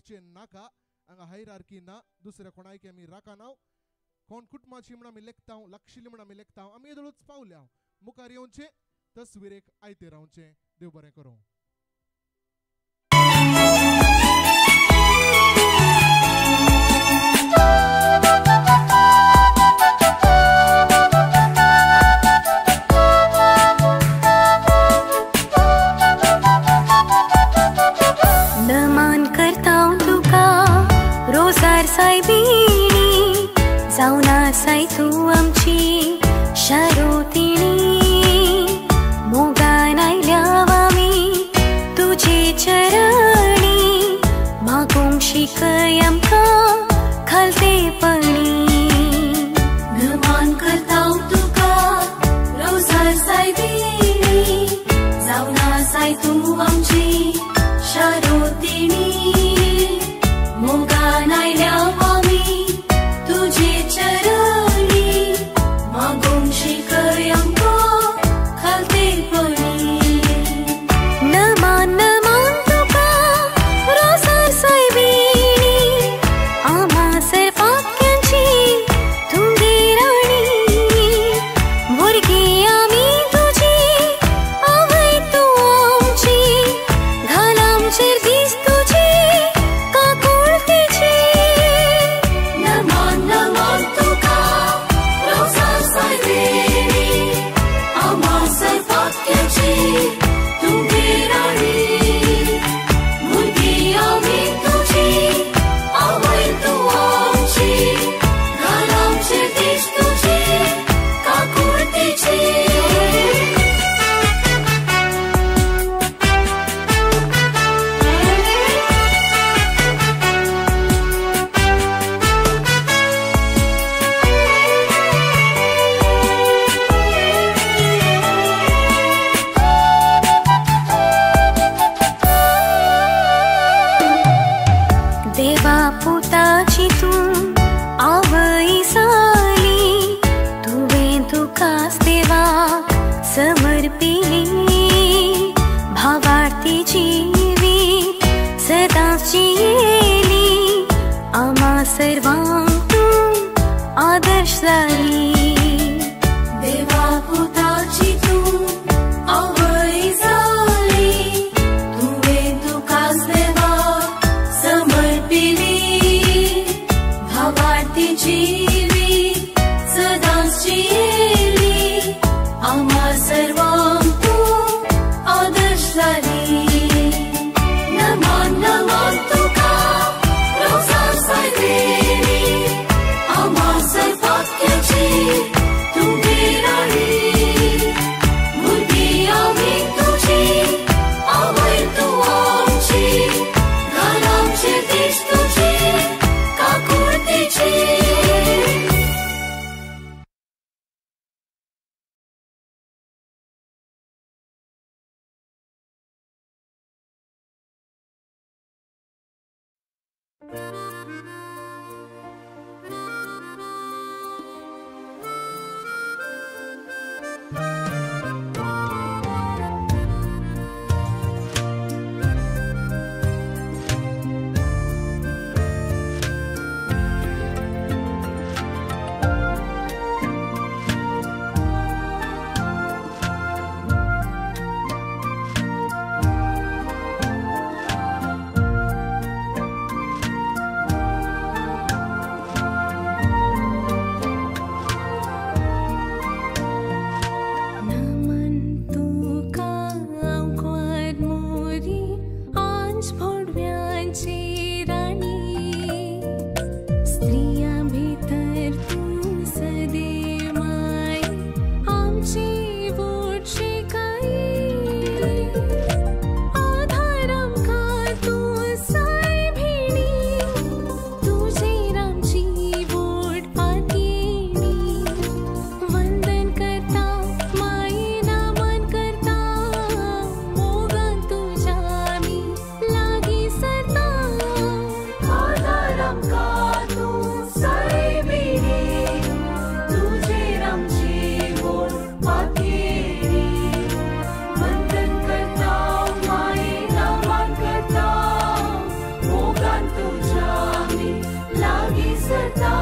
राखचें नाका. हांगा हायरार्की ना, दुसऱ्या कोणायक आमी राखना. कोण कुटुंबाची म्हण आमी लेखता, लागशिल्ली म्हण आमी लेखता. आमी येदोळूच पावल्या. मुखार येवचें, तस्वीरेक आयते रावचें. देव बरें करूं. नमान करता तुका रोजार सायबिणी, जावन आसाय तूं आमची शारोतिणी. मोगान आयल्या आमी तुजे चरणी, मागूंक शिकय आमकां खालतेपणी. नमान करता तुका रोजार सायबिणी, जावन आसाय तूं आमची शारोतिणी. मोगान आयल्या आमी तुजे चरणी, मागूंक शिकय आमकां खालतेपणी. नमान नमान तुका रोजार सायबिणी, आमा सर्वाक्यांची तुगे राणी. भुरगीं आमी तुजी, आवय तूं आमची, घाल आमचेर दीस तुजी काकुळटेची. नमान नमान तुका रोजार सायबिणी, आमा सर्वाक्यांची तुगे राणी. भुरगीं आमी तुजी, आवय तूं आमची, घाल आमचेर दीस तुजी काकुळटेची. देवा पुताची तूं आवय जाली, तुवें तुकाच देवाक समर्पिली. भावार्थी जिवीत सदांच जियेली, आमा सर्वांक तूं आदर्श जाली. देवा पुताची तूं आवय जाली, तुवें तुकाच देवाक समर्पिली. भावार्थी जिवीत सदांच जियेली, आमा सर्वांक तूं आदर्श जाली. नमान नमान तुका रोजार सायबिणी, आमा सर्वाक्यांची तुगे राणी. भुरगीं आमी तुजी, आवय तूं आमची, घाल आमचेर दीस तुजी काकुळटेची. तुज्या आमी लागीं सरता.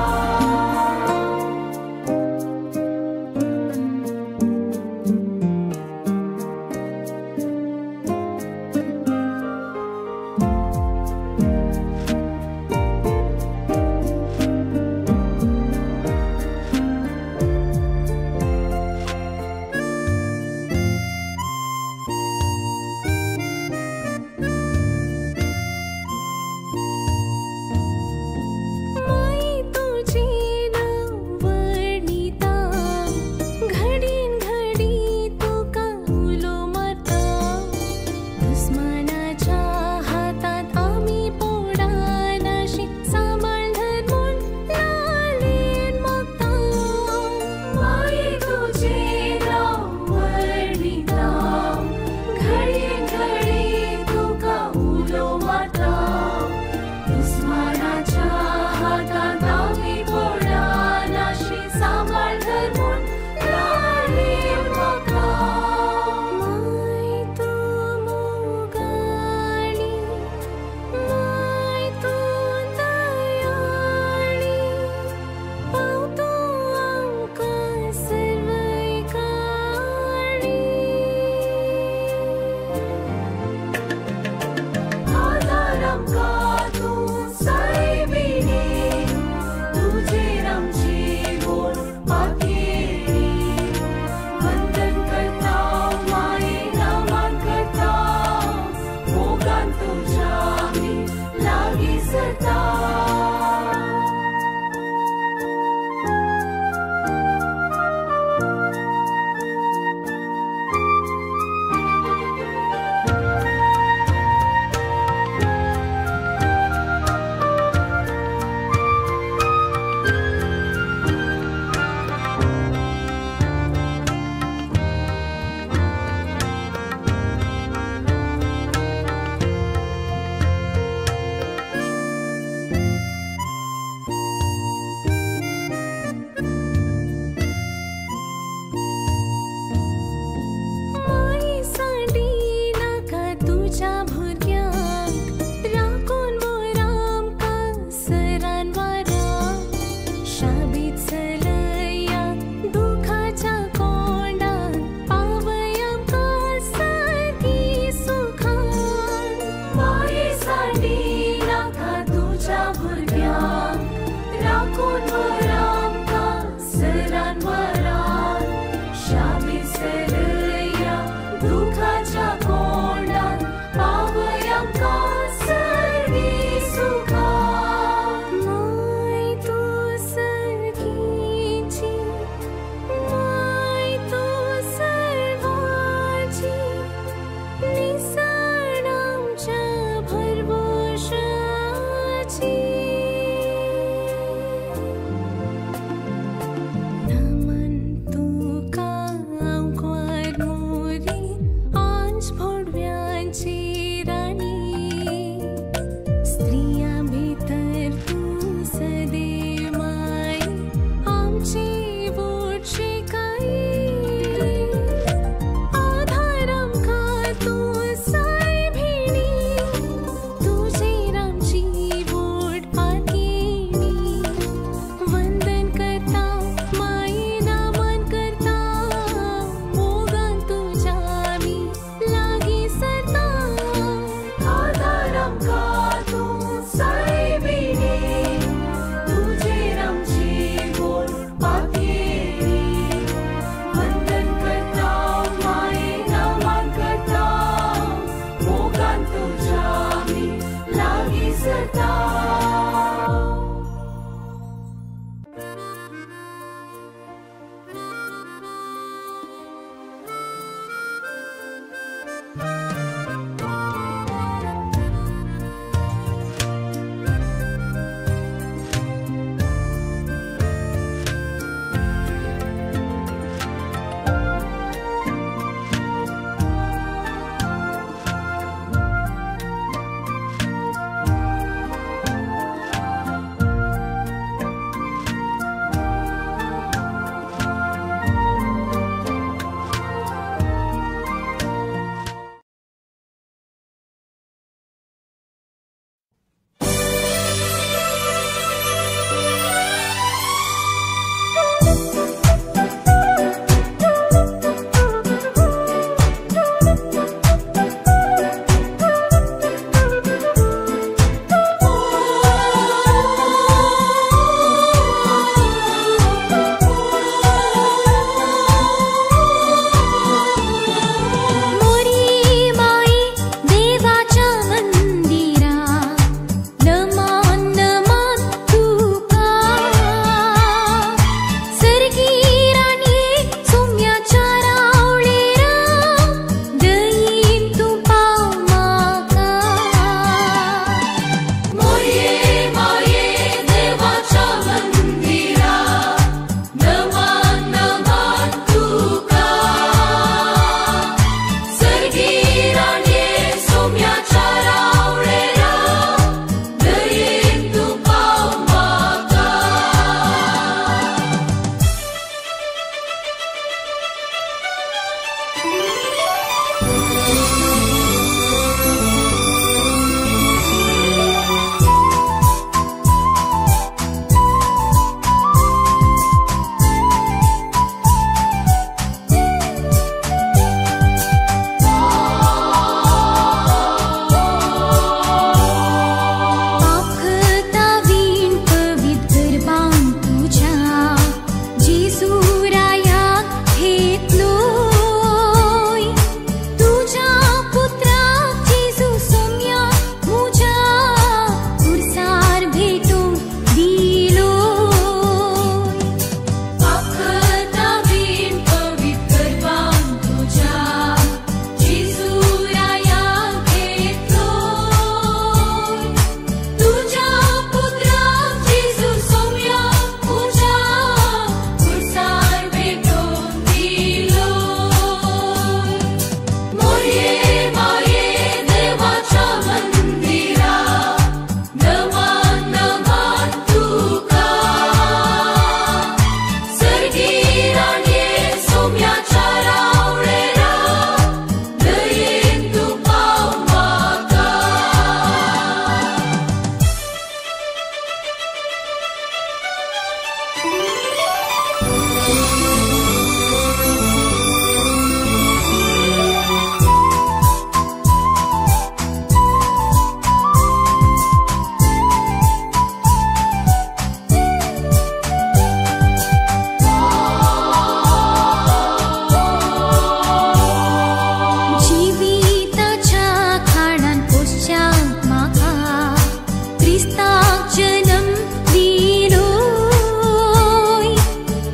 जन्म दिलोय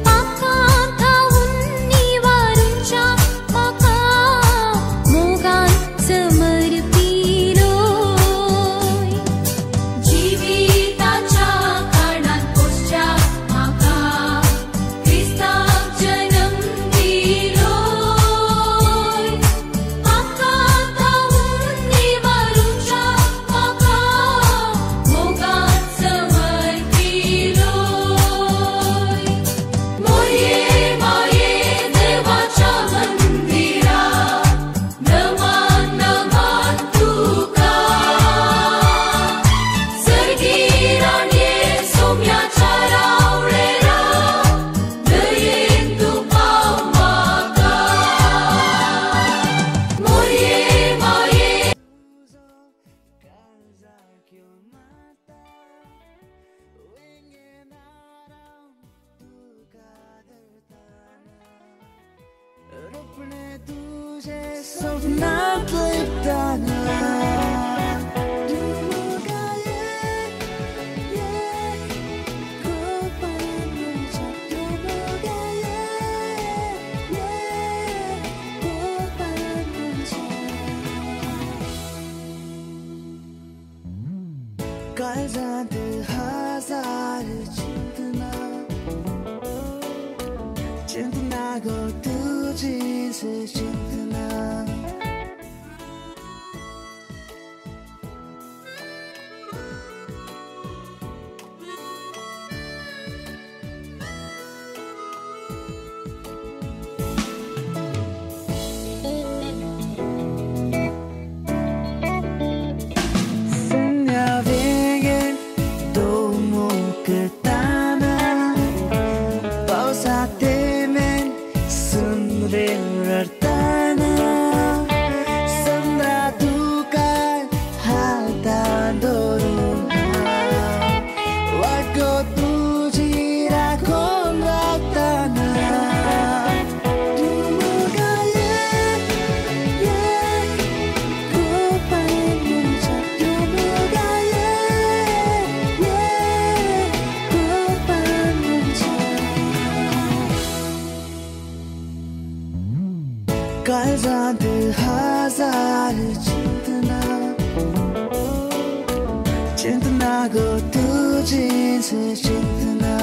पापां थावन निवारूच्या म्हाका मोगान समर्पिलोय जिविताच्या कारणान पोसच्या म्हाका क्रिस्ताक जन्म दिलोय पापां थावन निवारूच्या म्हाका मोगान समर्पिलोय मोरये माये देवाच्या मंदिरा नमान नमान तुका सर्गी राणये सोम्याच्या रावळेरा दयेन तूं पाव म्हाका मोरये माये रुपणे तुझे स्वप्नात लिपताना काळजात हजार चिंतना चिंतना गो तुझीच चिंतना Sınavingen doğumu kırtana Pausa temen sundrin rartana Sandra tukar halta dorun Wako tuji rakon raktana Dumugaye ye काळजात हजार चिंतना चिंतना गो तुझीच चिंतना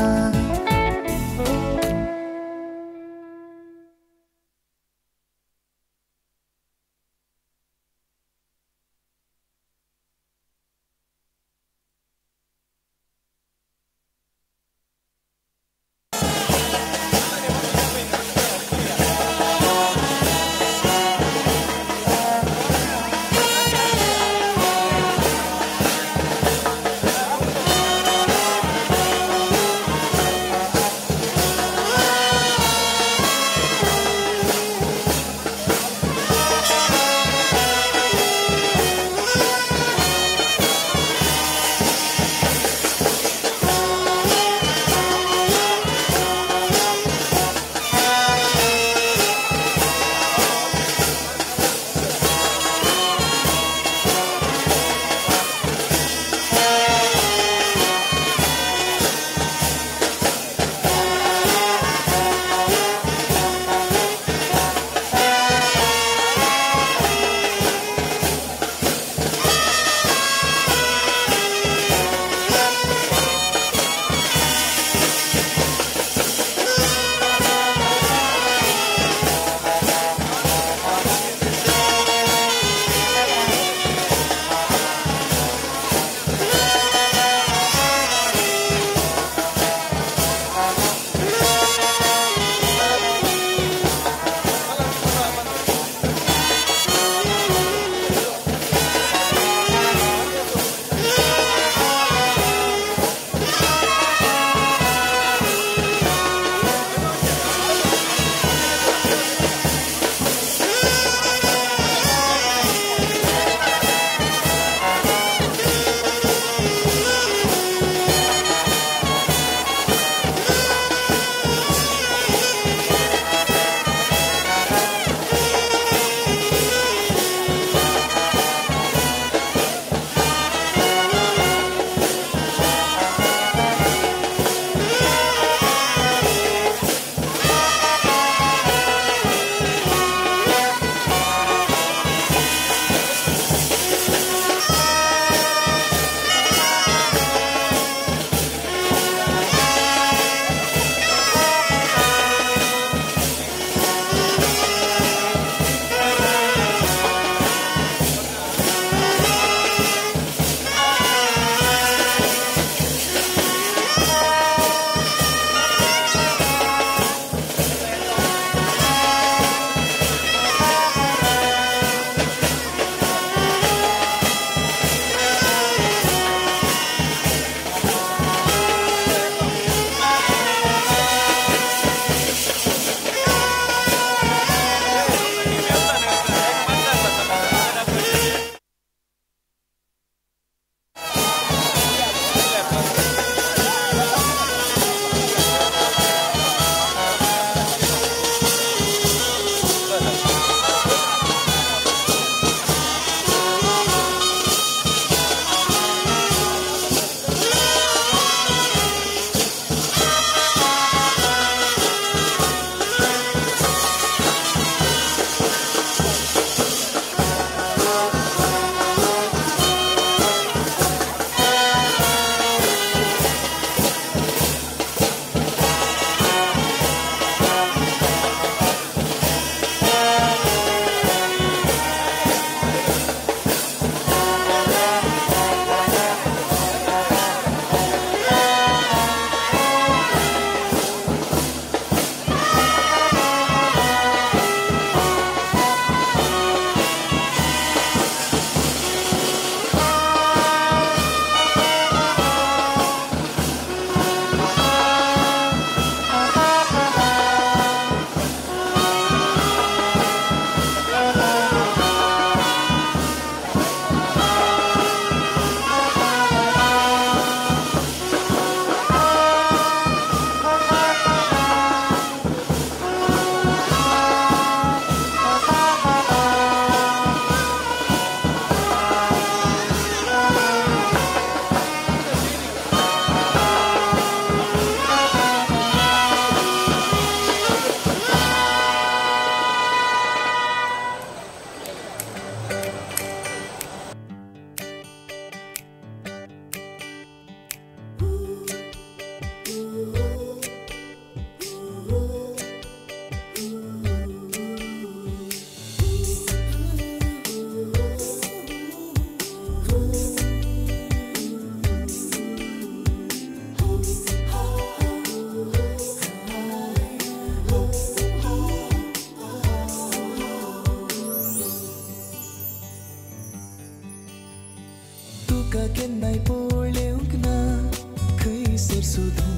सोदूं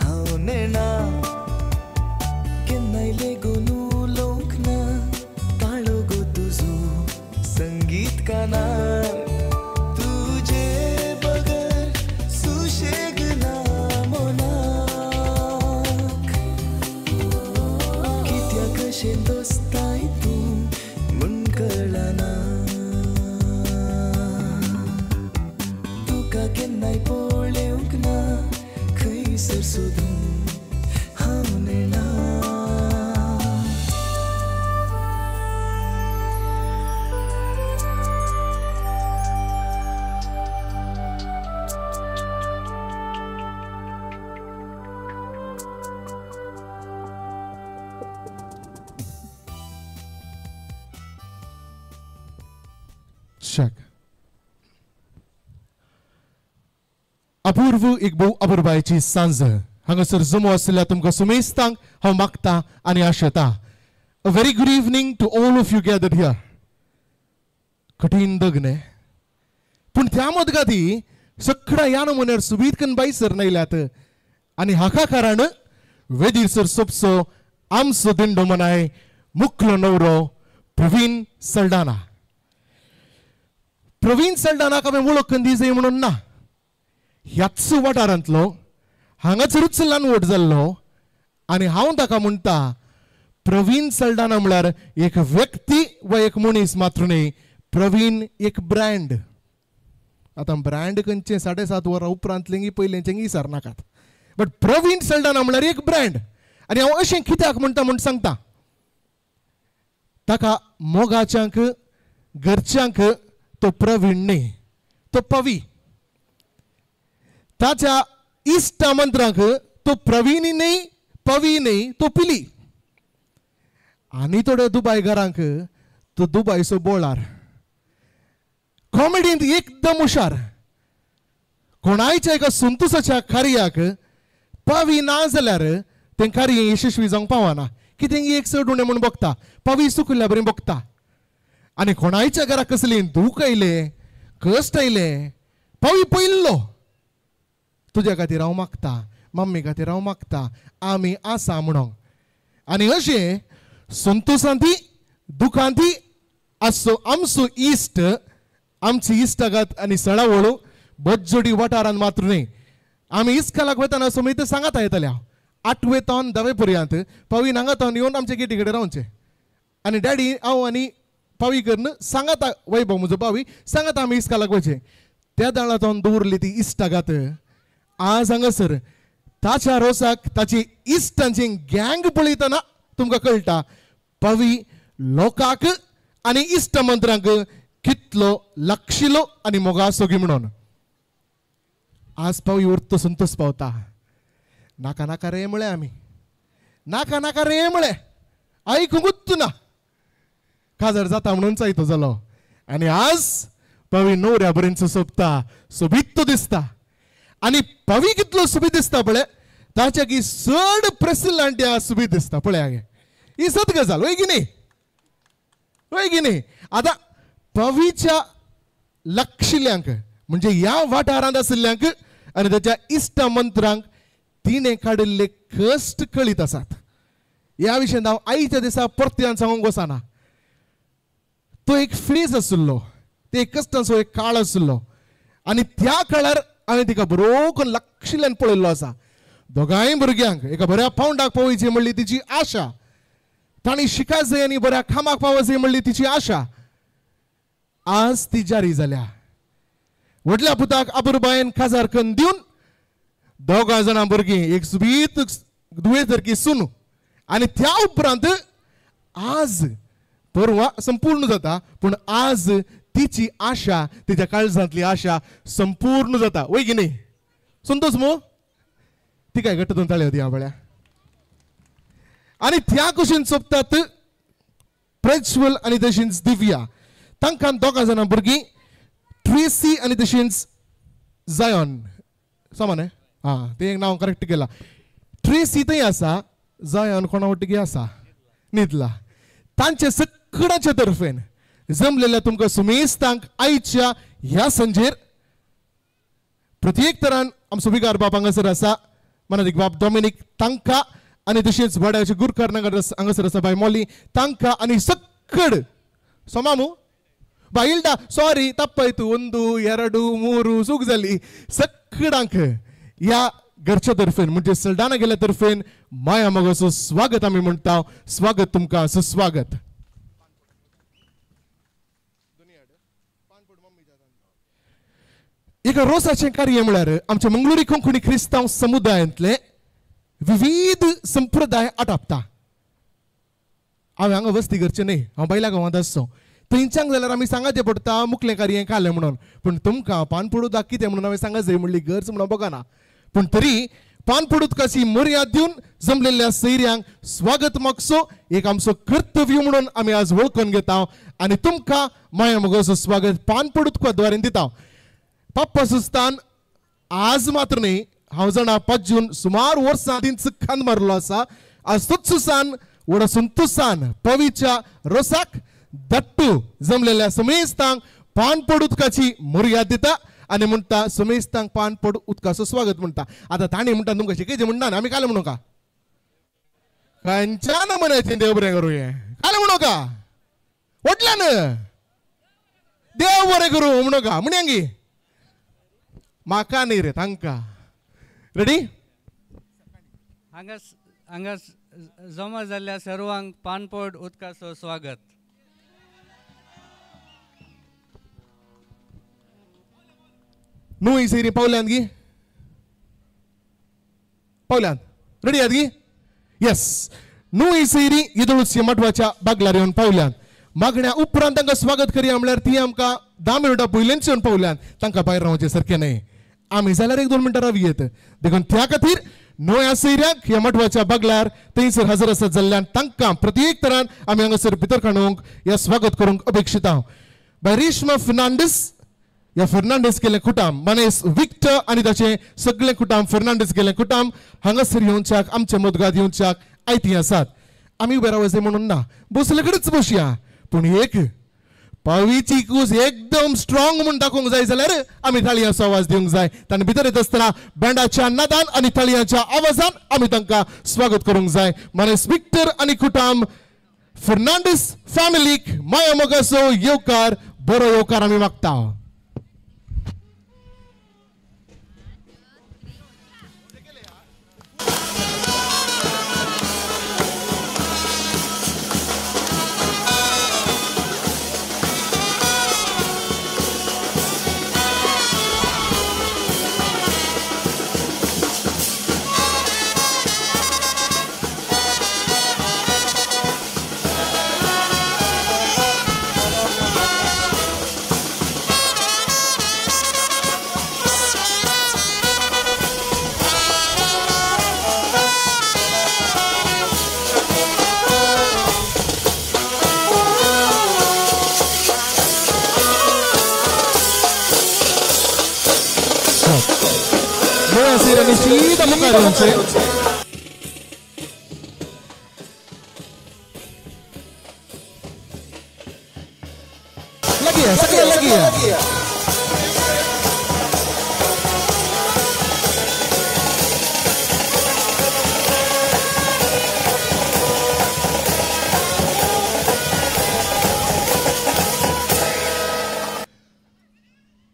हांव नेणा केन्नाय लेगून उलोवंक ना ताळो गो तुजो संगीत कानार तुजे बगर सुशेग ना मनाक कित्याक कशें दोस्ताय तूं म्हूण कळना तुका केन्नाय पळोवंक ना खंयसर सोदूं हांव नेणा. Check. अपूर्व एक भोव अपुरबायेची सांज हांगासर जमो आशिल्ल्या तुमकां सुमेस्तांक हांव मागता आनी आशेता. A very good evening to all of you gathered here. कठीण दग न्ही, पूण त्या मदगाती सगळ्या ह्या नमुन्यार सुबीत कन बायसर नयल्यात आनी हाका कारण वेदीर सर सोपसो आमचो दिंडो मनाय मुखलो नवरो प्रवीण सल्डाना. प्रवीण सल्डानाक हांवें वळख दी जाय म्हणून ना, ह्याच वाठारांतलो हांगासरूच ल्हान व्हड जाल्लो आनी हांव ताका म्हणटा प्रवीण सल्डाना म्हळ्यार एक व्यक्ती वा एक मनीस मात्र न्ही, प्रवीण एक ब्रँड. आतां ब्रँड खंयचें 7.5 वरां उपरांतलें पयलेंचें विसरनाकात, बट प्रवीण सल्डाना म्हळ्यार एक ब्रँड. आनी हांव अशें कित्याक म्हणटा म्हूण सांगता, ताका मोगाच्यांक घरच्यांक तो प्रवीण न्ही, तो पवी. ताच्या इश्टा मंत्रांक तो प्रवीण न्ही, पवी न्ही, तो पिली. आनी थोडे दुबाय घरांक तो दुबायचो बोळार, कॉमेडींत एकदम हुशार. कोणायच्या एका संतोसाच्या कार्याक पवी ना जाल्यार तें कार्य यशस्वी जावंक पावना. कितें एक चड उणें म्हूण बघता, पवी चुकिल्ल्या बरें बघता. आनी कोणायच्या घराक कसली दूख आयलें, कश्ट आयलें, पवी पयल्लो तुज्या खातीर हांव मागता, मम्मी खातीर हांव मागता, आमी आसा म्हणून. आनी अशें संतोशांती दुखांती आसचो आमचो इश्ट, आमची इश्टागत आनी सळावळ बज्जोडी वाठारांत मात्र न्ही. आमी इस्कालाक वतना समेत सांगात येतल्या 8वे तावन 10वे पर्यंत पवी हांगा तावन येवन आमच्या गेटी कडेन रावचें आनी डॅडी हांव आनी पावी करून सांगाता वैभव म्हजो पावी सांगाता आमी इस्कालाक वचें. त्या दाळा तावन दवरली ती इश्टागत आज हांगासर ताच्या रोसाक ताची इश्टांची गँग पळयतना तुमकां कळटा पवी लोकांक आनी इश्ट मंत्रांक कितलो लक्षिलो आनी मोगासो म्हणून. आज पावी उरतो संतोष पावता. नाका नाका रे म्हळें आमी, नाका नाका रे म्हळें, आयकूंकूच ना, काजार जाता म्हणून चायतो जालो. आनी आज पवी न्हवऱ्या बरेंच सोबता, सोबीत तो दिसता. आनी पवी कितलो सोबीत दिसता पळय, ताच्या की चड प्रेसिलांटी सोबीत दिसता पळय. हागे ही सत गजाल वय की न्ही, वय की न्ही. आतां पवीच्या लक्षिल्यांक म्हणजे ह्या वाठारांत आशिल्ल्यांक आनी ताच्या इश्ट मंत्रांक तिणें काडिल्ले कश्ट कळीत आसात. ह्या विशयांत हांव आयच्या दिसा परत्यान सांगूंक वचना. तो एक फेज आशिल्लो, ते एक कश्टांचो एक काळ आशिल्लो आनी त्या काळार हांवें तिका बरो करून लक्षिल्ल्यान पळयल्लो आसा. दोगांय भुरग्यांक एका बऱ्या पावंडाक पावयची म्हणली तिची आशा, तांणी शिका जाय आनी बऱ्या कामाक पावो जाय म्हणली तिची आशा आज ती जारी जाल्या. व्हडल्या पुताक अपुरबायेन काजार कन्न दिवन दोगां जाणां भुरगीं एक सुबीत दुवे सारकी सून आनी त्या उपरांत आज परवा संपूर्ण जाता, पूण आज तिची आशा, तिच्या काळजांतली आशा संपूर्ण जाता. वय की न्ही संतोष मो तिका घट्ट दोन ताळयो दी पळया. आनी त्या कुशीन सोपतात प्रज्वल आनी तशींच दिव्या, तांकां दोगां जाणां भुरगीं ट्रेसी आनी तशींच जायॉन. समान हां तें एक नांव करेक्ट केलां. ट्रेसी थंय आसा, जायॉन कोणा वटगी आसा न्हिदला. तांचे सगळ्यांचे तर्फेन जमलेल्या तुमकां सुमेस्तांक आयच्या ह्या संजेर प्रत्येक तरान आमचो विगार बाब हांगासर आसा मनादीक बाब डॉमिनीक तांकां आनी तशेंच वाड्याचे गुरकार हांगासर आसा बाय मोली तांकां आनी सक्कड सोमामू बाय सॉरी तप्पायतू 1 2 3 चूक जाली सक्कडांक ह्या घरच्या तर्फेन म्हणजे सलडाना गेल्या तर्फेन माया मोगाचो स्वागत आमी म्हणटा. स्वागत तुमकां, सुस्वागत. एका रोसाचें कार्य म्हळ्यार आमच्या मंगळुरी कोंकणी क्रिस्तांव समुदायांतले विविध संप्रदाय आटापता. हांवें हांगा वस्ती करचें न्ही, हांव बायला गांवांत आसचो. थंयच्यान जाल्यार आमी सांगाचें पडटा मुखलें कार्य कालें म्हणून, पूण तुमकां पानपडूदाक कितें म्हणून हांवें सांगा जाय म्हणली गरज म्हणून बघना. पूण तरी पानपडुदकाची मर्याद दिवन जमलेल्या सैऱ्यांक स्वागत मागचो एक आमचो कर्तव्य म्हणून आमी आज वळखून घेता आनी तुमकां माया मोगाचो स्वागत पानपडुदका द्वारे दिता. पप्पा सुस्तान आज मात्र न्ही, हांव जाणा 5 जून सुमार वर्सां आदींच खांद मारलो आसा. आज तोच व्हडा संतोसान पवीच्या रोसाक दट्टू जमलेल्या समेस्तांक पानपड उदकाची मर्याद दिता आनी म्हणटा समेस्तांक पानपड उदकाचो स्वागत म्हणटा. आतां तांणी म्हणटा तुमकां शिकयचें म्हणटा आमी काल म्हणू का खंयच्यान म्हणायचें देव बरें करूं हें काल म्हणू का व्हडल्यान देव बरें करूं म्हणू का म्हणयांगी म्हाका न्ही रे तांकां. रेडी? हांगा हांगा जमा जाल्ल्या सर्वांक पानपड उदकाचो स्वागत. न्हू सैरी पावल्यान गी पावल्यान रेडी आहात गी? येस. न्हू सैरी येदोळूच मठवाच्या बागलार येवन पावल्यान. मागण्या उपरांत तांकां स्वागत करया म्हळ्यार ती आमकां 10 मिनटां पयलींच येवन पावल्यान. तांकां भायर रावचें सारकें न्हय, आमी जाल्यार 1-2 मिनटां रावी येत. देखून त्या खातीर नव्या सैऱ्याक ह्या मठवाच्या बागलार थंयसर हजर आसत जाल्ल्यान तांकां प्रत्येक तरान आमी हांगासर भितर काडूंक ह्या स्वागत करूंक अपेक्षित हांव. बाय रेश्मा फर्नांडीस, ह्या फर्नांडीस गेले कुटाम मनेस विक्टर आनी ताचें सगळें कुटाम फर्नांडीस गेले कुटाम हांगासर येवच्याक आमच्या मदगात येवच्याक आयती आसात. आमी उबे रावचे म्हणून ना, बसले कडेच बसया, पूण एक पावीची कूस एकदम स्ट्रॉंग म्हूण दाखोवंक जाय जाल्यार आमी ताळयांचो आवाज दिवंक जाय. तांणी भितर येत आसतना बँडाच्या नादान आनी ताळयांच्या आवाजान आमी तांकां स्वागत करूंक जाय. मनेस विक्टर आनी कुटाम फर्नांडीस फॅमिलीक माया मोगाचो येवकार, बरो येवकार आमी मागता.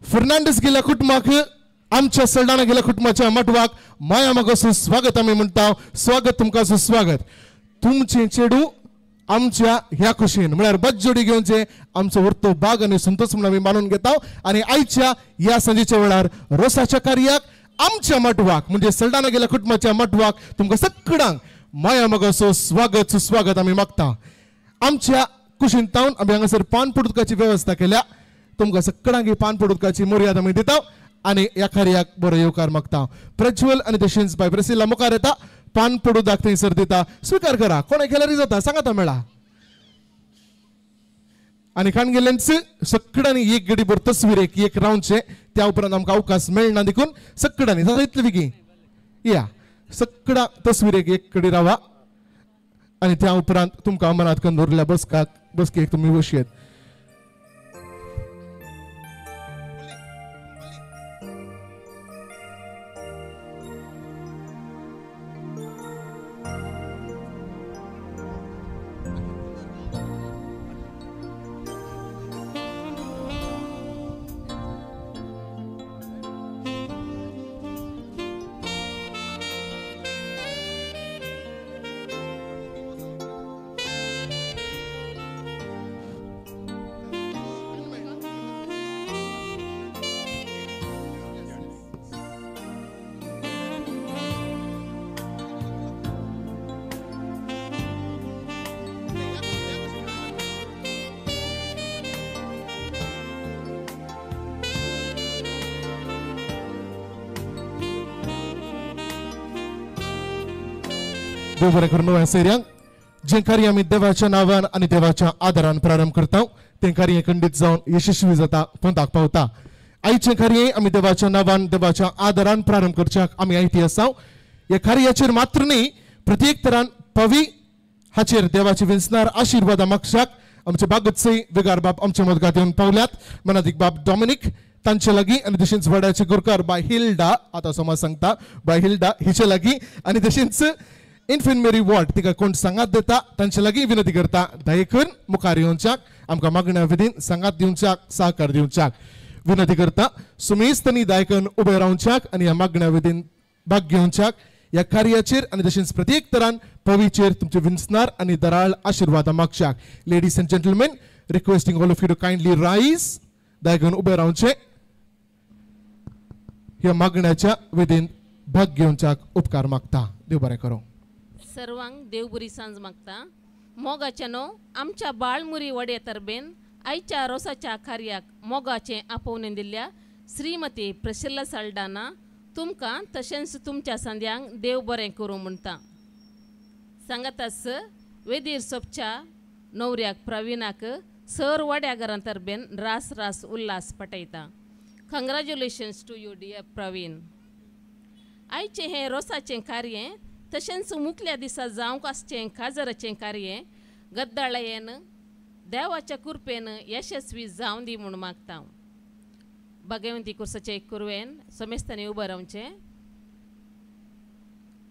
फर्नांडीस गेल्या कुटुंबाक आमच्या सलडाना गेल्या कुटुंबाच्या मटवाक माया मागो सुस्वागत आमी म्हणटा. स्वागत तुमकां, सुस्वागत. तुमचें चेडूं आमच्या ह्या खुशीन म्हळ्यार बज्जोडी घेवचे आमचो व्हरतो बाग आनी संतोष म्हणून आमी मानून घेता. आनी आयच्या ह्या सांजेच्या वेळार रोसाच्या कार्याक आमच्या मटवाक म्हणजे सलडाना गेल्या कुटुंबाच्या मटवाक तुमकां सगळ्यांक माया मागो स्वागत सुस्वागत आमी मागता. आमच्या कुशीन तावन आमी हांगासर पानपड उदकाची वेवस्था केल्या. तुमकां सगळ्यांक ही पानपड उदकाची मर्याद आमी दिता आनी ह्या कार्याक बरो येवकार मागता. प्रज्वल आनी तशेंच बाय प्रेसिला मुखार येता, पानपड उदक थंयसर दिता. स्विकार करा, कोणें केल्यार जाता सांगाता मेळा. आनी खाण गेल्यांच सगळ्यांनी एक गडी भर तस्वीर एक रावचें, त्या उपरांत आमकां अवकाश मेळना देखून सगळ्यांनी जाता इतले बेगीन या सगळ्या तस्वीरेक एक कडेन रावा आनी त्या उपरांत तुमकां मनात करून दवरिल्ल्या बसकाक बसकेक तुमी बसयेत. देव बरें करून नव्या सैऱ्यांक. जें कार्य आमी देवाच्या नांवान आनी देवाच्या आदारान प्रारंभ करता तें कार्य खंडीत जावन यशस्वी जाता, पंथाक पावता. आयचें कार्य आमी देवाच्या नांवान देवाच्या आदारान प्रारंभ करच्याक आमी आयती आसा. ह्या कार्याचेर मात्र न्ही, प्रत्येक तरान पवी हाचेर देवाचे विंचणार आशिर्वादा मागशाक आमचे बागतसे विगार बाब आमच्या मदगात येवन पावल्यात. मनादीक बाब डॉमिनीक तांचे लागीं आनी तशेंच वड्याचे गुरकार बाय हिल्डा, आतां समाज सांगता बाय हिल्डा हिचे लागीं आनी तशेंच इन्फेंट मेरी वॉर्ड तिका कोण सांगात दिता तांचे लागीं विनंती करता दयेकरून मुखार येवच्याक आमकां मागण्या विधीन सांगात दिवच्याक सहकार दिवच्याक विनंती करता. सुमेस्तनी दायकन उबे रावच्याक आनी ह्या मागण्या विधीन भाग घेवच्याक ह्या कार्याचेर आनी तशेंच प्रत्येक तरान पवीचेर तुमचे विंचणार आनी दराळ आशिर्वादा मागच्याक. Ladies and gentlemen, requesting all of you to kindly rise. दायकन उबे रावचे, ह्या मागण्याच्या विधीन भाग घेवच्याक उपकार मागता. देव बरें करूं. सर्वांक देव बरी सांज मागता. मोगाचें न्हू आमच्या बाळमुरी वडे तरबेन आयच्या रोसाच्या कार्याक मोगाचें आपोवणें दिल्ल्या श्रीमती प्रशिल्ला साल्डाना तुमकां तशेंच तुमच्या संद्यांक देव बरें करूं म्हणटा. सांगातास वेदीर सोपच्या नवऱ्याक प्रवीणाक सर वड्या घरां तरबेन रास रास Ulhas पटयता. Congratulations to you dear Praveen. आयचें हें रोसाचें कार्य तशेंच मुखल्या दिसा जावंक आसचें काजराचें कार्य गद्दाळयेन देवाच्या कृपेन यशस्वी जावं दी म्हूण मागता. भगवंती कुर्साचे कुरवेन समेस्तांनी उबो रावचें.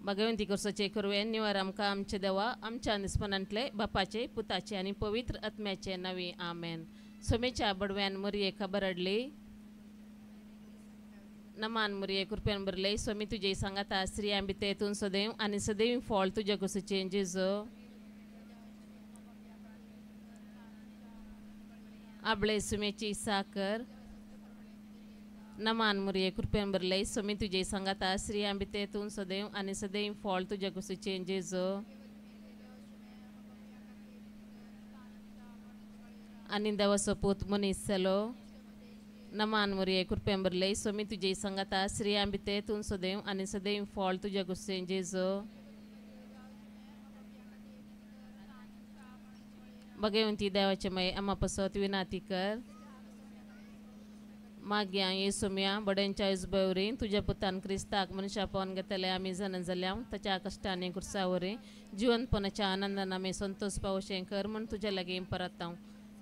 भगवंती कुर्साचे कुरवेन निवर आमकां आमचे देवा आमच्या निस्पनांतले बापाचे पुताचे आनी पवित्र आत्म्याचे नवी आमेन. सोमेच्या बडव्यान मुरये खबर हाडली. नमान मुरये कृपेन भरले स्वामी तुजे सांगाता स्त्रियां भितर सदैव आनी सदैव फळ तुज्या कुशीचें जेजू. आबळे सुमेची साकर. नमान मुरये कृपेन भरले स्वामी तुजे सांगाता स्त्रियां भितर सदैव आनी सदैव फळ तुज्या कुशीचें जेजू. आनी देवाचो पूत मनीस जालो. नमान मुरये कृपेन भरले स्वामी तुजे सांगाता स्त्रियां भितर तूं सदैव आनी सदैव फळ तुज्या कुशीचें जेजू. भगवंती देवाचे मय आमा पसत विनाती कर. माग्या येसुम्या बड्यांच्या इजबवरी तुज्या पुतान क्रिस्ताक मनशा पावन घेतले आमी जाणा जाल्या ताच्या कश्टांनी कुर्सावरी जिवनपणाच्या आनंदान आमी संतोष पावशें कर म्हूण तुज्या लागीं परत.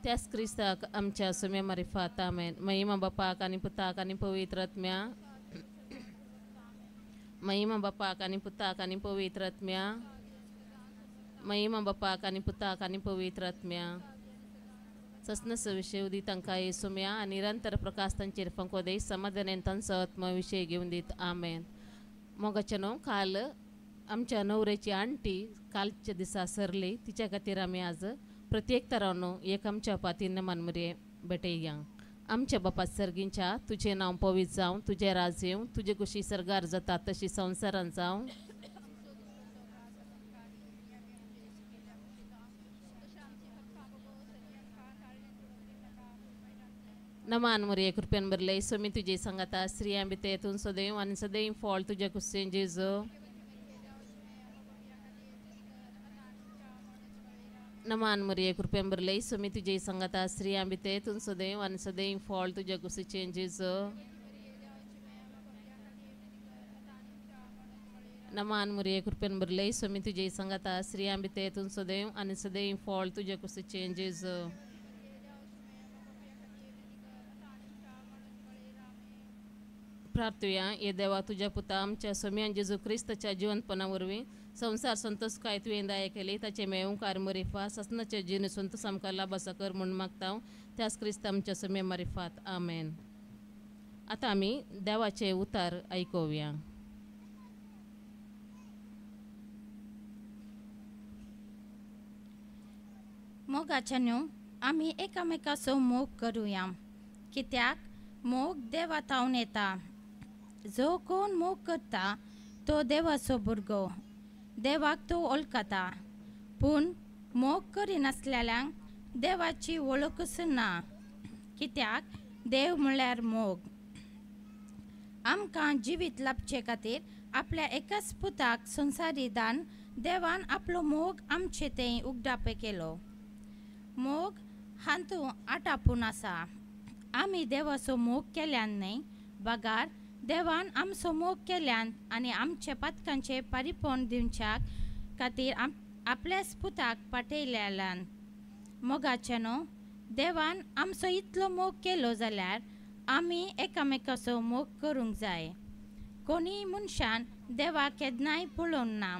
त्याच क्रिस्ताक आमच्या सुम्या मारिफात आमेन. महिमा बापाक आनी पुताक आनी पवित्र आत्म्या. महिमा बापाक आनी पुताक आनी पवित्र आत्म्या. महिमा बापाक आनी पुताक आनी पवित्र आत्म्या. ससनस विशय उदी तांकां येसुम्या आनी निरंतर प्रकाश तांचेर फांको दे समाधानान तांचो आत्मविशय घेवन दीत आमेन. मोगाचे न्हू काल आमच्या नवऱ्याची आंटी कालच्या दिसा सरली तिच्या खातीर आमी आज प्रत्येक तरांनो एक आमच्या पातीन नमान मुरये भेटया. आमच्या बापा सर्गींच्या तुजें नांव पवित्र जावं, तुजें राज येवं, तुजे कुशी सर्गार जाता तशी संवसारान जावं. नमान मुरये कृपेन भरले स्वामी तुजे सांगाता स्त्रियां भितर तूं सदैव आनी सदैव फळ तुज्या कुशीन जेजू. नमान मुरये कृपेन भरले स्वामी तुजे सांगाता स्त्रियां भितर तूं सदैव आनी सदैव फळ तुज्या कुशीचें जेजू. नमान मुरये कृपेन भरले स्वामी तुजे सांगाता स्त्रियां भितर तूं सदैव आनी सदैव फळ तुज्या कुशीचें जेजू. प्रार्थुया. ये देवा तुज्या पुता आमच्या स्वामी जेजू क्रिस्ताच्या जिवनपणा वरवीं संवसार संतोष काय तुवें दया केली ताचें मेवकार मरिफा ससनाचे जिणे संतोष आमकां लाभासा कर म्हूण मागता. त्याच क्रिस्त आमच्या स्वामी मारिफात आमेन. आतां आमी देवाचे उतार आयकुया. मोगाच्या न्हू आमी एकामेकाचो मोग करुया कित्याक मोग देवा थावन येता. जो कोण मोग करता तो देवाचो भुरगो, देवाक तो वळखता. पूण मोग करिनासलेल्यांक देवाची वळखूच ना कित्याक देव म्हळ्यार मोग. आमकां जिवीत लाभचे खातीर आपल्या एकाच पुताक संवसारी दान देवान आपलो मोग आमचे थंय उगडापे केलो. मोग हातूंत आटापून आसा. आमी देवाचो मोग केल्यान न्हय, बगार देवान आमचो मोग केल्यान आनी आमचे पातकांचे पारिपोण दिवच्या खातीर आपल्याच पुताक पाठयल्यान. मोगाचे न्हू, देवान आमचो इतलो मोग केलो जाल्यार आमी एकामेकाचो मोग करूंक जाय. कोणीय मनशान देवाक केन्नाय पळोवंक ना,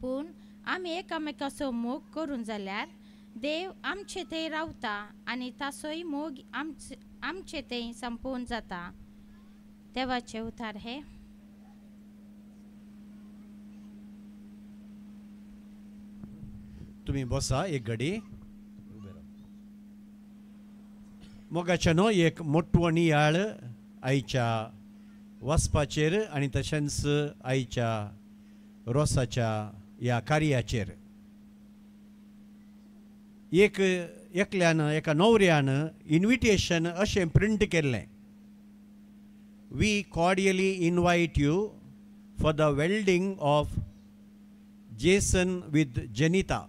पूण आमी एकामेकाचो मोग करूंक जाल्यार देव आमचे थंय रावता आनी ताचोय मोग आमचे थंय संपूर्ण जाता. देवाचे उतार हे. तुमी बसा एक घडी. मोगाच्या न्हू एक मोटवो नियाळ आयच्या वाचपाचेर आनी तशेंच आयच्या रोसाच्या ह्या कार्याचेर. एक एकल्यान एका न्हवऱ्यान इन्विटेशन अशें प्रिंट केल्लें, we cordially invite you for the wedding of Jason with Janita.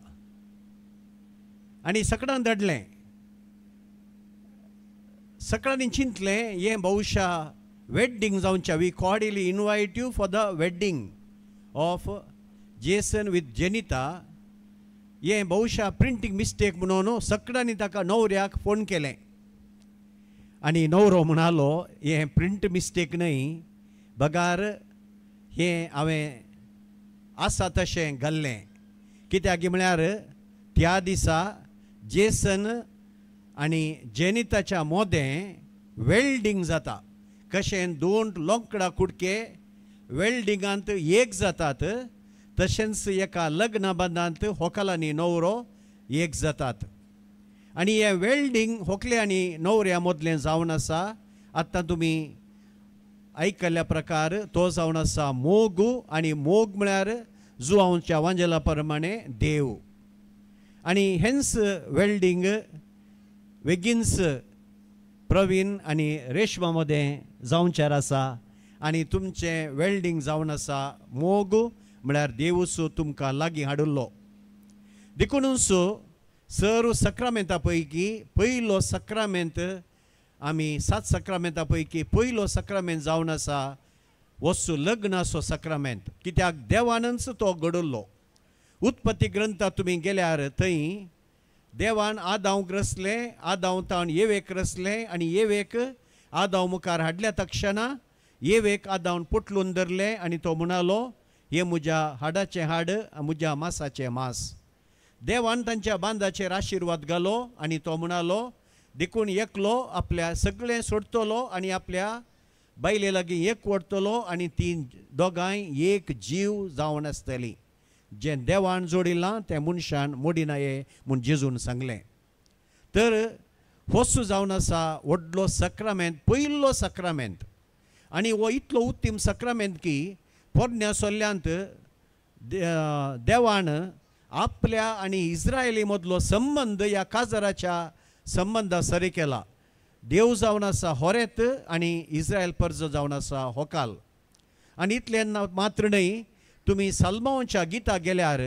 आनी सकडान धाडलें. सगळ्यांनी चिंतलें हें बहुशा वेड्डींग जावचें. We cordially invite you for the wedding of Jason with Janita हें बहुशा प्रिंटींग मिस्टेक म्हणून सगळ्यांनी ताका न्हवऱ्याक फोन केलें. आनी न्हवरो म्हणालो हें प्रिंट मिस्टेक न्हय, बगार हें हांवें आसा तशें घाल्लें. कित्याक म्हळ्यार त्या दिसा जेसन आनी जेनिताच्या मोदें वेल्डींग जाता. कशें दोन लोंकडां कुडके वेल्डिंगांत एक जातात, तशेंच एका लग्न बंदांत होकल आनी न्हवरो एक जातात. आनी हें वेल्डींग होकले आनी न्हवऱ्या मदलें जावन आसा. आतां तुमी आयकल्ल्या प्रकार तो जावन आसा मोग, आनी मोग म्हळ्यार जुवांवच्या वांजेला प्रमाणे देव. आनी हेंच वेल्डींग वेगींच प्रवीण आनी रेशमा मदें जावचेर आसा. आनी तुमचें वेल्डींग जावन आसा मोग म्हळ्यार देवूच तुमकां लागीं हाडिल्लो. देखूनच सर्व सक्रामेंता पैकी पयलो सक्रामेंत, आमी 7 सक्रामेंता पैकी पयलो सक्रामेंत जावन आसा वस्तू लग्नाचो सक्रामेंत. कित्याक देवानच तो घडयल्लो. उत्पत्ती ग्रंथा तुमी गेल्यार थंय देवान आदांवक रसलें, आदांव ताण येवेक रसलें आनी येवेक आदांव मुखार हाडल्या तक्षणा येवेक आदांवन पोटलून धरलें आनी तो म्हणालो हें म्हज्या हाडाचें हाड, म्हज्या मासाचें मास. देवान तांच्या बांदाचेर आशिर्वाद घालो आनी तो म्हणालो देखून एकलो आपल्या सगळें सोडटलो आनी आपल्या बायले लागीं एक वडटलो आनी ती दोगांय एक जीव जावन आसतली. जें देवान जोडिलां तें मनशान मोडिना ये म्हूण जेजून सांगलें. तर होसो जावन आसा व्हडलो सक्रामेंत, पयलो सक्रामेंत. आनी हो इतलो उत्तीम सक्रामेंत की पोरण्या सोल्ल्यांत देवान आपल्या आनी इस्रायली मदलो संबंद ह्या काजाराच्या संबंदा सरी केला. देव जावन आसा होरेत आनी इस्रायल पर्ज जावन आसा होकाल. आनी इतलें मात्र न्हय, तुमी साल्मांवच्या गिता गेल्यार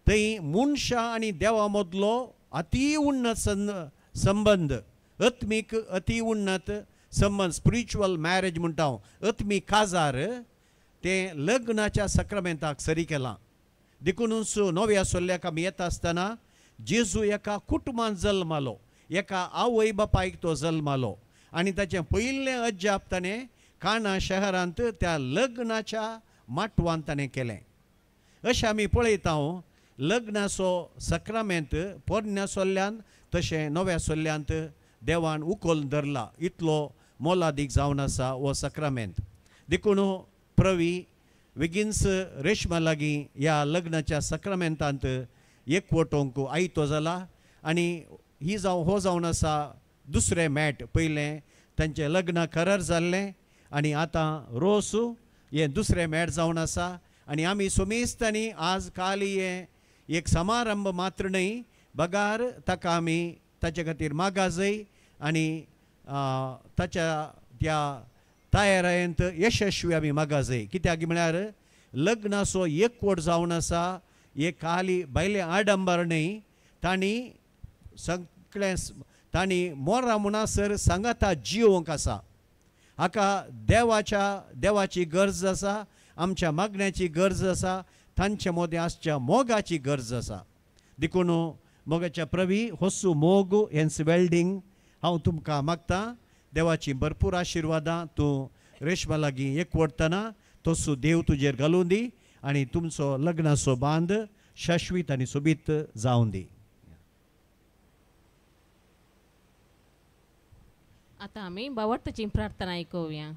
थंय मनशां आनी देवा मदलो अती उन्नत संबंद, आत्मीक अती उन्नत संबंद, स्पिरिच्युअल मॅरेज म्हणटा हांव, आत्मीक काजार तें लग्नाच्या सक्रामेंताक सरी केलां. देखूनच नव्या सोल्ल्याक आमी येता आसतना जेजू एका कुटुंबांत जल्मालो, एका आवय बापायक तो जल्मालो आनी ताचें पयलें अजाप ताणें काना शहरांत त्या लग्नाच्या माटवान ताणें केलें. अशें आमी पळयता लग्नाचो सक्रामेंत पोरण्या सोल्ल्यान तशें नव्या सोल्ल्यांत देवान उखल धरला. इतलो मोलादीक जावन आसा हो सक्रामेंत. देखून प्रवी वेगींच रेशमा लागीं ह्या लग्नाच्या सक्रामेंतांत एकवटोवंक आयतो जाला. आनी ही जावं हो जावन आसा दुसरें मॅट. पयलें तांचें लग्न करार जाल्लें आनी आतां रोस हें दुसरें मॅट जावन आसा. आनी आमी सोमेस्तांनी आज काल हें एक समारंभ मात्र न्हय, बगार ताका आमी ताचे खातीर मागाजय आनी ताच्या त्या तयारायेंत यशस्वी आमी मागा जाय. कित्याक म्हळ्यार लग्नाचो एकवट जावन आसा एक खाली भायलें आडंबर न्हय, तांणी सगळें तांणी मोरा म्हणसर सांगाता जिवंक आसा. हाका देवाची गरज आसा, आमच्या मागण्याची गरज आसा, तांचे मदें आसच्या मोगाची गरज आसा. देखून मोगाच्या प्रवी होसू मोग हेंच वेल्डींग हांव तुमकां मागता. देवाची भरपूर आशिर्वादां तूं रेशमा लागीं एकवटतना तसो देव तुजेर घालून दी आनी तुमचो लग्नाचो बांद शाश्वीत आनी सोबीत जावन दी. आतां आमी बावडताची प्रार्थना आयकुया.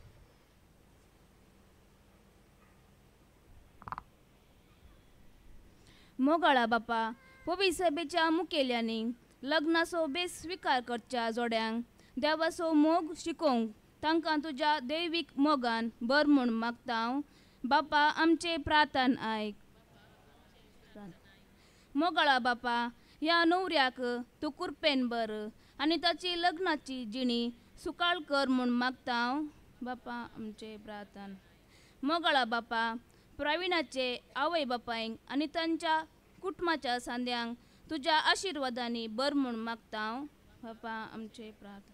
मोगाळा बापा, पवी सभेच्या मुखेल्यांनी लग्नाचो बेस स्विकार करच्या जोड्यांक देवाचो मोग शिकोवंक तांकां तुज्या दैवीक मोगान बर म्हूण मागता हांव. बापा आमचे प्रार्थन आयक. मोगाळा बापा, ह्या न्हवऱ्याक तूं कुरपेन बर आनी ताची लग्नाची जिणी सुकाळ कर म्हूण मागता हांव. बापा आमचे प्रार्थन. मोगाळा बापा, प्रवीणाचे आवय बापायक आनी तांच्या कुटुंबाच्या सांद्यांक तुज्या आशिर्वादांनी बर म्हूण मागता हांव. बापा आमचे प्रार्थना.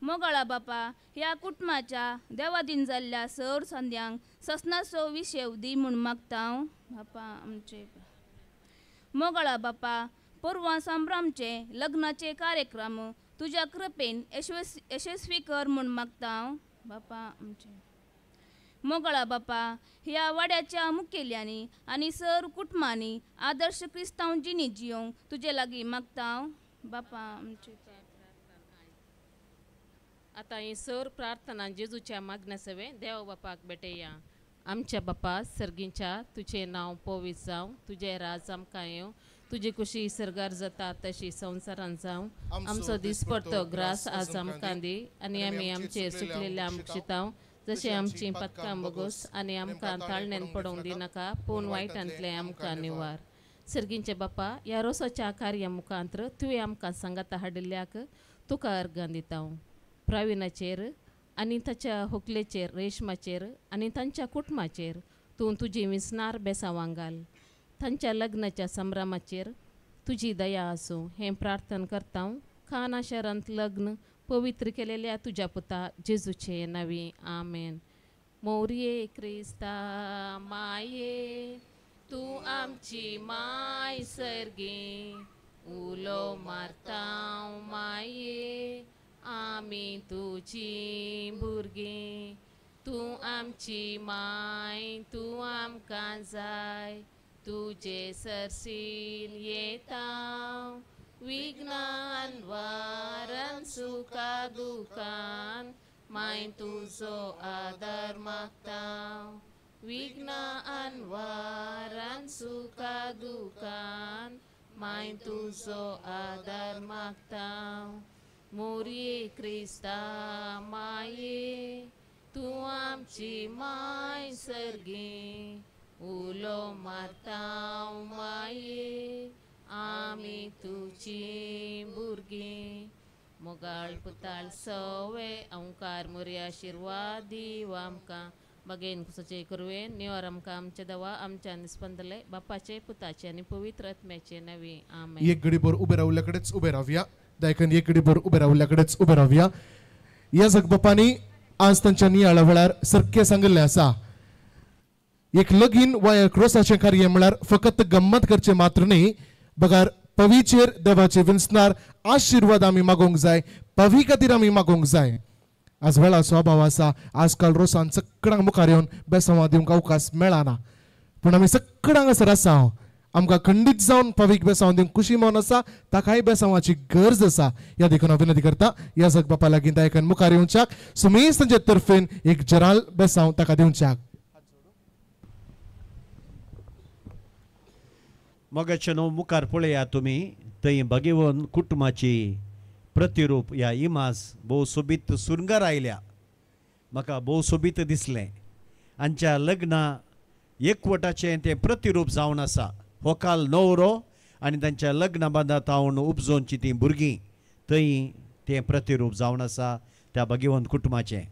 मोगाळा बापा, ह्या कुटुंबाच्या देवादीन जाल्ल्या सर सांद्यांक ससनाचो विशेव दी म्हूण मागता हांव. बापा आमचे. मोगाळा बापा, परवां संभ्रमचे लग्नाचे कार्यक्रम तुज्या कृपेन यशस्वी कर म्हूण मागता हांव. बापा आमचे. मोगाळा बापा, ह्या वाड्याच्या मुखेल्यांनी आनी सर कुटुंबांनी आदर्श क्रिस्तांव जिणी जियोंक तुजे लागीं मागता हांव. बापा आमचे. आतां ही सर प्रार्थना जेजूच्या मागण्या सवे देव बापाक भेटया. आमच्या बापा सर्गींच्या, तुजें नांव पवित्र जावं, तुजें राज आमकां येवं, तुजी कुशी सर्गार जाता तशी संवसारान जावं. आमचो दिसपडतो ग्रास आज आमकां दी आनी आमी आमचेर सुकलेल्या आमक्षितांव जशें आमचीं पदकां बगोस आनी आमकां ताळण्यान पडोवंक दिनाका, पूण वायटांतलें आमकां निवार. सर्गींचे बापा, ह्या रोसाच्या कार्या मुखांत्र तुवें आमकां सांगाता हाडिल्ल्याक तुका अर्गां दिता. प्रवीणाचेर आनी ताच्या होकलेचेर, रेशमाचेर आनी तांच्या कुटुंबाचेर तूं तुजी विसनार बेसावां घाल. तांच्या लग्नाच्या संभ्रमाचेर तुजी दया आसूं हें प्रार्थना करता. काना शहरांत लग्न पवित्र केलेल्या तुज्या पुता जेजूचे नांवी, आमेन. मोरये क्रिस्ता माये, तूं आमची माय सर्गी, उलो मारता माये, आमी तुजी भुरगीं. तूं आमची माय, तूं आमकां जाय, तुजे सरसीन येता विघ्नान वारन सुखा दुखान, माय तुजो आदार मागता. विघ्नान वारन सुखा दुखान, माय तुजो आदार मागता. मोरये क्रिस्ता माये, तूं आमची माय सर्गी, उलो मारता माये, आमी तुजी भुरगीं. मोगाळ पुताळ सवे अंकार मोरया आशिर्वाद दीव आमकां. बगेन कुसाचे करवेन निवार आमकां आमचे दवा आमच्या निस्पंदले बापाचे पुताचे आनी पवित्र आत्म्याचे नवी, आमेन. एक घडीभर उबे रावल्याकडेच उबे रावया. दायकन एक घडीभर उबे रावल्याकडेच उबे रावया. ह्या जगबापांनी आज तांच्या नियाळा वेळार सारकें सांगिल्लें आसा, एक लगीन वा एक रोसाचें कार्य म्हळ्यार फकत गम्मत करचें मात्र न्ही, बगार पवीचेर देवाचे विंचणार आशिर्वाद आमी मागोवंक जाय, पवी खातीर आमी मागोवंक जाय. आज वेळाचो अभाव आसा, आजकाल रोसान सगळ्यांक मुखार येवन बेसांवां दिवंक अवकाश मेळना, पूण आमी सगळ्यांक हांगासर आसा. आमकां खंडीत जावन पवीक बेसांव दिवंक खुशी मन आसा, ताकाय बेसांवाची गरज आसा. ह्या देखून हांव विनंती करता ह्या जग बापा लागीं दायकान मुखार येवच्याक सुमेश तांचे तर्फेन एक जराल बेसांव ताका दिवच्याक. मोगाचे न्हू मुखार पळया तुमी, थंय भगेवन कुटुंबाची प्रतिरूप ह्या इमाज भोव सोबीत सुरंगार आयल्या. म्हाका भोव सोबीत दिसलें. आमच्या लग्ना एकवटाचें तें प्रतिरूप जावन आसा. होकाल न्हवरो आनी तांच्या लग्ना बांदात हांव उपजोवची तीं भुरगीं, थंय तें प्रतिरूप जावन आसा त्या भगेवन कुटुंबाचें.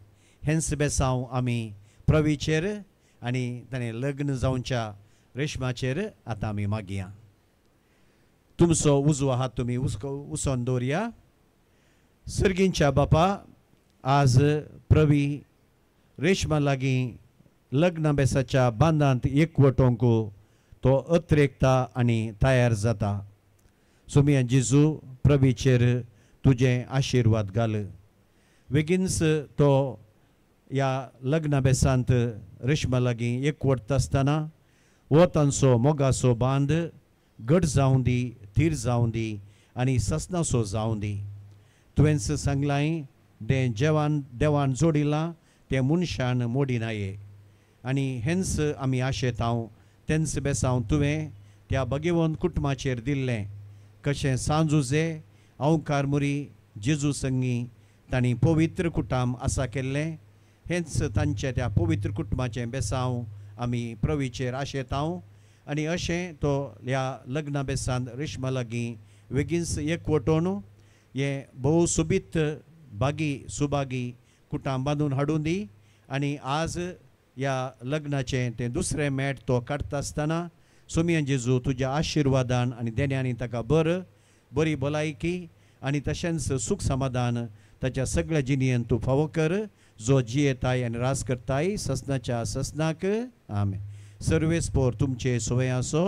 हेंच बेसांव आमी प्रवीचेर आनी ताणें लग्न जावच्या रेशमाचेर आतां आमी मागया. तुमचो उजवो हात तुमी उसोन दवरया. सर्गींच्या बापा, आज प्रवी रेशमा लागीं लग्न बेसाच्या बांदांत एकवटोवंक तो अत्रेकता आनी तयार जाता. सोमिया जेजू, प्रवीचेर तुजें आशिर्वाद घाल. बेगीनच तो ह्या लग्न बेसांत रेशमा लागीं एकवटता आसतना हो तांचो मोगाचो बांद घट जावं दी, थीर जावं दी आनी ससनासो जावं दी. तुवेंच सांगलां तें जेवान देवान जोडिलां तें मनशान मोडिनाये आनी हेंच आमी आशेतांव. तेंच बेसांव तुवें त्या भगेवन कुटुंबाचेर दिल्लें कशें सांजुजे अंवकार मुरी जेजू संगी तांणी पवित्र कुटाम आसा केल्लें, हेंच तांच्या त्या पवित्र कुटुंबाचें बेसांव आमी प्रवीचेर आशेतांव. आनी अशें तो ह्या लग्ना बेसांत रेशमा लागीं बेगीनच एकवटोवन हें भोव सोबीत बागी सुबागी कुटाम बांदून हाडून दी. आनी आज ह्या लग्नाचें तें दुसरें मॅट तो काडटा आसतना सोमिया जेजू तुज्या आशिर्वादान आनी देण्यांनी ताका बरी भलायकी आनी तशेंच सूख समाधान ताच्या सगळ्या जिणेन तूं फावो कर, जो जियेताय आनी राज करताय ससनाच्या ससनाक. आमेन. सर्वेस्पोर तुमचे सोय आसो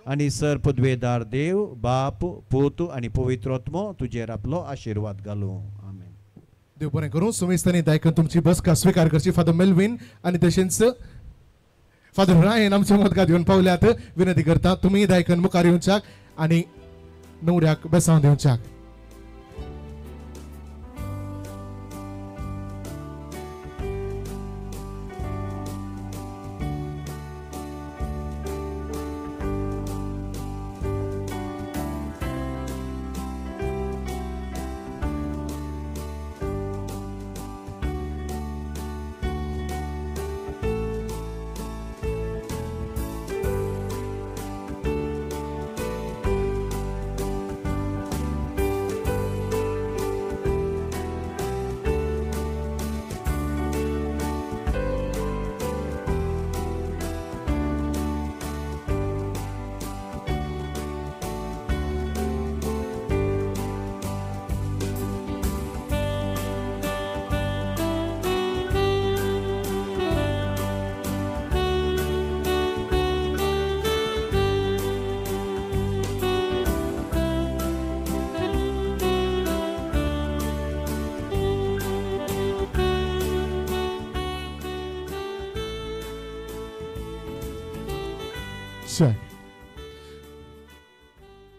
आनी सर पदवेदार देव बाप पूत आनी पवित्र आत्मो तुजेर आपलो आशिर्वाद घालूं. आमेन. देव बरें करूं. सुमेस्तांनी दायकन तुमची बसका स्विकार करची. फादर मेल्विन आनी तशेंच फादर रायन आमच्या मदगात येवन पावल्यात. विनंती करता तुमी दायकन मुखार येवच्याक आनी न्हवऱ्याक बेसांव दिवच्याक.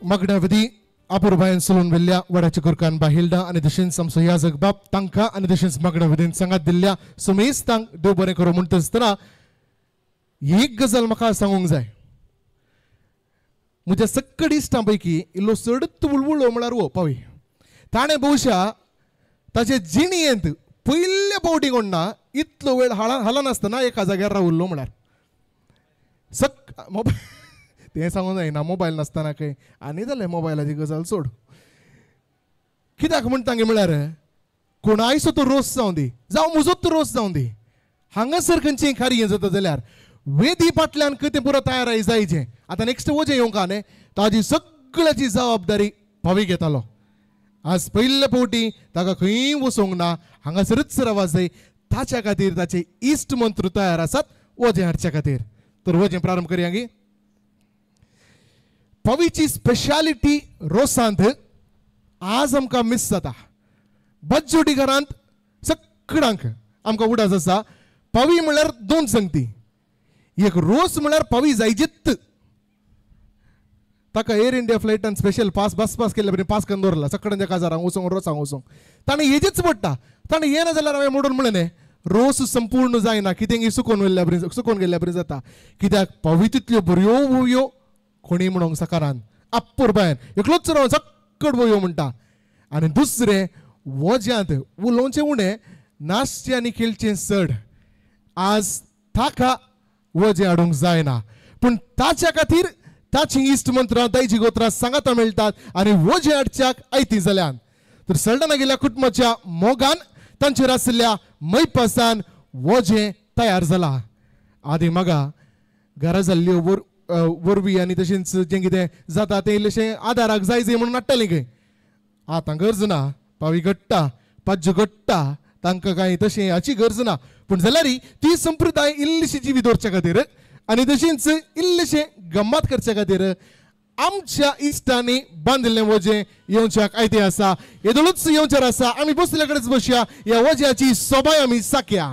मागण्या विधी अपुरबायन सोलून वेल्ल्या वडाच्या कुरकान बाहिल्डा आनी तशेंच आमचो याजक बाप तांकां आनी तशेंच मागण्या विधीन सांगात दिल्ल्या सुमेस तांक देव बरें करूं म्हणटा आसतना एक गजाल म्हाका सांगूंक जाय. म्हज्या सक्कड इश्टां पैकी इल्लो चडच उलवुळो म्हळ्यार हो पावी. ताणें बहुशा ताचे जिणयेंत पयल्या फावटी कोण इतलो वेळ हालनासतना एका जाग्यार रावल्लो म्हळ्यार सक मोबायल तें सांगूंक जायना मोबायल नासतना खंय आनी जालें मोबायलाची गजाल सोड. कित्याक म्हणटा म्हळ्यार कोणायचो तो रोस जावं दी, जावं म्हजोच तो रोस जावं दी, हांगासर खंयचीं कार्य जाता जाल्यार वेदी फाटल्यान खंय तें पुरो तयार जायचें. आतां नेक्स्ट वजें येवंक न्ही ताजी सगळ्याची जबाबदारी भावी घेतालो. आज पयले फावटी ताका खंय वचूंक ना, हांगासरच रावा जाय. ताच्या खातीर ताचे इश्ट मंत्र तयार आसात वजें हाडच्या खातीर. तर वजें प्रारंभ करया गी. पवीची स्पेशालिटी रोसांत आज आमकां मिस जाता. बज्जुडी घरांत सगळ्यांक आमकां उडास आसा. पवी म्हळ्यार दोन संगती, एक रोस म्हळ्यार पवी जायजीत. ताका एअर इंडिया फ्लायटान स्पेशल पास बस पास केल्ले बरें पास करून दवरला सगळ्यांच्या काजारांक वचोंक रोसांक वचोंक. ताणें हेजीच पडटा. ताणें येना जाल्यार हांवें मोडून म्हणलें न्ही रोस संपूर्ण जायना, कितें सुकोवन गेल्ल्या बरें सुकोवन गेल्ल्या बरें जाता. कित्याक पवी तितल्यो बऱ्यो वोयो कोणी म्हणूंक सकारान अपुरबायन एकलोच रावन सक्कड वोयो म्हणटा. आनी दुसरें वज्यांत उलोवचें उणें नाचचें आनी खेळचें चड. आज ताका वजें हाडूंक जायना, पूण ताच्या खातीर ताची इश्ट मंत्रां ताची गोत्रां सांगाता मेळटात आनी वजें हाडच्याक आयती जाल्यान. तर सल्डाना गेल्या कुटुंबाच्या मोगान तांचेर आशिल्ल्या मैपासान वजें तयार जाला. आदी मागा घरा जाल्ल्यो वरवी आनी तशेंच जें कितें जाता तें इल्लेशें आदाराक जाय जाय म्हणून हाडटालीं खंय. आतां गरज ना, पावी घडटा, पाज्जो घडटा, तांकां कांय तशें हाची गरज ना. पूण जाल्यार ती संप्रदाय इल्लीशी जिवी दवरच्या खातीर आनी तशींच इल्लेशें गम्मात करच्या खातीर आमच्या इश्टांनी बांदिल्लें वजें येवच्याक आयतें आसा. येदोळूच येवचेर आसा. आमी बसल्या कडेच बसया, ह्या वज्याची सोबाय आमी साकया.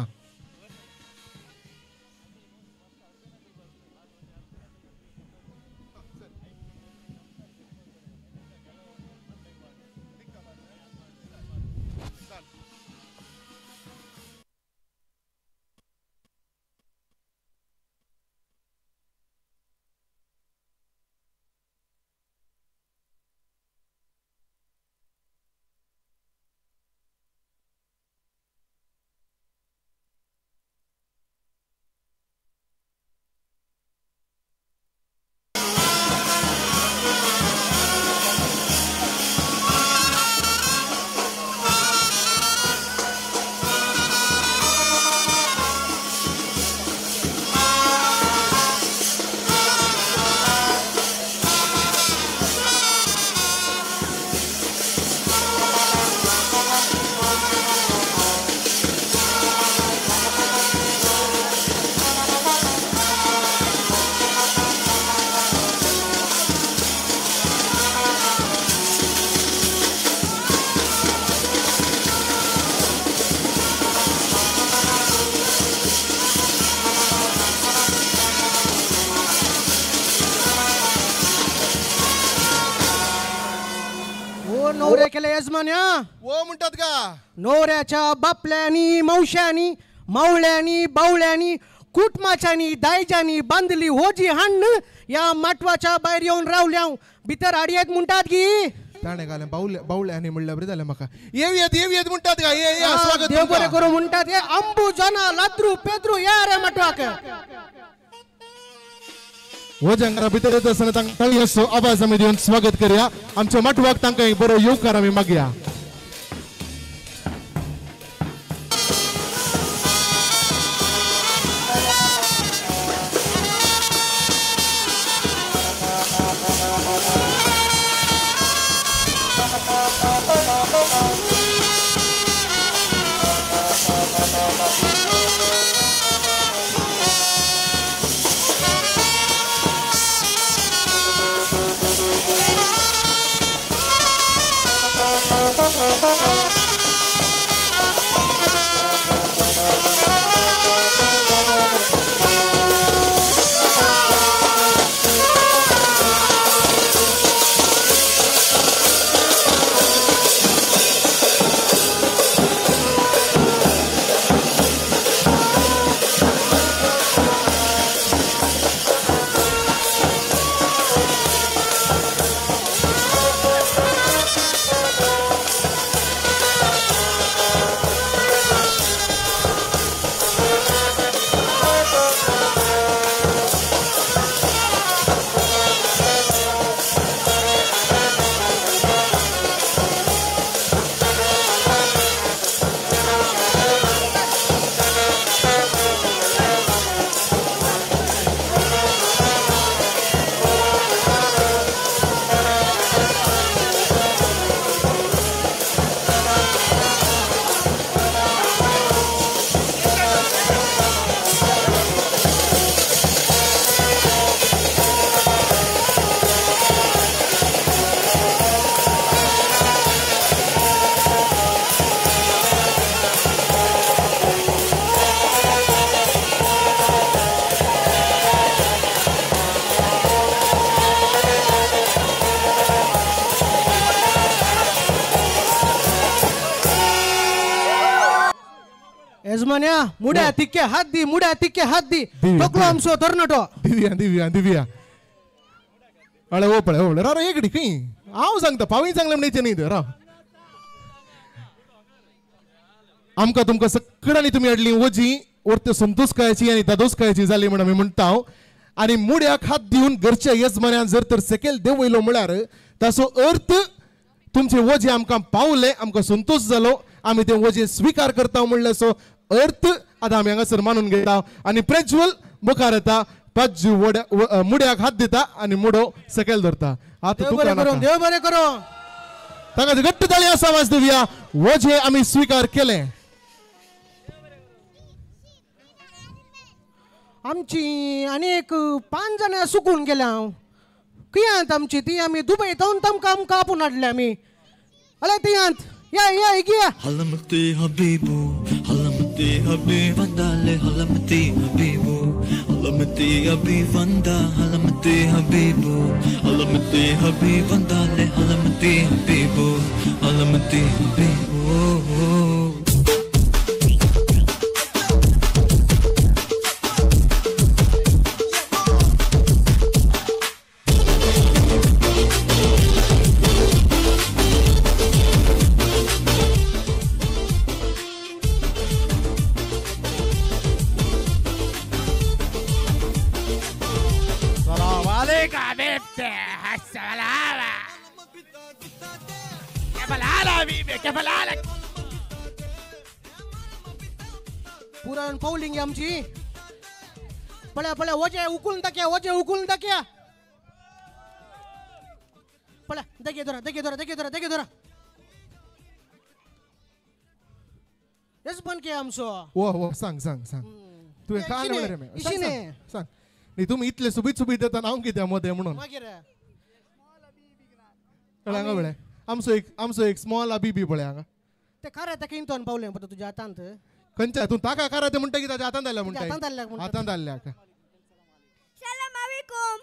ओ म्हणतात का नवऱ्याच्या बापल्यांनी मावश्यांनी मावळ्यांनी बावळ्यांनी कुटमाच्यांनी दायज्यांनी बांदली होजी हाण्ण या माटवाच्या भायर येवन रावल्या भितर आडयेत म्हणटात की ताणें घालें बावळ्यांनी म्हणल्यार बरें जालें म्हाका. येवयात येवयात म्हणटात का? ये या, स्वागत देव बरें करूं म्हणटात. हे अंबू जना लाद्रू पेद्रू या रे माटवाक. वजंगरा भितर येत आसतना तांकां ताळयांचो आवाज आमी दिवन स्वागत करया. आमच्या माटवाक तांकां एक बरो येवकार आमी मागया. यजमान्या मुड्या तिक्के हात दी, मुड्या तिक्के हात दी, टोकलो आमचो तरणाटो. दिव्या दिव्या दिव्या अळे ओ पळे ओ राव एकडी खंय हांव सांगता पावूय सांगलें म्हणचे न्ही राव. आमकां तुमकां सगळ्यांनी तुमी हाडली वजी वर्ते संतोषकायाची आनी दादोसकायाची जाली म्हण आमी म्हणटा. आनी मुड्याक हात दिवन घरच्या यजमान्यान जर तर सेकेल देंवयलो म्हळ्यार ताचो अर्थ तुमचे वजे आमकां पावले, आमकां संतोष जालो आमी ते वजें स्विकार करता म्हणलें सो अर्थ आतां आमी हांगासर मानून घेता आनी प्रज्वल मुखार येता पाज्जू मुड्याक हात दिता आनी मुडो सकयल धरता. आतां तुका देव बरें करूं ताका घट्ट ताळी आसा वाज दिवया. वजें आमी स्विकार केलें. आमची आनी एक 5 जाणां सुकून गेल्या हांव कियांत आमची ती आमी दुबय तावन तामकां आमकां आपोवन हाडल्या आमी अले तियांत या या इगिया. हलमती हबीबू हलमती हबीबंदाले हलमती हबीबू हलमती हबीबंदा हलमती हबीबू हलमती हबीबंदाले हलमती हबीबू हलमती हबीबू. पुरण पावलिंग आमची पळया पळया वजे उकलून दाखया वजे उकलून दाखया पळया दगे धरा दगे धरा दगे धरा दगे धरा यजमान के आमचो वो वो सांग सांग सांग तुवें काय म्हणलें रे सांग न्ही तुमी इतले सुबीत सुबीत येता हांव कित्याक मदें म्हणून मागीर हांगा पळय आमचो एक स्मॉल अबिबी पळय हांगा ते खरें ताका इंतोन पावलें पळय तुज्या हातांत खंयच्या तूं ताका कारा ते म्हणटा की ताच्या हातांत आयल्या म्हणटा हातांत आयल्या. सलाम अलैकुम.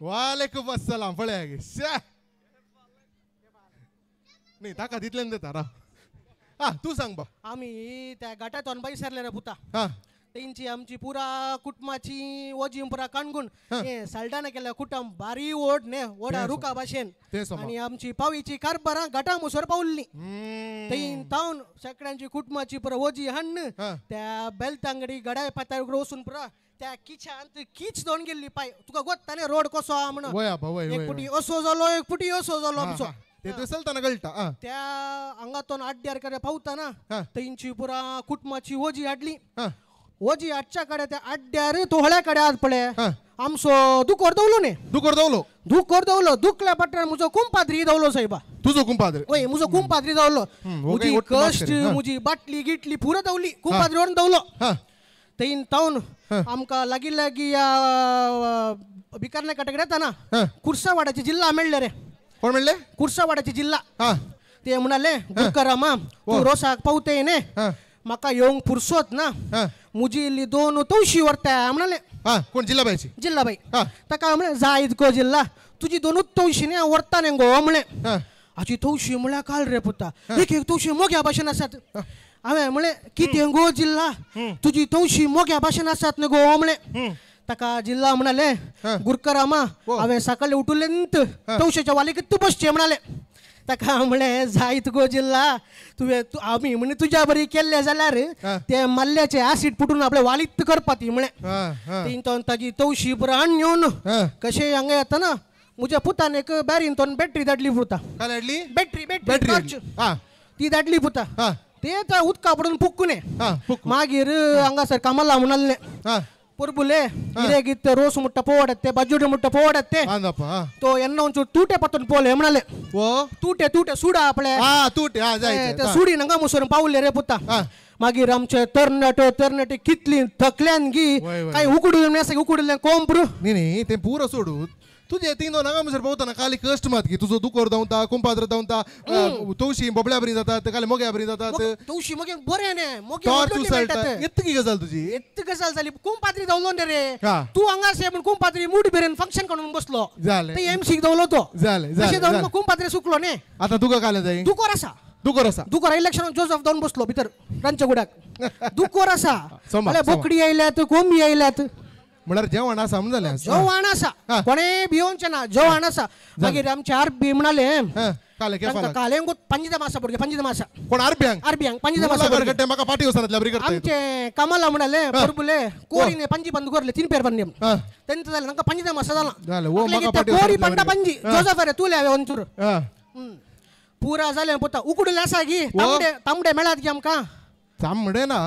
वालेकुम अस्सलाम. पळय शे न्ही ताका तितल्यान दिता राव. आं तूं सांग बा. आमी त्या घाटांत बाई सरले रे पुता तेंची आमची पुरा कुटुंबाची वजी पुरा काणगून हे सालडाना केल्या कुटुंब बारी ओड ने ओडा रुका भाशेन आनी आमची पावीची कारबारां घाटा मुसर पावल्ली थंय तावन सगळ्यांची कुटुंबाची पुरा वजी हाडून त्या बेलतांगडी गडाय पाताळ वचून पुरा त्या किचांत कीच दोन गेल्ली पाय तुका गोत्ता न्ही रोड कसो आहा म्हणून एक पुटी असो जालो एक पुटी असो जालो आमचो ते चलतना कळटा त्या हांगातून आड्ड्यार कडे पावतना तेंची पुरा कुटुंबाची वजी हाडली वजी आजच्या कडे त्या आड्ड्यार तो हळ्या कडे आज पळय आमचो दुकोर दवलो न्ही दुकोर दवलो दुकोर दवलो दुखल्या पट्ट्यान म्हजो कुंपाद्री दवलो साहेबा. तुजो कुंपाद्री? वय म्हजो कुंपाद्री दवलो. म्हजी कश्ट म्हजी बाटली गिटली पुरो दवली कुंपाद्री व्हरून दवलो. थंय तावन आमकां लागीं लागीं भिकारण्या कडेन येता ना कुर्सावाड्याचे जिल्ला मेळ्ळे रे. कोण मेळ्ळे? कुर्सावाड्याचे जिल्ला. ते म्हणाले गुरकरामा तूं रोसाक पावतय न्ही म्हाका येवंक पुरसोत ना म्हजी इल्ली 2 तवशी व्हरता म्हणाले. कोण जिल्लाबायची? जिल्लाबाई ताका म्हणलें जायत गो जिल्ला तुजी 2 तवशी न्ही हांव व्हरता न्ही गो म्हणलें. हाची तवशी म्हळ्यार काल रे पुता एक एक तवशी मोग्या भाशेन आसात. हांवें म्हणलें कितें गो जिल्ला तुजी तवशी मोग्या भाशेन आसात न्ही गो म्हणलें. ताका जिल्ला म्हणाले गुरकरामा हांवें सकाळीं उठुलेंत तवशेच्या वालीक बसचें म्हणाले. ताका म्हणलें जायत गो जिल्ला तुवें आमी म्हणजे तुज्या बरी केल्लें जाल्यार ते मल्ल्याचे आसीड पुटून आपले वालीत करपा ती म्हणलें. थंय ताजी तवशी पुरा हाडून येवन कशें हांगा येतना म्हज्या पुतान एक बॅरीन तोन बॅटरी धाडली पुता. धाडली? बॅटरी बॅटरी ती धाडली पुता. ते त्या उदका पडून फुक्कूने मागीर हांगासर कामाला म्हणाले परबुले हिरे गीत रोस मुट्टा पोवडत्ते बाजुडे मुट्टा पोवडत्ते तो एन्न ಒಂಚೂರು ತೂಟೆ ಪತ್ತೊಂದು ಪೋಲೆ म्हणाले. तूटे तूटे सुडा आपले ते सुडी नंगा मुसरून पावले रे पुता. मागीर आमचे तरणाटे तरणाटे कितली थकल्यान गी काय उकडून उकडले कोंपर न्ही न्ही ते पुरो सोडू तुझे तीन दोन हांगा मुसर पावतना काली कश्ट मात की तुजो दुकोर धांवता कुंपाद्र धांवता तवशी बोबड्या बरी जातात काली मोग्या बरी जातात तवशी मोगे बरें न्ही मोगे येत की गजाल तुजी येत गजाल जाली कुंपाद्री धांवलो न्ही रे तूं हांगा आसा पूण कुंपाद्री मूड बिरेन फंक्शन काडून बसलो जालें ते एमसीक धांवलो तो जालें तशें धांवलो कुंपाद्री सुकलो न्ही. आतां तुका कालें जाय दुकोर आसा दुकोर आसा दुकोर इलेक्शन जोजफ धांवन बसलो भितर रांदच्या गुडाक दुकोर आसा बोकडी आयल्यात कोंबी आयल्यात म्हळ्यार जेवण आसा म्हण जालें जेवण आसा कोणें भियोवचें ना जेवण आसा. मागीर आमचे आरबी म्हणाले काले पंजिता मासा भुरगे पंजिता मासा कोण आरब्यांक आरब्यांक पंजिता मासा म्हाका पाटी वचनातल्या बरी करता आमचे कमला म्हणाले परबुले कोरीने पंजी बंद करले 3 पेर बंद तेंच जालें तांकां पंजिता मासा जाला कोरी पंडा पंजी जोजफ रे तूं हांवें वंचूर. पुरा जालें पुता उकडले आसा गी तांबडे तांबडे मेळात गी आमकां तांबडे ना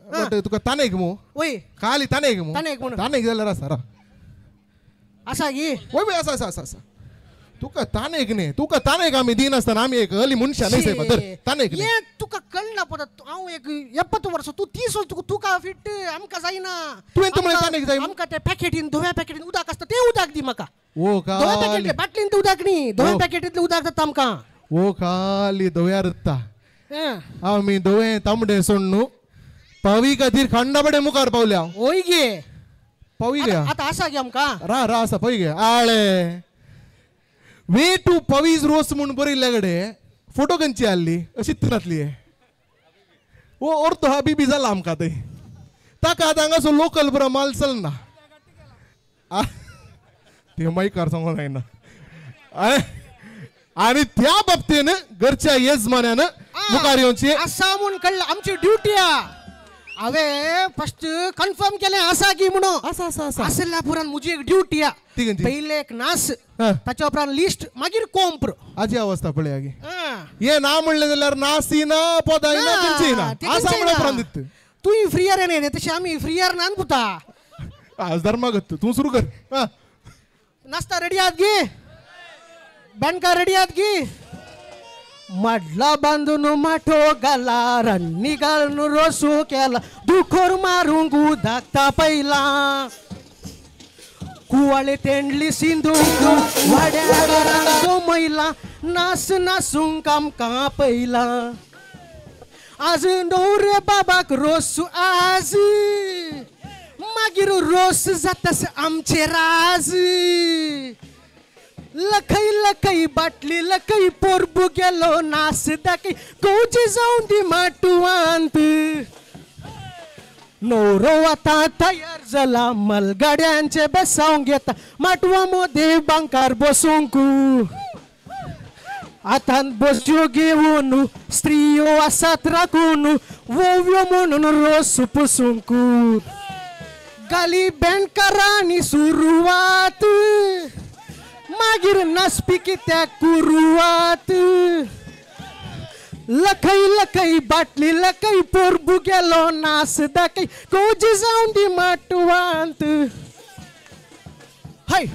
बट तुका तानेक मू वय खाली तानेक मू तानेक म्हणून तानेक जाल्यार आसा रा आसा गी वय वय आसा आसा आसा तुका तानेक न्ही तुका तानेक आमी दिनासतना आमी एक अली मनशां न्ही सायबा तर तानेक न्ही हें तुका कळना पुता हांव एक 70 वर्सां तूं 30 वर्सां तुका तुका फिट आमकां जायना तुवें तुमळे तानेक जाय आमकां ते पॅकेटीन धव्या पॅकेटीन उदक आसता तें उदक दी म्हाका ओ धव्या पॅकेट बाटलीन तें उदक न्ही धव्या पॅकेटींतलें उदक जाता आमकां ओ खाली धव्यार जाता आमी धवें तांबडें सोडून पावी खातीर खांडा मुखार पावल्या ओय गे पावी गे आतां आसा गे आमकां रा रा आसा पळय गे आळे वे टू पवीज रोस म्हूण बरयल्ल्या कडेन फोटो खंयची आहली अशीच नातली ओ अर्थ हा बीबी जाला आमकां थंय ताका आतां हांगासो लोकल बरो माल चलना ते मायकार सांगूंक जायना आनी त्या बाबतीन घरच्या येजमान्यान मुखार येवची आसा म्हूण कळ्ळें आमची ड्युटी आ हांवें फर्स्ट कन्फर्म केलें आसा की म्हणून आसा आसा आसा आसल्या पुरान म्हजी एक ड्युटी आ पयलें एक नास ताच्या उपरांत लिस्ट मागीर कोंप्र आजी अवस्था पळय गे हे ना म्हणलें जाल्यार नासी ना पोदाय ना खंयची ना आसा म्हणून उपरांत दित तूं फ्रियर न्ही तशें आमी फ्रियर नान पुता आज धर्मागत तूं सुरू कर नास्ता रेडी आहात गे बँडकार रेडी आहात गी मडला बांदून माठो घाला रन्नी घालून रोसू केला दुखोर मारूंक उदक तापयला कुवाळे तेंडली सिंधूंक वाड्या घरांक जमयला नास नासूंक आमकां पयला आज न्हवरे बाबाक रोसू आज मागीर रोस जातास आमचे राज लखई लखई बाटली लखई पोरबू गेलो नास दाखय गोजी जावन दी माटवांत नवरो आतां तयार जाला मलगाड्यांचे बेसावंक घेता माटवा मोदे बांकार बसूंक आतां बसयो घेवन स्त्रियो आसात राखून वोव्यो म्हणून रोस पुसूंक गाली बँडकारांनी सुरवात मागीर नासपी कित्याक कुरुवात लखई लखई बाटली लखई पोरबू गेलो नास दाखय कोजी जावन दी माटवांत हय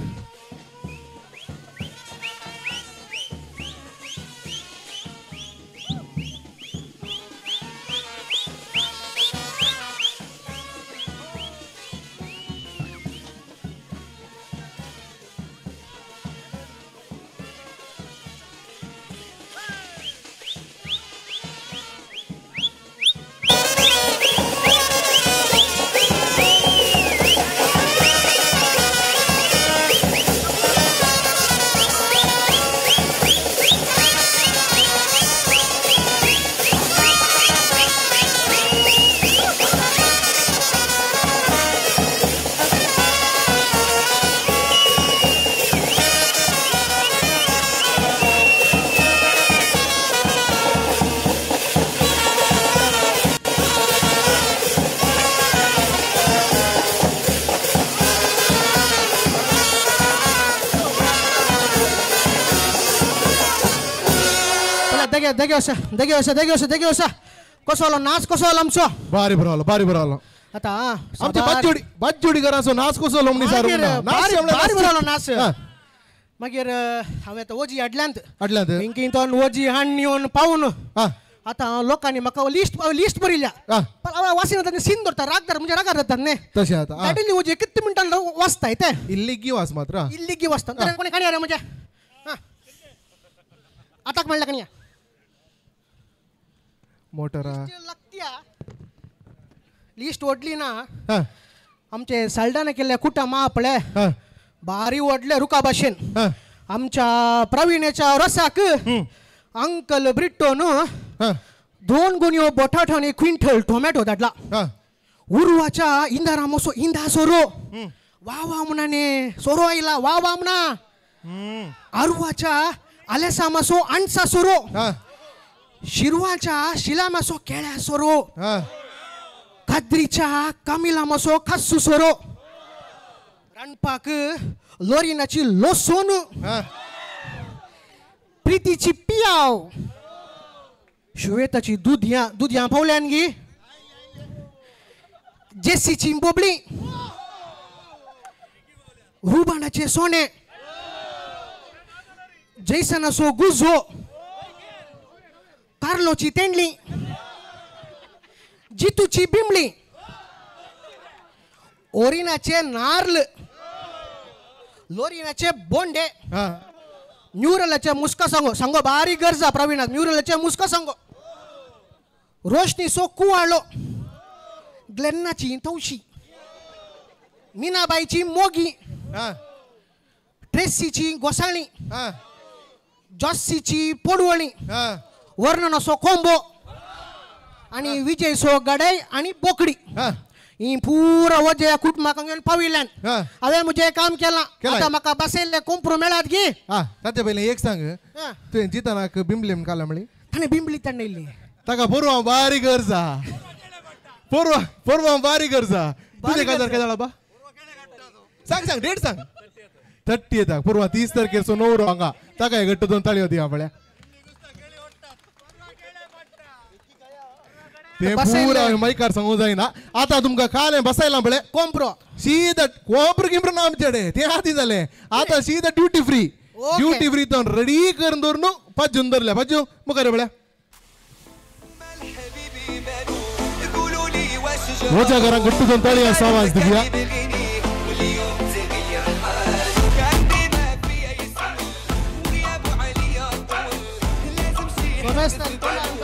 दगे वसा दगे वसा दगे वसा दगे वसा कसो आलो नाच कसो आलो आमचो बारी बरो आलो बारी बरो आलो आतां आमचे बाज्जोडी बाज्जोडी घराचो नाच कसो आलो म्हणी सारू बारी बरो आलो नाच मागीर हांवें आतां वजी हाडल्यांत हाडल्यांत इंकी तो वजी हाडून येवन पावून आतां लोकांनी म्हाका लिस्ट लिस्ट बरयल्या वासिना तांणी सीन दवरता रागदार म्हणजे रागार जातात न्ही तशें आतां धाडिल्ली वजी कितले मिनटां वाचता तें इल्ली वास मात्र इल्ली वाचता कोणी काणी रे म्हणजे आताक म्हणल्या काणया मोटरा लिस्ट ओडली ना आमचे साल्डाने केल्ले कुटा मा पळे भारी ओडले रुका भाशेन आमच्या प्रवीणाच्या रसाक अंकल ब्रिटोन 2 गुणयो बटाटो आनी क्विंटल टोमॅटो धाडला उर्वाच्या इंदारा मोसो इंदा सोरो वा वा म्हणाने सोरो आयला वा वा म्हणा आरुवाच्या आलेसा मासो आणसा सोरो शिरवाच्या शिला मासो केळ्या सोरो काद्रीच्या कामिला मासो खासू सोरो रांदपाक लोरिनाची लसूण प्रितीची पियाव शुवेताची दुदयां दुदयां पावल्यान गी जेसीची बोबली रुबाणाचे सोने जैसनाचो गुजो कार्लोची तेंडली जितूची बिंबली ओरिनाचे नार्ल लोरिनाचे बोंडे म्युरलाचे मुस्का सांगो सांगो बारीक गरजा प्रवीणाक म्युरलाचे मुस्का सांगो रोशनीचो कुवाळो ग्लेन्नाची तवशी मीनाबाईची मोगी ट्रेसीची गोसाळी जॉस्सीची पोडवळी वर्णनाचो कोंबो आनी विजयचो गडे आनी बोकडी ही पुरा वजे कुटुंबाक घेवन पाविल्ल्यान हांवें म्हजें काम केलां आतां म्हाका बसयल्ले कोंपरो मेळात गी. ताचे पयलीं एक सांग तुवें जितानाक बिंबली म्हण काडला म्हळी ताणें बिंबली ताणें इल्ली ताका पोरवा बारीक गरज आहा पोरवा पोरवा बारीक गरज आहा. तुजें काजार काय जाला बा सांग सांग डेट सांग. 30 येता पोरवा 30 तारखेर सो नवरो हांगा ताका घट्ट दोन ताळयो दिया पळया ते पुरा मायकार सांगू जायना. आतां तुमकां कालें बसायलां पळय कोंपरो सीधा कोंपरो गिंपरो ना आमचे ते आदी जालें आतां सीधा ड्युटी फ्री ड्युटी फ्री तो रेडी करून दवरून पाजून धरल्या पाजू मुखार पळया रोजा घरांक घट्ट दोन ताळयो आवाज दिवया.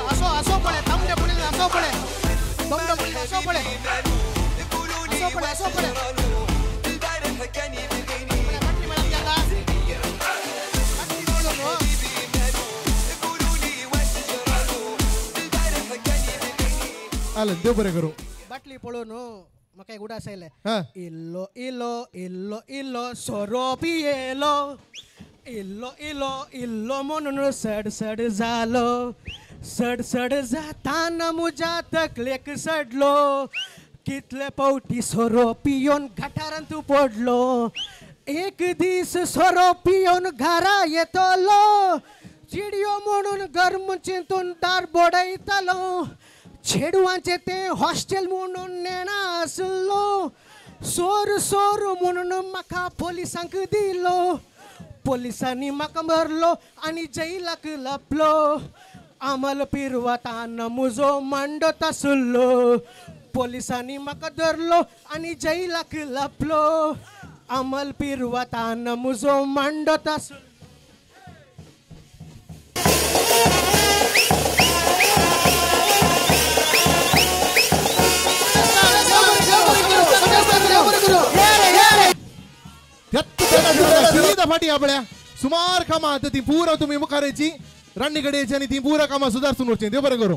असो असो पळय तांबडे पळय असो पळय तांबडे पळय असो पळय असो पळय असो पळय आले देव बरें करूं. बाटली पळोवन म्हाका एक उडास आयलें इल्लो इल्लो इल्लो इल्लो सोरो पियेलो इल्लो इल्लो इल्लो म्हणून सड सड जालो सड सड जाताना म्हज्या तकलेक सडलो कितले पावटी सोरो पियोन गटारांत पडलो एक दीस सोरो पियोन घरा येतलो चिडयो म्हणून गरम चिंतून दार बडयतालो चेडवांचें तें हॉस्टेल म्हणून नेणा आसलो सोर सोर म्हणून म्हाका पोलिसांक दिलो पोलिसांनी म्हाका मारलो आनी जैलाक लपलो आमल पिरवतान म्हजो मांडत आसलो पोलिसांनी म्हाका धरलो आनी जैलाक लपलो अमल पिरवतान म्हजो मांडत आसलो. सीधा फाटी आपल्या सुमार कामां आतां ती पुरा तुमी मुखार येची रांडणी कडेन येची आनी ती पुरा कामां सुदारसून वचची. देव बरें करूं.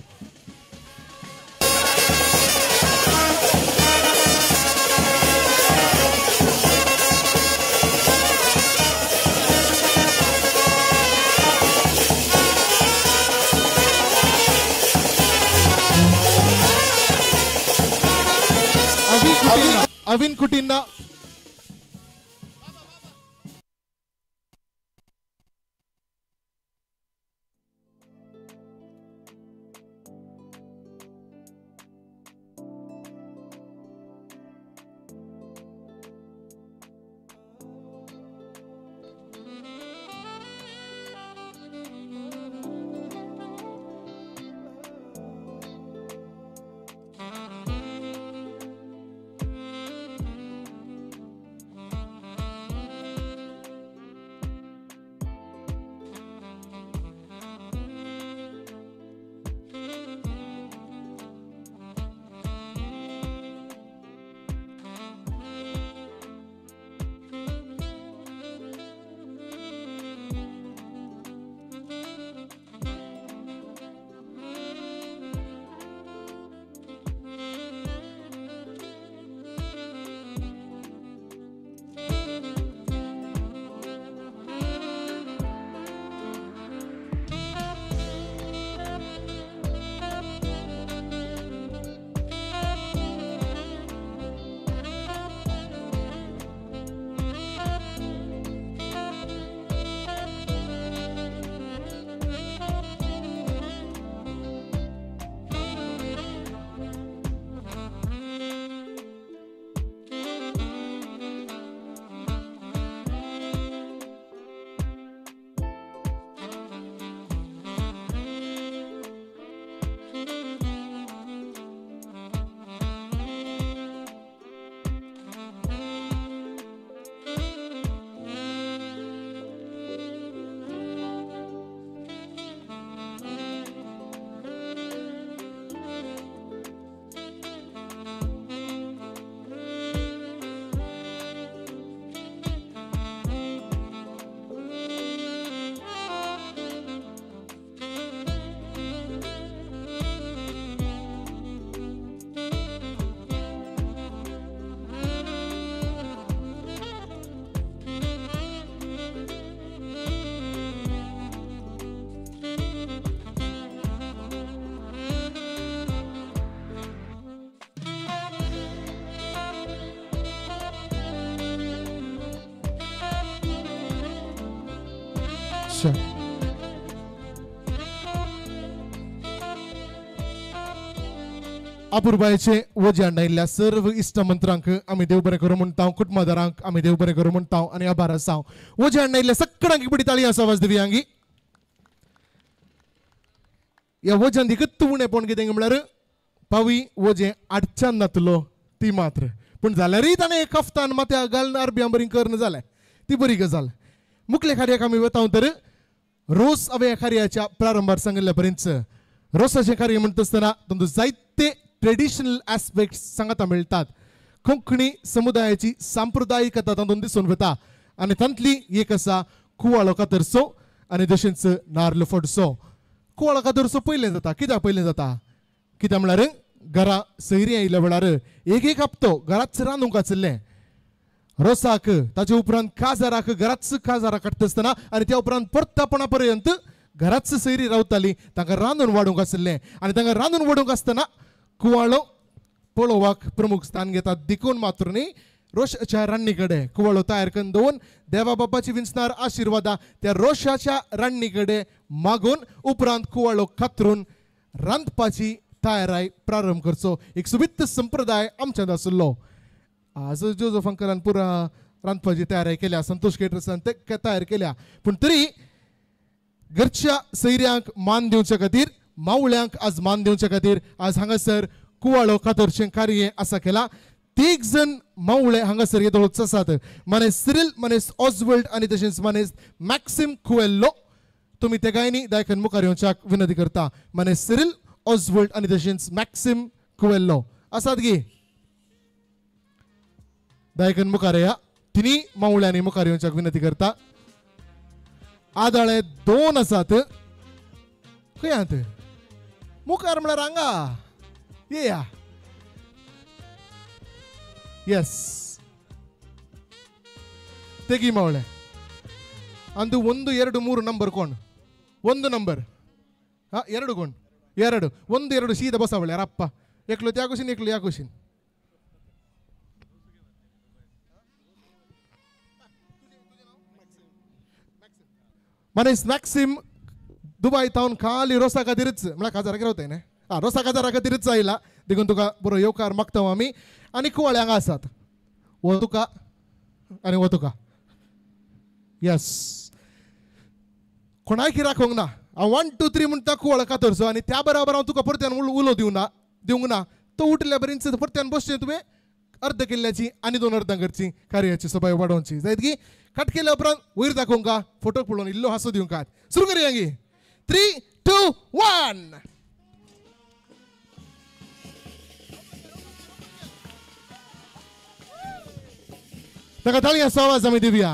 अविन कुटिन्ना वचचें. अपुरबायेचे वजें आयिल्ल्या सर्व इश्ट मंत्रांक आमी देव बरें करूं म्हणटा, कुटुंबादारांक आमी देव बरें करूं म्हणटा आनी आभार आसा. वजें आयिल्ल्या सगळ्यांक बडी ताळी आसा आवाज दिवया. ह्या वज्यान एकच उणेपण कितें म्हळ्यार पावी वजें आडच्यान नातलो ती मात्र, पूण जाल्यारय ताणें एक कफ्तान माथ्या घालून अरबी बरी करना जालें, ती बरी गजाल. मुखल्या कार्याक आमी वता तर रोस हांवें ह्या कार्याच्या प्रारंभार सांगिल्ल्या पर्यंत रोसाचें कार्य म्हणटा आसतना तातूंत जायते ट्रेडिशनल एस्पेक्ट्स सांगाता मेळटात. कोंकणी समुदायाची सांप्रदायिकता तातूंत दिसून वता आनी तांतली एक आसा कुवाळो कातरचो आनी तशेंच नार्ल फोडचो. कुवाळो कातरचो पयलें जाता. कित्याक पयलें जाता? कित्याक म्हळ्यार घरा सैरी आयिल्ल्या वेळार एक एक हप्तो घराच रांदूंक आशिल्लें रोसाक, ताचे उपरांत काजाराक घराच काजारा काडटा आसतना आनी त्या उपरांत परतापणा पर्यंत घराच सैरी रावताली, तांकां रांदून वाडूंक आशिल्लें आनी तांकां रांदून वाडूंक आसतना कुवाळो पळोवपाक प्रमुख स्थान घेतात. देखून मात्र न्ही रोशाच्या रान्नी कडेन कुवाळो तयार करून दवरून देवा बापाची विंचणार आशिर्वादा त्या रोशाच्या रान्नी कडेन मागून उपरांत कुवाळो कातरून रांदपाची तयाराय प्रारंभ करचो एक सुबित्त संप्रदाय आमच्यांत आशिल्लो. आज जोजफ अंकलान पुरा रांदपाची तयारी केल्या, संतोष केटरसान ते तयार केल्या, पूण तरी घरच्या सैऱ्यांक मान दिवचे खातीर, मावळ्यांक आज मान दिवचे खातीर आज हांगासर कुवाळो कातरचें कार्य आसा केला. तीग जण मावळे हांगासर येदोळच आसात, मानेस सिरिल, मानेस ऑजवर्ल्ड आनी तशेंच मानेस मॅक्सिम कुवेल्लो. तुमी तेगांयनी दायकन मुखार येवच्याक विनंती करता. मानेस सिरिल, ऑजवर्ल्ड आनी तशेंच मॅक्सिम कुवेल्लो आसात गी? दायकन मुखार या. तिनी मावळ्यांनी मुखार येवच्याक विनंती करता. आदाळे दोन आसात, खंय आहात? मुखार म्हळ्यार हांगा येया. येस, तेगी मावळे ಅಂದು 1 2 3 ನಂಬರ್ ಕೋಣ, 1 ನಂಬರ್, ಹಾ 2 ಕೋಣ, 2 1 2 ಸೀದಾ ಬಸವಳೆ ಅರಪ್ಪ ಎಕ್ಲು ತ್ಯಾಕುಶಿನ್ ಎಕ್ಲು ಯಾಕುಶಿನ್. ಮನೇಶ್ ಮ್ಯಾಕ್ಸಿಮ್ दुबय तावन खाली रोसा खातीरच म्हळ्यार काजाराक रावताय न्ही, आं रोसा काजारा खातीरच आयला देखून तुका बरो येवकार मागता आमी. आनी कुवाळे हांगा आसात, हो तुका आनी हो तुका. येस, कोणायकी राखूंक ना. हांव 1 2 3 म्हणटा कुवाळो कातरचो आनी त्या बराबर हांव तुका परत्यान उलो दिवंक ना. तो उठल्या बरेंच परत्यान बसचें तुवें अर्द केल्ल्याची आनी 2 अर्दां करची कार्याची सबाय वाडोवची जायत की. कट केल्या उपरांत वयर दाखोवंक का फोटो पळोवन इल्लो हांसो दिवंक. सुरू करुया गी. 3 2 1. ताका ताळयांचो आवाज आमी दिवया.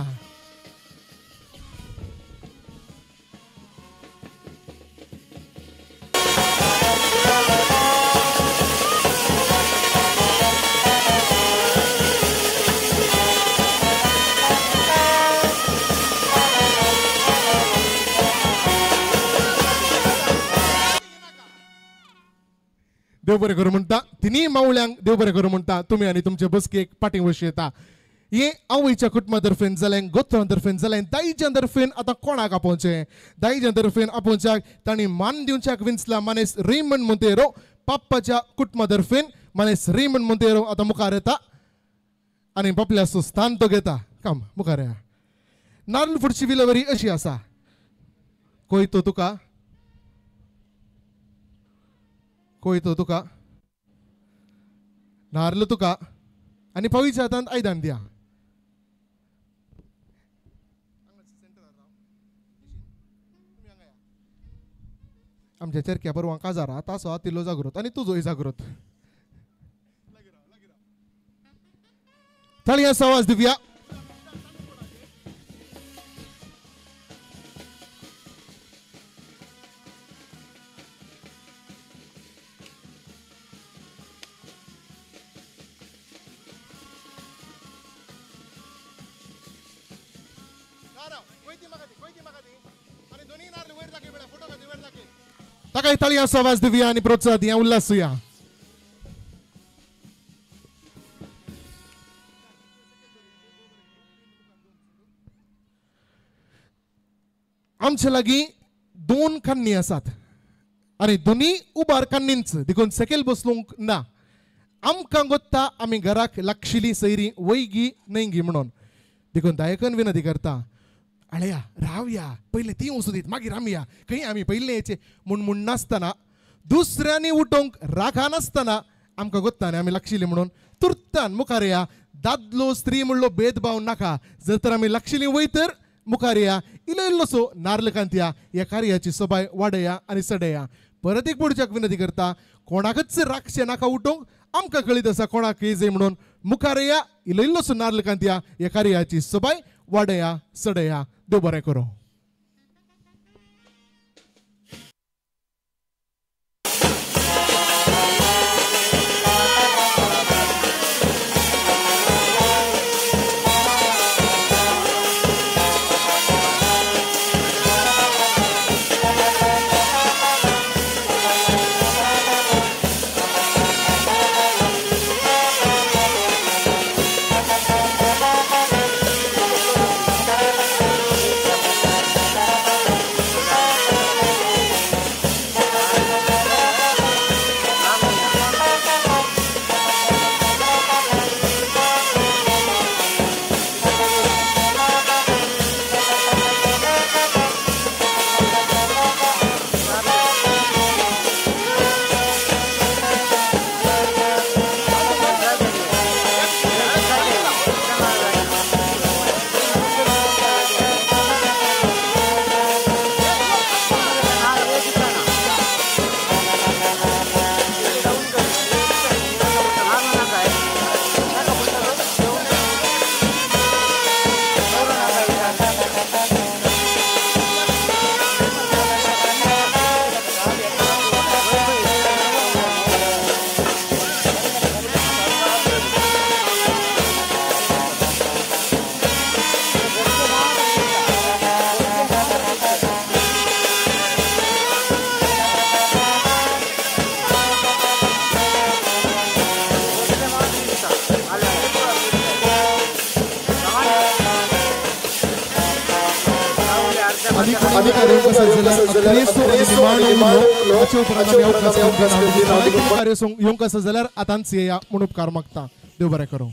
देव बरें करूं म्हणटा तिनूय मावळ्यांक देव बरें करूं म्हणटा. तुमी आनी तुमचे बसकेक पाटी वशी येता. हे आवयच्या कुटुंबा तर्फेन जालें, गोत्रां तर्फेन जालें, दायज्या तर्फेन आतां कोणाक आपोवचें? दायज्या तर्फेन आपोवच्याक तांणी मान दिवच्याक विंचला मानेस रेमंड मोंतेरो. पाप्पाच्या कुटुंबा तर्फेन मानेस रेमंड मोंतेरो आतां मुखार येता आनी बापल्याचो स्थान तो घेता. काम मुखार या. नारल फुडची विलवरी अशी आसा. कोयतो तुका, कोयतो तुका, नारल तुका आनी पावीच्या हातांत आयदन दिया. आमच्या चरक्या बरोबर काजार तासो आतिल्लो जागृत आनी तुजोय जागृत. ताळयांचो आवाज दिवया. ताका ताळयांचो आवाज दिवया आनी प्रोत्साहन दिया, उल्हासूया. आमचे लागीं 2 कान्नी आसात आनी दोनी उबार कान्नींच देखून सकयल बसलूंक ना. आमकां गोत्ता आमी घराक लागशिली सैरी वयगी न्हयगी म्हणून देखून दायकन विनंती करता आळया रावया पयले ती वचूं दीत मागीर आमी या खंय आमी पयले याचे म्हूण म्हूण नासतना दुसऱ्यांनी उठोवंक राखा नासतना आमकां गोत्ता आनी आमी लागशिली म्हणून तुर्तान मुखार या. दादलो स्त्री म्हणलो भेदभाव नाका. जर तर आमी लागशिली वय तर मुखार या इल्लो इल्लोसो नार्ल कांतया ह्या कार्याची सबाय वाडया आनी चडया. परत एक पुढच्याक विनंती करता कोणाकच राखचें नाका उठोवंक आमकां कळीत आसा कोणाक येजे म्हणून मुखार या इल्लो इल्लोसो नार्ल कांतया ह्या कार्याची सबाय वाडया चडया. देव बरें करूं. येवंक आसा जाल्यार आतांच येया म्हूण उपकार मागता. देव बरें करूं.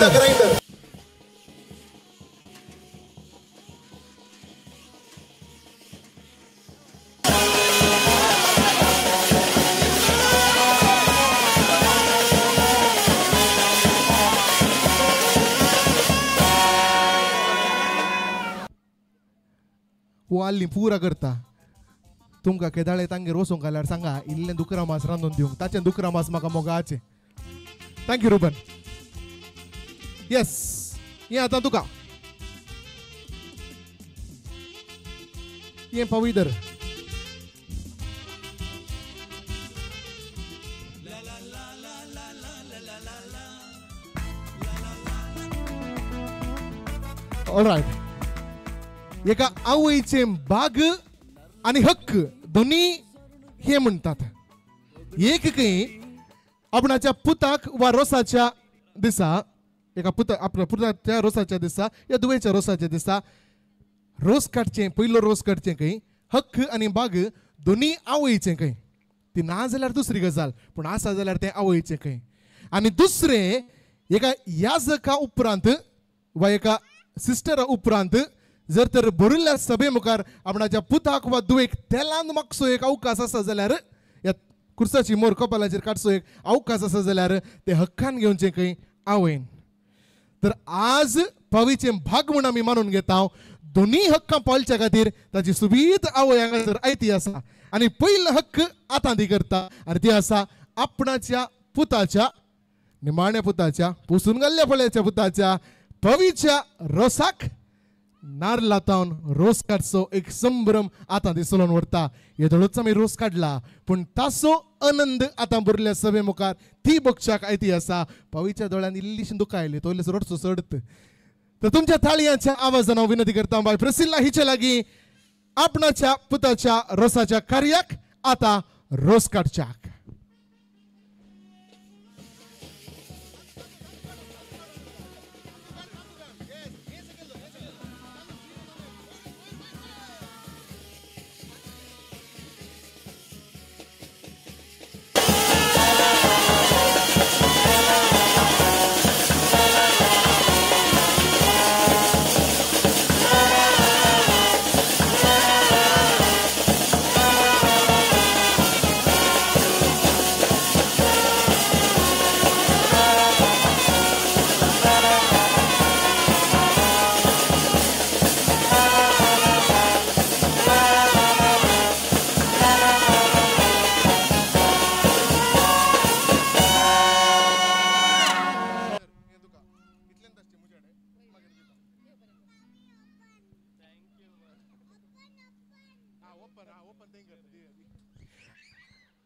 Grinder. वाली पुरा करता तुमकां केदाळे तांगेर वचूंक घाल्यार सांगा इल्लें दुकरा मास रांदून दिवंक ताचें दुकरा मास म्हाका मोगाचें. Thank you Ruben. Yes हें आतां तुका हें पविदर. ऑलरायट. एका आवयचे बाग आनी हक्क दोनी हे म्हणटात. एक खंय आपणाच्या पुताक वा रोसाच्या दिसा एका पुता आपल्या पुताच्या रोसाच्या दिसा या दुवेच्या रोसाच्या दिसा रोस काडचें पयलो रोस काडचें खंय हक्क आनी बाग दोनी आवयचें खंय. ती ना जाल्यार दुसरी गजाल पूण आसा जाल्यार तें आवयचें खंय. आनी दुसरें एका याजका उपरांत वा एका सिस्टरा उपरांत जर तर भरिल्ल्या सभे मुखार आपणाच्या पुताक वा दुवेक तेलान मागचो एक अवकाश आसा जाल्यार ह्या कुर्साची मोर कपालाचेर काडचो एक अवकाश आसा जाल्यार ते हक्कान घेवचें खंय आवयन. तर आज पवीचें भाग म्हूण आमी मानून घेता. दोनूय हक्कां पावच्या खातीर ताची सुबीत आवय हांगासर आयती आसा आनी पयलो हक्क आतां ती करता आनी ती आसा आपणाच्या पुताच्या निमाण्या पुताच्या पुसून घाल्ल्या फळ्याच्या पुताच्या पवीच्या रोसाक नारला तावन रोस काडचो एक संभ्रम आतां ती चलोवन व्हरता. येदोळूच आमी रोस काडला पूण ताचो आनंद आतां भरल्या सभे मुखार ती बगच्याक आयती आसा. पवीच्या दोळ्यान इल्लीशी दुकां आयली, तो इल्लोसो रडचो चडत. तर तुमच्या थाळयांच्या आवाजान हांव विनंती करता बाय प्रसिल्ला हिचे लागीं आपणाच्या पुताच्या रोसाच्या कार्याक आतां रोस काडच्याक.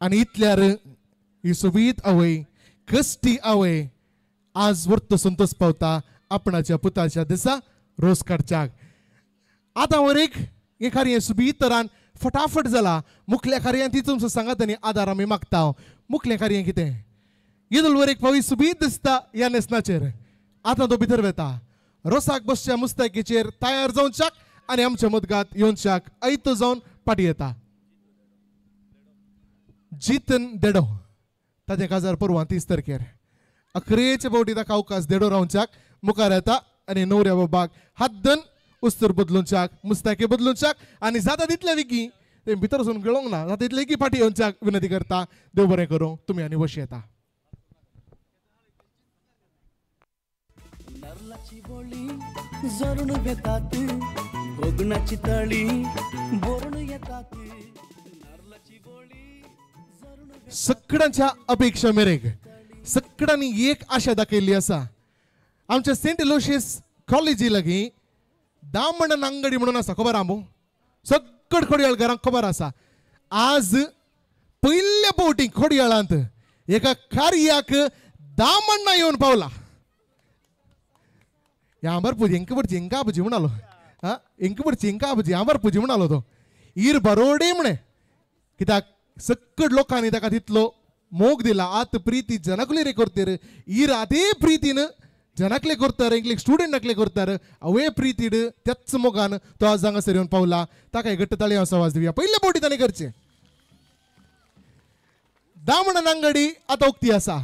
आनी इतल्यार ही सोबीत आवय कश्टी आवय आज वर्त संतोष पावता आपणाच्या पुताच्या दिसा रोस काडच्याक. आतां वर एक हें कार्य सोबीत तरान फटाफट जाला. मुखल्या कार्यान ती तुमचो सांगात आनी आदार आमी मागता. मुखलें कार्य कितें येदोळ वर एक पावी सोबीत दिसता ह्या न्हेसणाचेर. आतां तो भितर वेता रोसाक बसच्या मुस्तायकीचेर तयार जावच्याक आनी आमच्या मदगात येवच्याक आयतो जावन फाटी येता. जितन देडो ताजें काजार परवां 30 तारखेर अखरेचे फावटी ताका अवकाश देडो रावच्याक मुखार येता आनी न्हवऱ्या बाबाक हात धन उस्तर बदलूच्याक मुस्ताकी बदलूच्याक आनी जाता तितले विकी ते भितर वचून गेलोंक ना जाता तितले की फाटी येवच्याक विनंती करता. देव बरें करूं तुमी आनी वशी येता. नारलाची बोली जरून येतात भोगणाची तळी बोरण येतात. सगळ्यांच्या अपेक्षा मेरेक सगळ्यांनी एक आशा दाखयल्ली आसा. आमच्या सेंट एलोशियस कॉलेजी लागीं दामण अंगडी म्हणून आसा, खबर आहा मू? सगळ खोडयाळ घरांक खबर आसा. आज पयल्या फावटी खोडयाळांत एका कार्याक दामण्णा येवन पावला. ह्या पुजी इंक पडची इंका पुजी म्हणालो, हा इंक पडची इंका पुजी आंबर पुजी म्हणालो तो इर बरोडे म्हणे कित्याक सक्कड लोकांनी ताका तितलो मोग दिला. आत प्रिती जनकले रे करतर इर आते प्रितीन जनकले करतार इंकले स्टुडंट नकले करतार अवे प्रितीड त्याच मोगान तो आज हांगासर येवन पावला. ताका घट्ट ताळी आवाज दिवया. पयले फावटी ताणें करचें. दामण अंगडी आतां उक्ती आसा.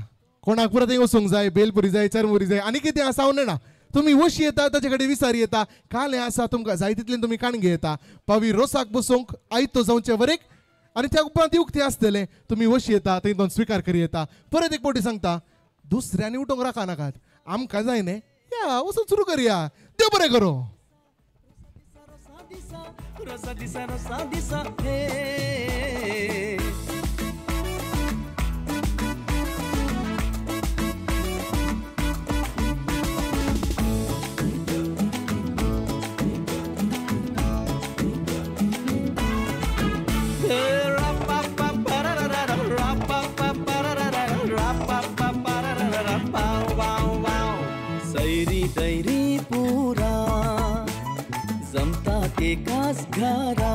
कोणाक पुरो थंय वचूंक जाय, बेलपुरी जाय, चरमुरी जाय आनी कितें आसा हांव नेणा. तुमी वशी येता ताचे कडेन विसारी येता कालें आसा तुमकां जाय तितलें तुमी काणगे येता. पावी रोसाक बसूंक आयतो जावचे वरेक आनी त्या उपरांत ती उक्ती आसतलें तुमी वशी येता थंय दोन स्विकार करी येता. परत एक फावटी सांगता दुसऱ्यांनी उठोवंक राखा नाकात, आमकां जाय न्ही या वचून सुरू करया. देव बरें करूं. सैरी दैरी पुरा जमतात एकाच घरा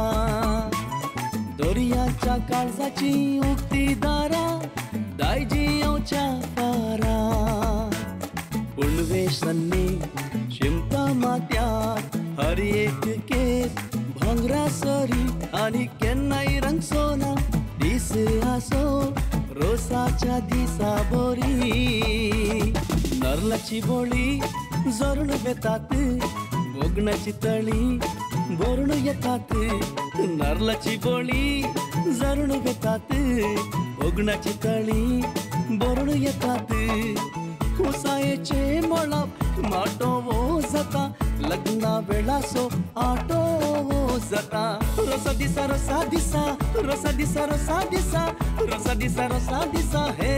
दर्याच्या काळजाची उक्ती दारा दायजी येवच्या पारा पुणवे सन्नी शिमता मात्यार हर एक केस भांगरा सरी आनी केन्नाय रंगसो ना दीस आसो रोसाच्या दिसा बोरी नारलाची बोळी जोरण येतात बोगणाची तळी बोरण येतात नारलाची बोळी जरण येतात बोगणाची तळी बोरण येतात उसायेचे मळप माटोवो जाता लग्ना वेळासो आटोवो जाता रोसा दिसा रोसा दिसा रोसा दिसा रोसा दिसा रोसा दिसा रोसा दिसा हे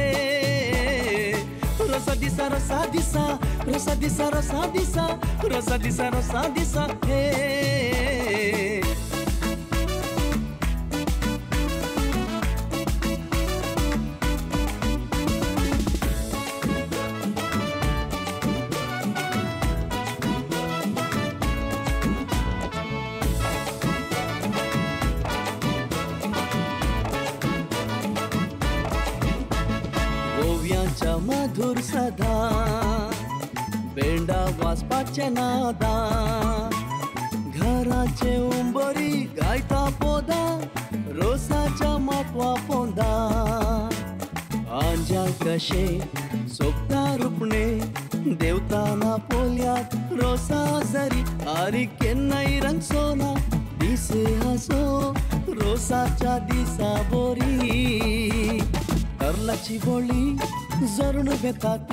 रोसा दिसा रोसा दिसा रोसा दिसा रोसा दिसा रोसा दिसा रोसा दिसा हे मधुर सदा बेंडा वाजपाचे नादा घराचे उंबरी गायता पोदा रोसाच्या माटवा पोंदा आंजा कशे सोबता रुपणे देवताना पोल्यात रोसा जरी आरी केन्नाय रंगसोना दिसे हासो रोसाच्या दिसा बोरी कर्लाची बोळी जरून वेतात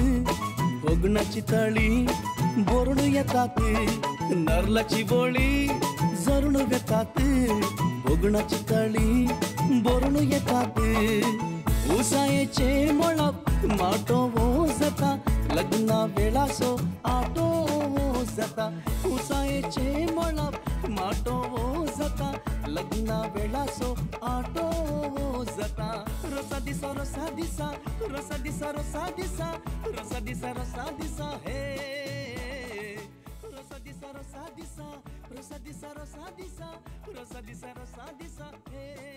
कोगणाची तळी बोरण येतात नारलाची बोळी जरून वेतात कोगणाची तळी बोरण येतात उसायेचे मळप माटोवो जाता लग्ना वेळासो आटोवो जाता उसायेचे मळप माटोवो जाता लग्ना वेळासो आटोवो जाता रोसा दिसा रोसा दिसा रोसा दिसा रोसा दिसा रोसा दिसा रोसा दिसा हे रोसा दिसा रोसा दिसा रोसा दिसा रोसा दिसा रोसा दिसा रोसा दिसा हे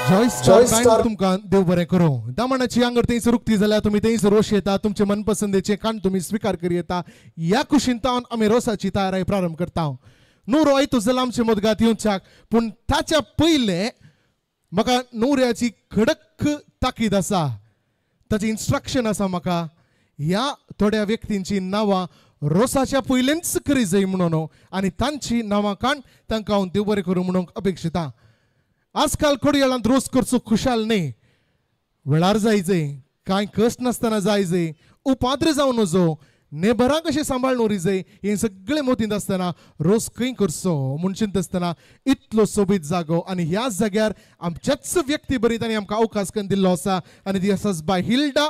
जॉय स्टार तुमकां देव बरें करूं. दामणाची आंगर थंयसर उक्ती जाल्यार तुमी थंयसर रोस येता, तुमचे मनपसंदेचे काण तुमी स्विकार करी येता. ह्या कुशीन तावन आमी रोसाची तयारी प्रारंभ करता. नुरो आयतो जाल्यार आमचे मदगात येवच्याक, पूण ताच्या पयलें म्हाका नुऱ्याची खडक ताकीद आसा, ताचें इन्स्ट्रक्शन आसा म्हाका. ह्या थोड्या व्यक्तींची नांवां रोसाच्या पयलेंच करी जाय म्हणून आनी तांची नांवां काण तांकां हांव देव बरें करूं म्हणूंक अपेक्षिता. आजकाल कोडयेळांत रोस करचो खुशाल न्ही, वेळार जायचे, कांय कश्ट नासतना जायचे, उपाद्र जावं नजो, नेबरां कशें सांबाळून उरी जाय, हें सगळें मोतींत आसतना रोस खंय करचो म्हूण चिंत आसतना इतलो सोबीत जागो आनी ह्या जाग्यार आमच्याच व्यक्ती बरी तांणी आमकां अवकाश करून दिल्लो आसा आनी ती आसा बाय हिल्डा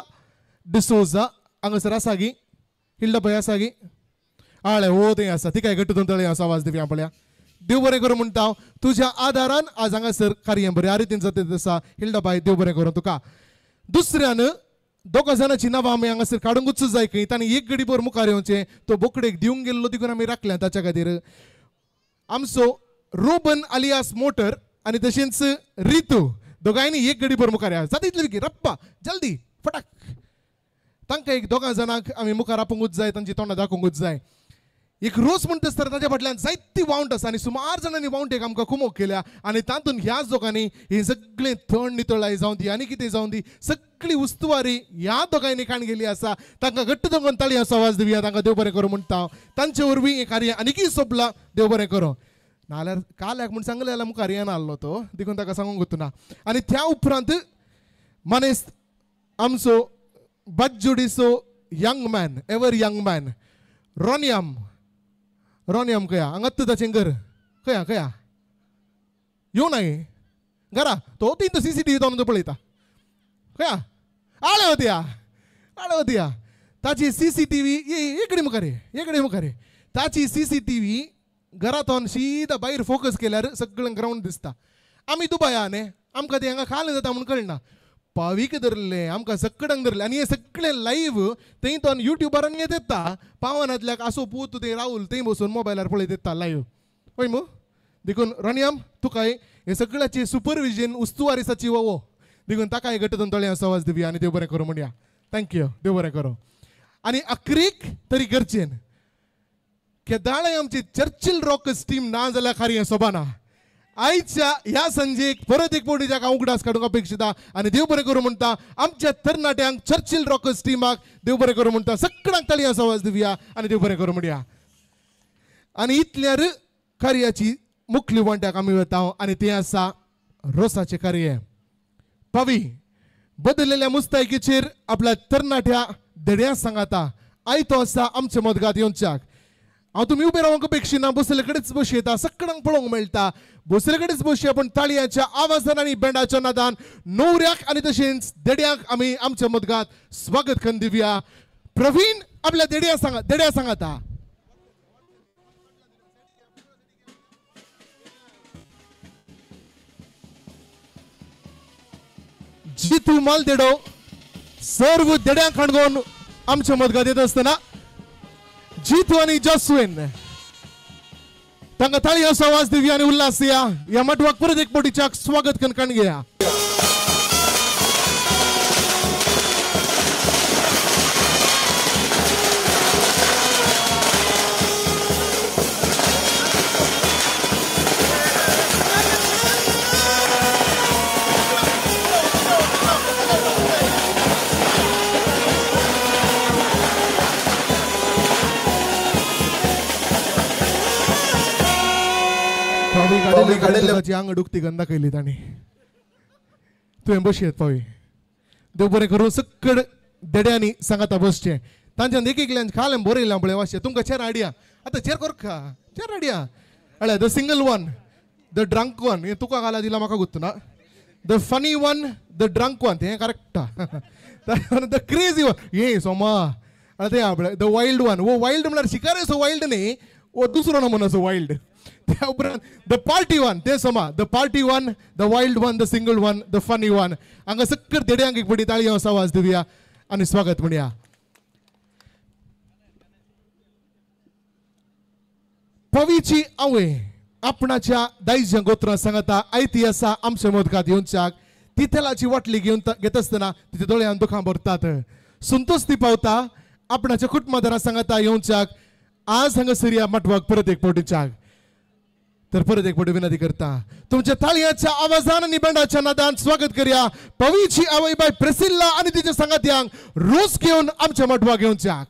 डिसोजा. हांगासर आसा गी हिल्डा बाय आसा गी? आळे हो थंय आसा, तिकाय घट्ट दोन तळे आसा आवाज दिवया पळया. देव बरें करूं म्हणटा हांव, तुज्या आदारान आज हांगासर कार्य बऱ्या रितीन जाता आसा. हिल्डा बाय देव बरें करूं तुका. दुसऱ्यान दोगा जाणांची नांवां आमी हांगासर काडूंकूच जाय खंय, तांणी एक घडी भर मुखार येवचें, तो बोकडेक दिवंक गेल्लो देखून आमी राखल्या ताच्या खातीर. आमचो रोबन अलियास मोटर आनी तशेंच रितू दोगांयनी एक घडी भर मुखार या, जाता इतले बेगीन रप्पा जल्दी फटाक. तांकां एक दोगां जाणांक आमी मुखार आपोवंकूच जाय, तांची तोंडां दाखोवंकूच जाय. एक रोस म्हणटा आसतना ताच्या फाटल्यान जायती वावंट आसा आनी सुमार जाणांनी वावंटेक आमकां कुमोक केल्या आनी तातूंत ह्याच दोगांनी हें सगळें थंड नितळाय जावं दी आनी कितें जावं दी सगळी उस्तवारी ह्या दोगांनी काण गेली आसा. तांकां घट्ट दोंगून ताळयांचो आवाज दिवया, तांकां देव बरें करूं म्हणटा हांव. तांचे वरवीं हें कार्य आनीकय सोंपलां, देव बरें करूं. नाजाल्यार काल्याक म्हूण सांगलें जाल्यार मुखार येना आहलो तो, देखून ताका सांगूंक ना. आनी त्या उपरांत मानेस्त आमचो बाज्जुडीचो young man, ever young man, रोनियम. रोनियम खंय हांगाच ताचें घर खंय खंय येवं ना घरा तो तीन तो CCTV तो पळयता खंय आळे वतया आळे वतया. ताची CCTV एकडे मुखार एकडे मुखार ताची CCTV घरातून सीधा भायर फोकस केल्यार सगळें ग्रावंड दिसता. आमी दुबया न्ही, आमकां तें हांगा खाल जाता म्हूण कळना. पावीक धरलें आमकां सगळ्यांक धरलें आनी हें सगळें लायव्ह थंय तो युट्युबार आनी येता. पावनातल्याक आसो पूत थंय राहुल थंय बसून मोबायलार पळयत येता लायव्ह हय मू. देखून रोनियम तुकाय हें सगळ्याची सुपरविजन उस्तुवारिसाची वो, देखून ताकाय घट्ट दोन तळयां आवाज दिवया आनी देव बरें करूं म्हणया. Thank you, देव बरें करूं. आनी अक्रीक तरी गरजेन केदाळे आमची चर्चिल रॉकर्स टीम ना जाल्यार खारी हें सोबाना. आयच्या ह्या संजेक परत एक फावटी जाका उगडास काडूंक अपेक्षिता आनी देव बरें करूं म्हणटा आमच्या तरणाट्यांक चर्चिल रॉकर्स टिमाक देव बरें करूं म्हणटा. सगळ्यांक ताळयांचो आवाज दिवया आनी देव बरें करूं म्हणया. आनी इतल्यार कार्याची मुखली वांट्याक आमी वता आनी तें आसा रोसाचें कार्य. पवी बदललेल्या मुस्तायकीचेर आपल्या तरणाट्या धड्या सांगाता आयतो आसा आमचे मदगात येवच्याक. हांव तुमी उबे रावंक अपेक्षिना, बसले कडेच बसयता, सगळ्यांक पळोवंक मेळटा, बसले कडेच बसया. पूण ताळयांच्या आवाजान आनी बँडाच्या नादान न्हवऱ्याक आनी तशेंच देड्यांक आमी आमच्या मदगात स्वागत करून दिवया. प्रवीण आपल्या देड्या सांगा, देड्या सांगाता. जितू मालदेडो सर्व देड्यांक खाणगोवन आमच्या मदगात येत आसतना जितू आनी जस्विन तांकां ताळयांचो आवाज दिवया आनी उल्हास या. ह्या माटवाक परत एक फावटीच्याक स्वागत करून काण घेया. आंग डुकती गंदा केली तांणी तुवें बसयत पावी. देव बरें करूं. सगळ देड्यांनी सांगाता बसचें, तांच्यान एक एकल्यान खालें बरयलां पळय वाचचें. तुमकां चेर हाडया आतां, चेर करका चेर हाडया. अळे the single one, the drunk one, हें तुका घाला दिला म्हाका गुत्तना. The funny one, the drunk one, हें करेक्टा. The crazy one हें सोमा आनी तें पळय the wild one. वो वायल्ड म्हळ्यार शिकारे सो वायल्ड न्ही, वो दुसरो नमुना सो वायल्ड. त्या उपरांत the party one, ते समा the party one, the wild one, the single one, the funny one. हांगा सक्कर देड्यांक एक पटी ताळयांचो आवाज दिवया आनी स्वागत म्हणया. पवीची आवय आपणाच्या दायज्या गोत्रां सांगता आयती आसा आमच्या मदगात येवच्याक. ती तेलाची वाटली घेवन घेत आसतना तिच्या दोळ्यान दुखां भरतात. संतोष ती पावता आपणाच्या कुटुंबादारां सांगता येवच्याक आज हांगासर ह्या माटवाक परत एक फावटीच्याक. तर परत एक फावटी विनंती करता तुमच्या ताळयांच्या आवाजान आनी बँडाच्या नादान स्वागत करया पवीची आवय बाय प्रेसिल्ला आनी तिच्या सांगात्यांक रोस घेवन आमच्या माटवाक येवच्याक.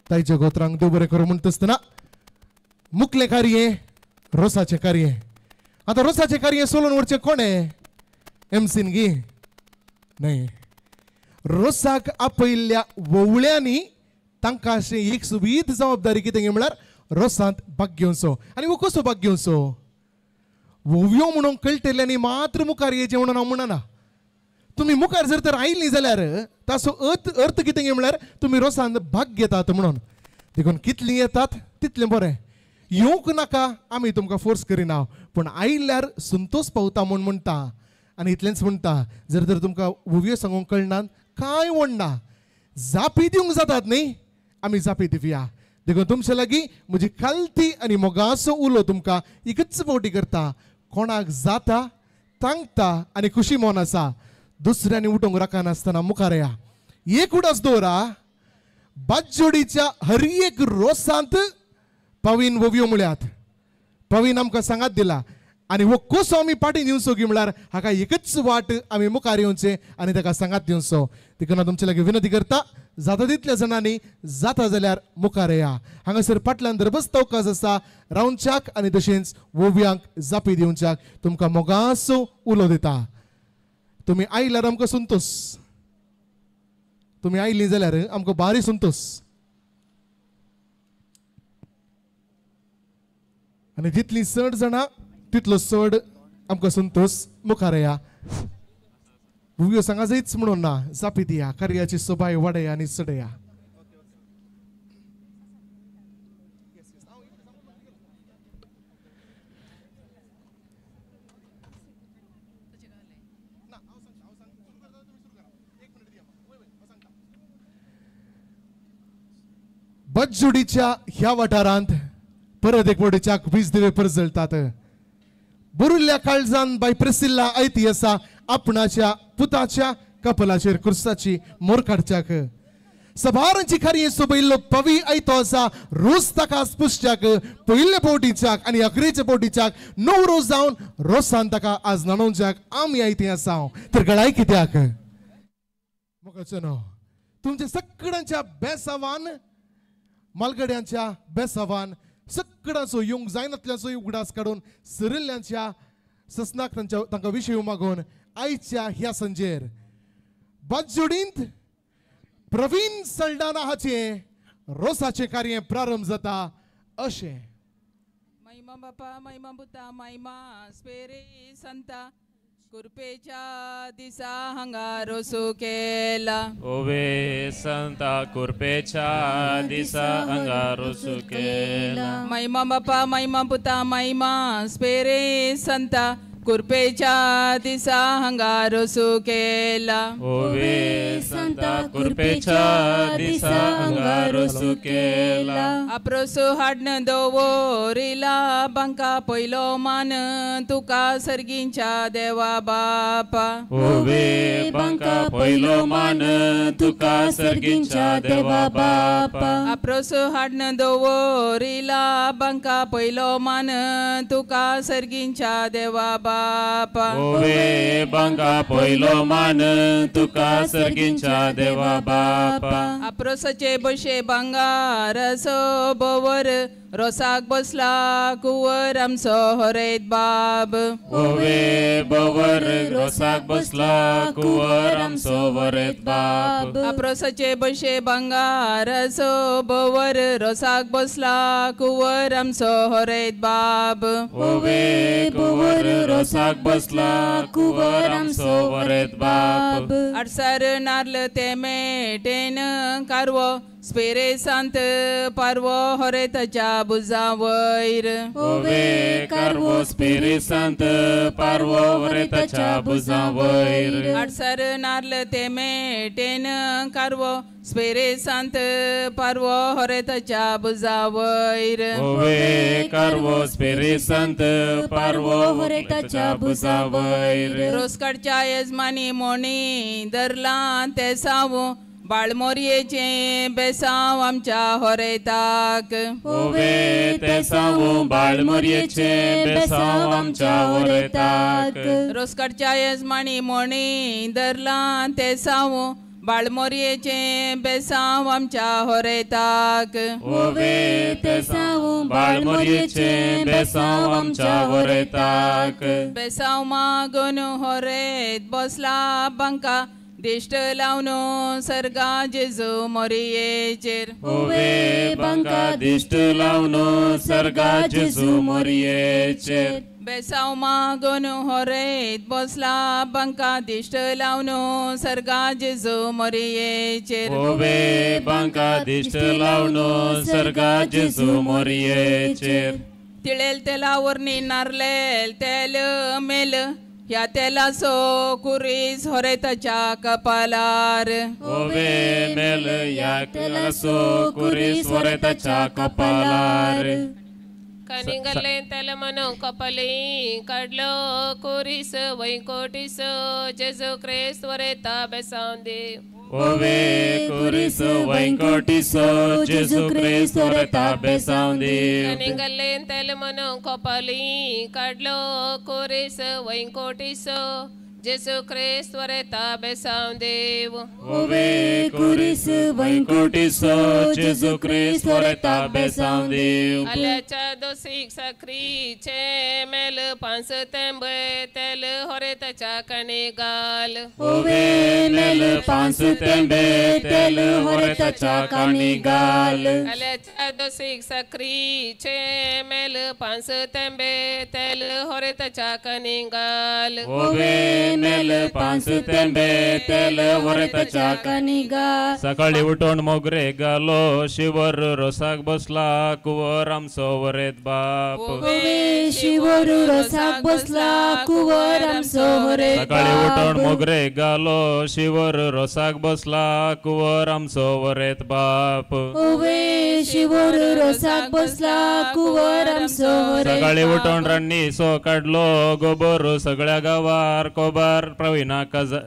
ताईच्या गोत्रांक देव बरें करूं म्हणटा आसतना मुकलें कार्य रोसाचें कार्य. आतां रोसाचें कार्य सोलून व्हरचें कोणें? एमसीन गी न्हय. रोसाक आपयल्ल्या वोवळ्यांनी तांकां अशें एक सुबीत जबाबदारी कितें म्हळ्यार रोसांत भाग घेवचो. आनी हो कसो भाग घेवचो? वोवयो म्हणून कळटल्यांनी मात्र मुखार येचें म्हणून हांव म्हणना. तुमी मुखार जर तर आयलीं जाल्यार ताचो अर्थ कितें म्हळ्यार तुमी रोसान भाग घेतात म्हणून. देखून कितलीं येतात तितलें बरें. येवंक नाका आमी तुमकां फोर्स करिना, पूण आयल्यार संतोष पावता म्हूण म्हणटा. आनी इतलेंच म्हणटा, जर तर तुमकां वोवयो सांगूंक कळना कांय म्हणना, जापी दिवंक जातात न्ही, आमी जापी दिवया. देखून तुमचे लागीं म्हजी खालती आनी मोगाचो उलो तुमकां एकच फावटी करता, कोणाक जाता तांकता आनी खुशी मन आसा दुसऱ्यांनी उठोवंक राखनासतना मुखार या. एक उडास दवरा, बाजोडीच्या हर एक रोसांत पवीन वोवयो म्हळ्यात. पवीन आमकां सांगात दिला आनी हो कसो आमी पाटी दिवचो की म्हळ्यार हाका एकच वाट आमी मुखार येवचें आनी ताका सांगात दिवचो. देखून हांव तुमचे लागीं विनंती करता, जाता तितल्या जाणांनी जाता जाल्यार मुखार येया. हांगासर फाटल्यान दरबस्त अवकाश आसा रावच्याक आनी तशेंच वोवयांक जापी दिवच्याक तुमकां मोगाचो उलो दिता. तुमी आयल्यार आमकां संतोष, तुमी आयलीं जाल्यार आमकां भारी संतोष. आनी जितलीं चड जाणां तितलो चड आमकां संतोष. मुखार या. भुरग्यो सांगाचीच म्हणून ना, जापी दिया, कार्याची सोबाय वाडया आनी चडया. बज्जुडीच्या ह्या वाठारांत परत एक फावटीच्याक वीज दिवे परजळटात. बुरुल्ल्या काळजान बाय प्रेसिल्ला आयती आसा आपणाच्या पुताच्या कपलाचेर कुर्साची मोर काडच्याक. सभारांची खारी सोबयल्लो पवी आयतो आसा रोज ताका पुसच्याक पयल्या फावटीच्याक आनी अकरेच्या फावटीच्याक णव रोज जावन रोसान ताका आज न्हाणोवच्याक आमी आयती आसा. तर गळाय कित्याक मोगाचो न्हू तुमच्या सगळ्यांच्या बेसावान मालगड्यांच्या बेसावान सगळ्यांचो येवंक जायनातल्याचो उगडास काडून सरिल्ल्यांच्या ससनाक तांच्या तांकां विशय मागून आयच्या ह्या संजेर बाजोडींत प्रवीण सल्डाना हाचें रोसाचें कार्य प्रारंभ जाता अशें. महिमा बापा, महिमा पुता, महिमा स्पेरे संता, कुरपेच्या दिसा हांगा रोसू केला. ओवे संता कुरपेच्या दिसा हांगा रोसू केला. महिमा बापा, महिमा पुता, महिमा स्पेरे संता, कुरपेच्या दिसा हांगा रोसू केला. ओवे संता कुरपेच्या दिसा हांगा रोसू केला. आपरोसू हाडन दवरिला बांका पयलो मान तुका सर्गींच्या देवा बापा. ओवे बांका पयलो मान तुका सर्गींच्या देवा बापा. आपरोसू हाडन दवरिला बांका पयलो मान तुका सर्गींच्या देवा बापा. ओवे बांका पयलो मान तुका सर्गींच्या देवा बापा. आपरोसाचे बशे भांगारसो बोवर रोसाक बसला कुंवर आमचो हरेत बाब. ओवे बोवर रोसाक बसला कुंवर आमचो हरेत बाब. आपरोसाचे बशे भांगारसो बोवर रोसाक बसला कुंवर आमचो हरेत बाब. ओवे कुंवर रोसाक बसला कुंवर आमचो हरेत बाब. आडसार नार्ल ते मेटेन कारवो स्पेरे सांत पारवो हरेताच्या भुजा वयर. ओवे कारवो स्पेरे सांत पारवो हरेताच्या भुजा वयर. आडसार नार्ल ते मेटेन कारवो स्पेरे सांत पारवो हरेताच्या भुजा वयर. ओवे कारवो स्पेरे सांत पारवो हरेताच्या भुजा वयर. रोसकाडच्या येजमानी मोणी धरलां ते सावू बाळमोरयेचें बेसांव आमच्या होरेताक. ओवे तेसांव बाळमोरयेचें बेसांव आमच्या होरेताक. रोसकाडच्या येजमानी मोणी धरलां तेसांव बाळमोरयेचें बेसांव आमच्या होरेताक. ओवे तेसांव बाळमोरयेचें बेसांव आमच्या होरेताक. बेसांव मागून होरेत बसला बांका दिश्ट लावन सर्गा जेजू मोरयेचेर. ओवे बांका दिश्ट लावन सर्गा जेजू मोरयेचेर. बेसांव मागून होरेत बसला बांका दिश्ट लावन सर्गा जेजू मोरयेचेर. ओवे बांका दिश्ट लावन सर्गा जेजू मोरयेचेर. तिळेल तेला वरणी नारलेल तेल मेल ह्या तेलाचो कुरीस होरेताच्या कपालार. ओवे मेल ह्या तेलाचो कुरीस होरेताच्या कपालार. कनिगले तेल मनो कपाली काडलो कुरीस वैकोटीस जेजू क्रिस्त वरेता बेसांव देव. ओवे कुरीस वैकोटीस जेजू क्रिस्त वरेता बेसांव देव. कनिगले तेल मनो कपाली काडलो कुरीस वैकोटीस जेजू क्रिस्त वरेता बेसांव देव. ओवे कुरीस वैकोटीस जेजू क्रिस्त वरेता बेसांव देव. आल्याच्या दोसीक साखरीचे मेल पांच तेंबे तेल होरेताच्या काणी घाल. ओवे मेल पांच तेंबे तेल होरेताच्या काणी घाल. आल्याच्या दोसीक साखरीचे मेल पांच तेंबे तेल होरेताच्या काणी घाल. ओवे मेल पांच तेंबे तेल होरेताच्या काणी घाल. सकाळी उठून मोगरे घालो शिवर रोसाक बसला कुंवर आमचो वरेत बाप. ओवे शिवर रोसाक बसला कुंवर आमचो वरेत बाप. सकाळी उठून मोगरे घालो शिवर रोसाक बसला कुंवर आमचो वरेत बाप. ओवे शिवर रोसाक बसला कुंवर आमचो वरेत बाप. सकाळी उठून रान्नी सो काडलो गोबर सगळ्या गांवार कोबार प्रवीणा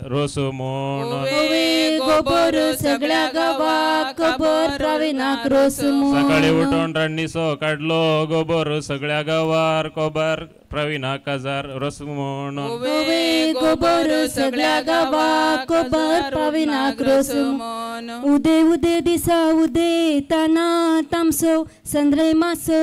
रोसू म्हूण. ओवे गोबर सगळ्या गांवाक खबर प्रवीणाक रोसू म्हूण. सकाळी उठून रान्नी सो काडलो गोबर सगळ्या गांवार कोबार प्रवीणा काजार रोसू म्हूण. ओवे गोबर सगळ्या गांवाक खबर प्रवीणाक रोसू म्हूण. उदे उदे दिसा उदे ताना तामसो संद्रे मासो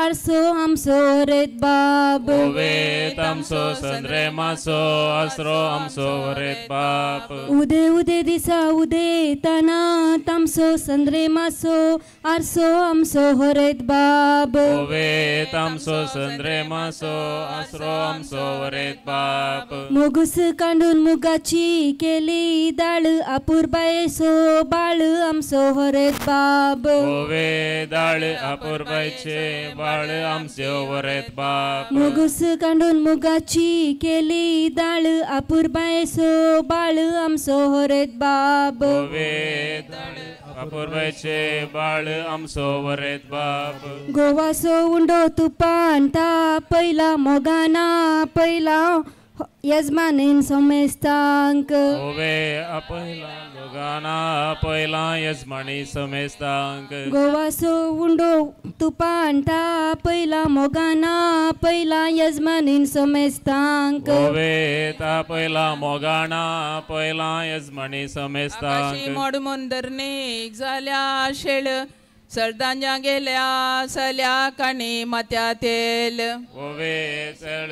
आरसो आमसो रेत बाब. ओवे तामसो संद्रे मासो आसरो आमसो रेत बाप. उदे उदे दिसा उदे ताना तामसो संद्रे मासो आरसो आमसो हरेत बाब. ओवे तामसो संद्रे मासो आसरो आमचो वरेत बाप. मुगूस कांडून मुगाची केली दाळ अपुरबायेचो बाळ आमचो वरेत बाब. ओवे दाळ अपुरबायचे बाळ आमचो वरेत बाप. मुगूस कांडून मुगाची केली दाळ अपुरबायेचो बाळ आमचो वरेत बाब. ओवे दाळ अपुरबायचे बाळ आमचो वरेत बाप. गोवासो उंडो तुपान तापयला मोगाना पयला यजमानेन समेस्तांक. ओवे आपयला मोगाना पयला यजमानी समेस्तांक. गोवासो उंडो तुपान तापयला मोगाना पयला यजमानीन समेस्तांक. ओवे तापयला मोगाना पयला यजमानी समेस्तांक. मोड मुंदरनीक जाल्या शेळ सरदांजा गेल्या सल्या काणी मात्या तेल. ओवे सळ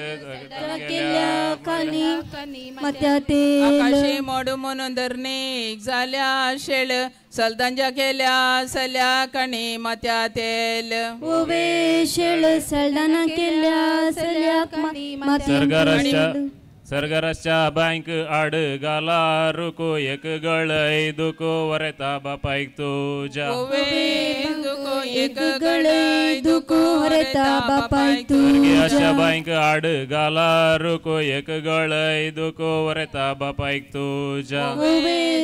गेल्या काणी मात्या तेल. आकाशी मोड म्हणून धरणीक जाल्या शेळ सलदांजा गेल्या सल्या काणी मात्या तेल. ओवे शेळ सलदाना केल्या सल्या मात्या. सरगराच्या बँक आड गाला रुको एक गळय दुको वरेता बापायक तुज्या. दुको एक गळय दुको वरेता बापायक तुज्या. सरगराच्या बँक आड गाला रुको एक गळय दुको वरेता बापायक तुज्या.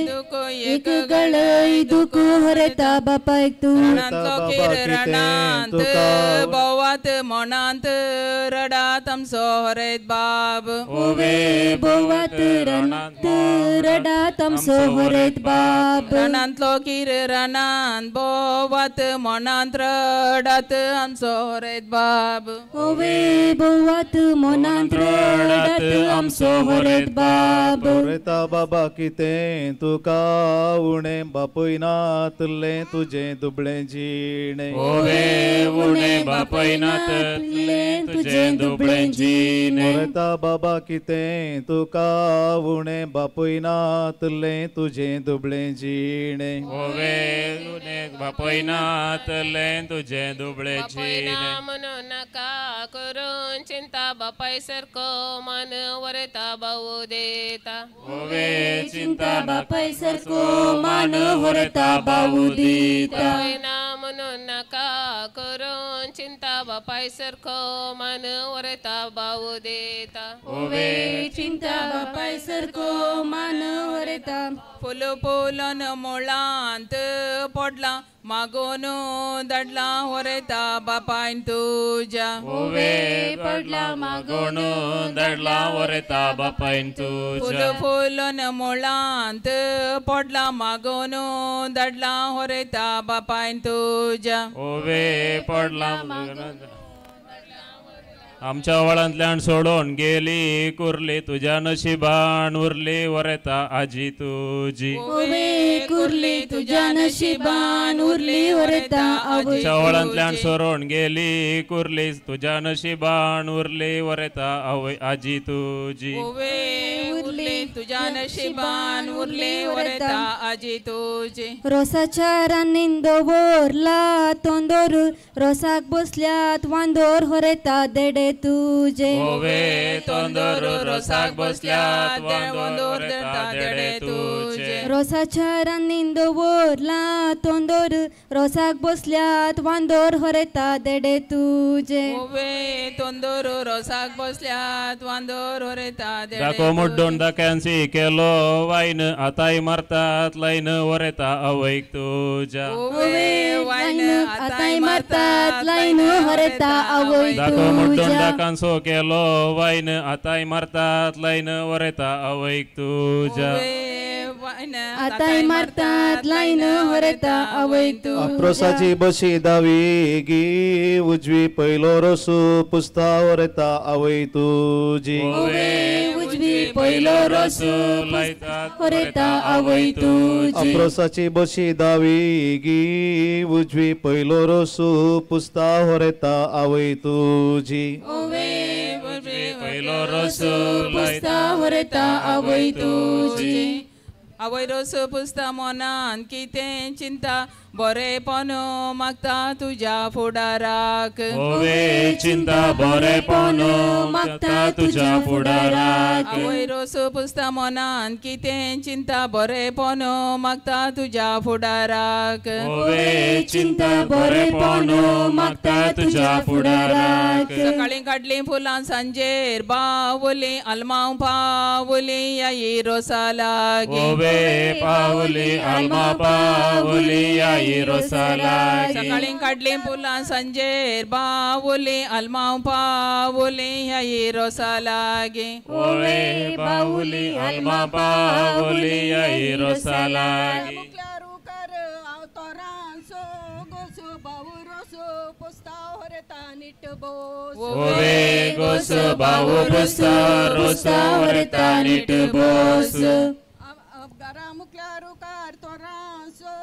दुको एक गळय दुको वरेता बापायक तुज्या. रणांत बोवात मोणांत रडात आमचो हरेत बाब. बोवात रणांत रडात आमचो हरेत बाब. रणांतलो कीर रणांत बोवात मोणांत रडात आमचो हरेत बाब. ओवे बोवात मोणांत रडात आमचो हरेत बाब. हरेता बाबा कितें तुका उणें बापूय नातलें तुजें दुबळें जिणें. ओवे उणें बापूय नातलें तुजें दुबळें जिणें. हरेता बाबा कितें तुका उणें बापूय नातलें तुजें दुबळें जिणें. ओवे उणें बापूय नातलें तुजें दुबळें जिणें. म्हणून नाका करून चिंता बापाय सारको मन वरता भाऊ देता. ओवे चिंता बापाय सारको मान वरता भाऊ दिता. म्हणून नाका करून चिंता बापाय सारको मन वरता भाऊ देता. ओवे चिंता बापाय सारको मान वरता. फुल फुलन मुळांत पडला मागून दडला होरेता बापायन तुज्या. ओवे पडला मागून दडला होरेता बापायन तुज्या. फुल फुलन मुळांत पडला मागून दडला होरेता बापायन तुज्या. ओवे पडला मागून आमच्या वळांतल्यान सोडून गेली कुर्ली तुझ्या नशिबान उरली वरेता आजी तुजी. ओवे कुर्ली तुझ्या नशिबान उरली वरेता. आमच्या वळांतल्यान सोडून गेली कुर्ली तुझ्या नशिबान उरली वरेता आवय आजी तुजी. ओवे उरली तुझ्या नशिबान उरली वरेता आजी तुजी. रोसाच्या रान्नीन दवरला तोंदोर रोसाक बसल्यात वांदोर होरेता देडे तुजे. ओवे तोंदोर रोसाक बसल्यात वांदोर देडे तुजे. रोसाच्या रान्नीन दवरला तोंदोर रोसाक बसल्यात वांदोर होरेता देडे तुजे. ओवे तोंदोर रोसाक बसल्यात वांदोर होरेता देडे. दाखो मुड्डून दाक्यांसी केलो वायन आताय मारतात लायन वरेता आवयक तुज्या. ओवे वायन आताय मारतात लायन होरेता आवयक तुज्या. दाकांसो केलो वायन आताय मारतात लायन वरेता आवयक तुज्या. आताय मारतात लायन वरेता आवयक तुज्या. अप्रोसाची बशी दावी गी उजवी पयलो रोसू पुस्ता वरेता आवय तुजी. ओवे उजवी पयलो रोसू वरेता आवय तुजी. अप्रोसाची बशी दावी गी उजवी पयलो रोसू पुस्ता वरेता आवय तुजी. ओवे पयलो रोसू पुस्ता वरेता आवय तुजी. आवय रोस पुसता मनान कितें चिंता बरेपण मागता तुज्या फुडाराक. ओवे चिंता बरेपण मागता तुज्या फुडाराक. आवय रोस पुसता मनान कितें चिंता बरेपण मागता तुज्या फुडाराक. ओवे चिंता बरेपण मागता तुज्या फुडाराक. सकाळीं काडलीं फुलां सांजेर बावली आलमांव पावली याई रोसा लागी. ओवे पावली आलमा पावली याई रोसा लागी. सकाळीं काडलीं फुलां सांजेर बावली आलमांव पावली याई रोसा लागी. ओवे बावली आलमा पावली याई रोसा लागी. ओवे गोस बावू पुसता रोसा वरता नीट बोस. घरा मुखल्यार रुकार तोरांसो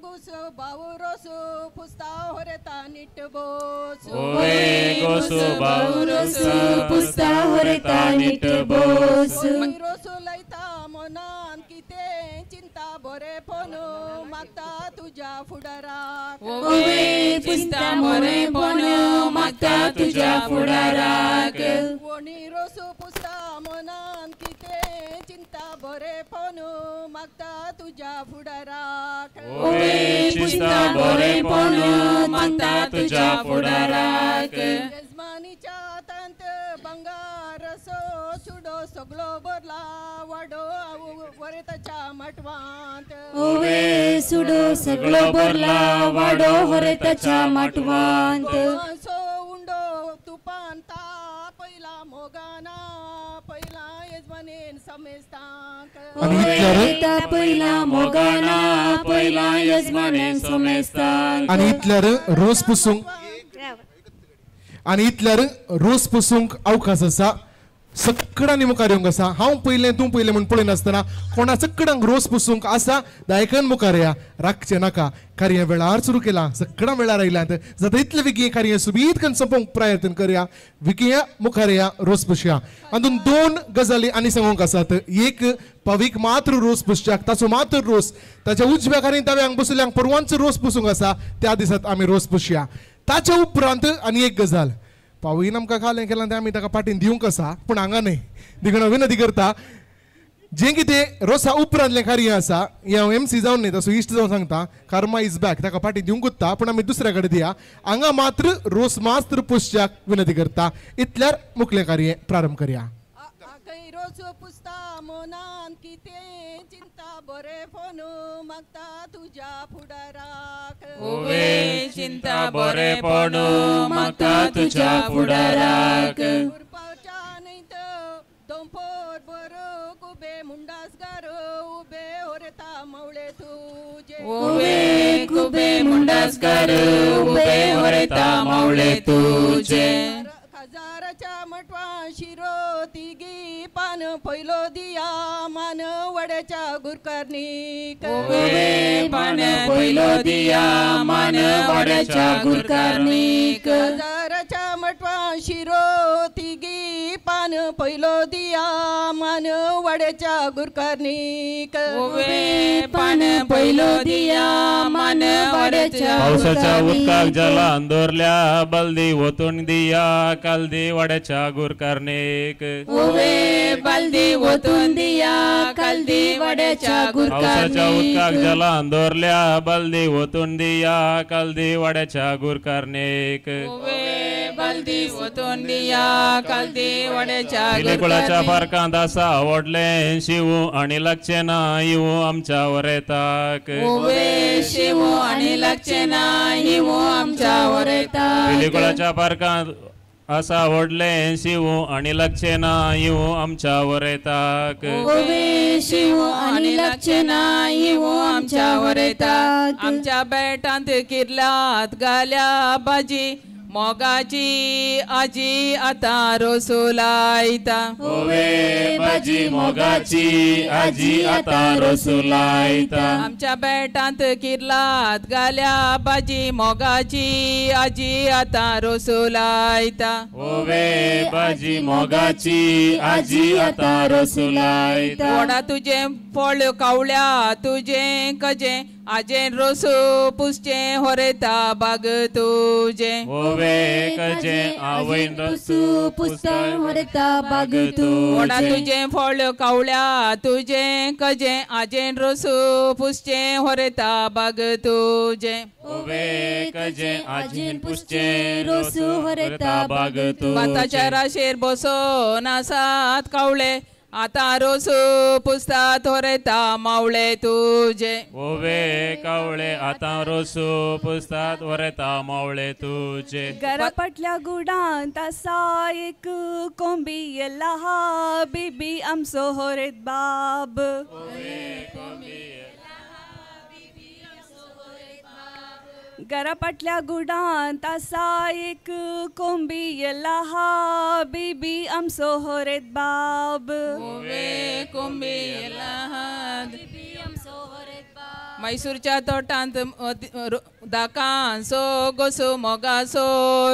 गोसो बावू रोसो पुसता होरेता नीट बोस. ओवे गोसो बावू रोसो पुसता होरेता नीट बोस. रोसो लयता मनान कितें चिंता बरेपण मागता तुज्या फुडाराक. ओवे चिंता बरेपण मागता तुज्या फुडाराक. वणी रोसो पुसता मनान कितें चिंता बरेपण मागता तुज्या फुडाराक. ओवे चिंता बरेपण मागता तुज्या फुडाराक. येजमानीच्या हातांत भांगार असो चुडो सगळो भरला वाडो वरेताच्या माटवांत. ओवे सुडो सगळो भरला वाडो वरेताच्या माटवांत. सो उंडो तुपान तापयला मोगाना पयला येजमानेन समेस्तांक. तापयला मोगाना पयला येजमानेन समेस्तांक. आनी इतल्यार रोस पुसूंक आनी इतल्यार रोस पुसूंक अवकाश आसा. सगळ्यांनी मुखार येवंक आसा. हांव पयलें तूं पयलें म्हूण पळयनासतना कोणा सगळ्यांक रोस पुसूंक आसा. दायकन मुखार या, राखचें नाका. कार्य वेळार सुरू केलां, सगळ्यां वेळार आयल्यांत जाता इतलें बेगीन कार्य सुबीत करून सोंपोवंक प्रयत्न करया. विकया मुखार या, रोस पुसया. हातूंत दोन गजाली आनी सांगूंक आसात. एक, पवीक मात्र रोस पुसच्याक, ताचो मात्र रोस ताच्या उजव्याक आनी दाव्यांक बसल्यांक परवांचो रोस पुसूंक आसा. त्या दिसात आमी रोस पुसया. ताच्या उपरांत आनी एक गजाल, पावयन आमकां खालें केलां तें आमी ताका पाटीन दिवंक आसा, पूण हांगा न्हय. देखून हांव विनंती करता, जें कितें रोसा उपरांतलें कार्य आसा हें हांव एमसी जावन न्हय तसो इश्ट जावन सांगता, कर्मा is back, ताका पाटी दिवंक उरता, पूण आमी दुसऱ्या कडेन दिया. हांगा मात्र रोस मात्र पुसच्याक विनंती करता. इतल्यार मुखलें कार्य प्रारंभ करया. रोस पुसता मनान कितें चिंता बरेपण मागता तुज्या फुडाराक. ओवे चिंता बरेपण मागता तुज्या फुडाराक. उरपाच्या न्हय तर दोंपोर बरो कुबे मुंडासगार उबे होरेता मावळे तुजे. ओवे कुबे मुंडासगार उबे होरेता मावळे तुजे. हजाराच्या मटवा शिरो तिगी पान पयलो दिया मान वड्याच्या गुरकारनीक. ओवे पान पयलो दिया मान वड्याच्या गुरकारनीक. हजाराच्या मटवा शिरो तिगी पान पयलो दिया मान वड्याच्या गुरकारनीक. ओवे पान पयलो दिया मान वड्याच्या. पावसाच्या उदकाक जलान दवरल्या बल्दी वतून दिया कालदी वाड्याच्या गुरकारनीक. ओवे बालदी वतून दिया कालदी वाड्याच्या गुरकारनीक. पावसाच्या उदकाक जलान दवरल्या बालदी वतून दिया कालदी वाड्याच्या गुरकारनीक. ओवे बालदी वतून दिया कालदी वाड्याच्या. पिलेकुळाच्या पार्कांत आसा व्हडलें शिवू आनी लागचें ना येवू आमच्या वरेताक. ओवे शिवू आनी लागचें ना येवू आमच्या वरेताक. पिलेकुळाच्या पार्कांत आसा व्हडलें शिवू आनी लागचें ना येवू आमच्या वरेताक. ओवे शिवू आनी लागचें ना येवू आमच्या वरेताक. आमच्या बेटांत किर्लात घाल्या भाजी मोगाची आजी आतां रोसो लायता. ओवे भाजी मोगाची आजी आतां रोसो लायता. आमच्या बेटांत किर्लात घाल्या भाजी मोगाची आजी आतां रोसो लायता. ओवे भाजी मोगाची आजी आतां रोसो लायता. वडा तुजें फळ कावळ्या तुजें कजें आजेन रोसू पुसचें होरेता बाग तुजें ओवे कजें आवयन रोसू पुसता होरेता बाग वडा तुजें तुजें फळ कावळ्या तुजें कजें आजेन रोसू पुसचें होरेता बाग तुजें ओवे कजें आजेन पुसचें रोसू होरेता बाग भाताच्या तुजें राशेर बसोन आसात कावळे आतां रोसू पुसतात होरेता मावळे तुजे ओवे कावळे आतां रोसू पुसतात वरेता मावळे तुजे घरा फाटल्या गुडांत आसा एक कोंबी येला हा बेबी आमचो होरेत बाब घरा फाटल्या गुडांत आसा एक कोंबी येला हा बेबी आमचो होरेत बाब ओवे कोंबी येला हा मैसूरच्या तोटांत दाकांसो गोसू मोगासो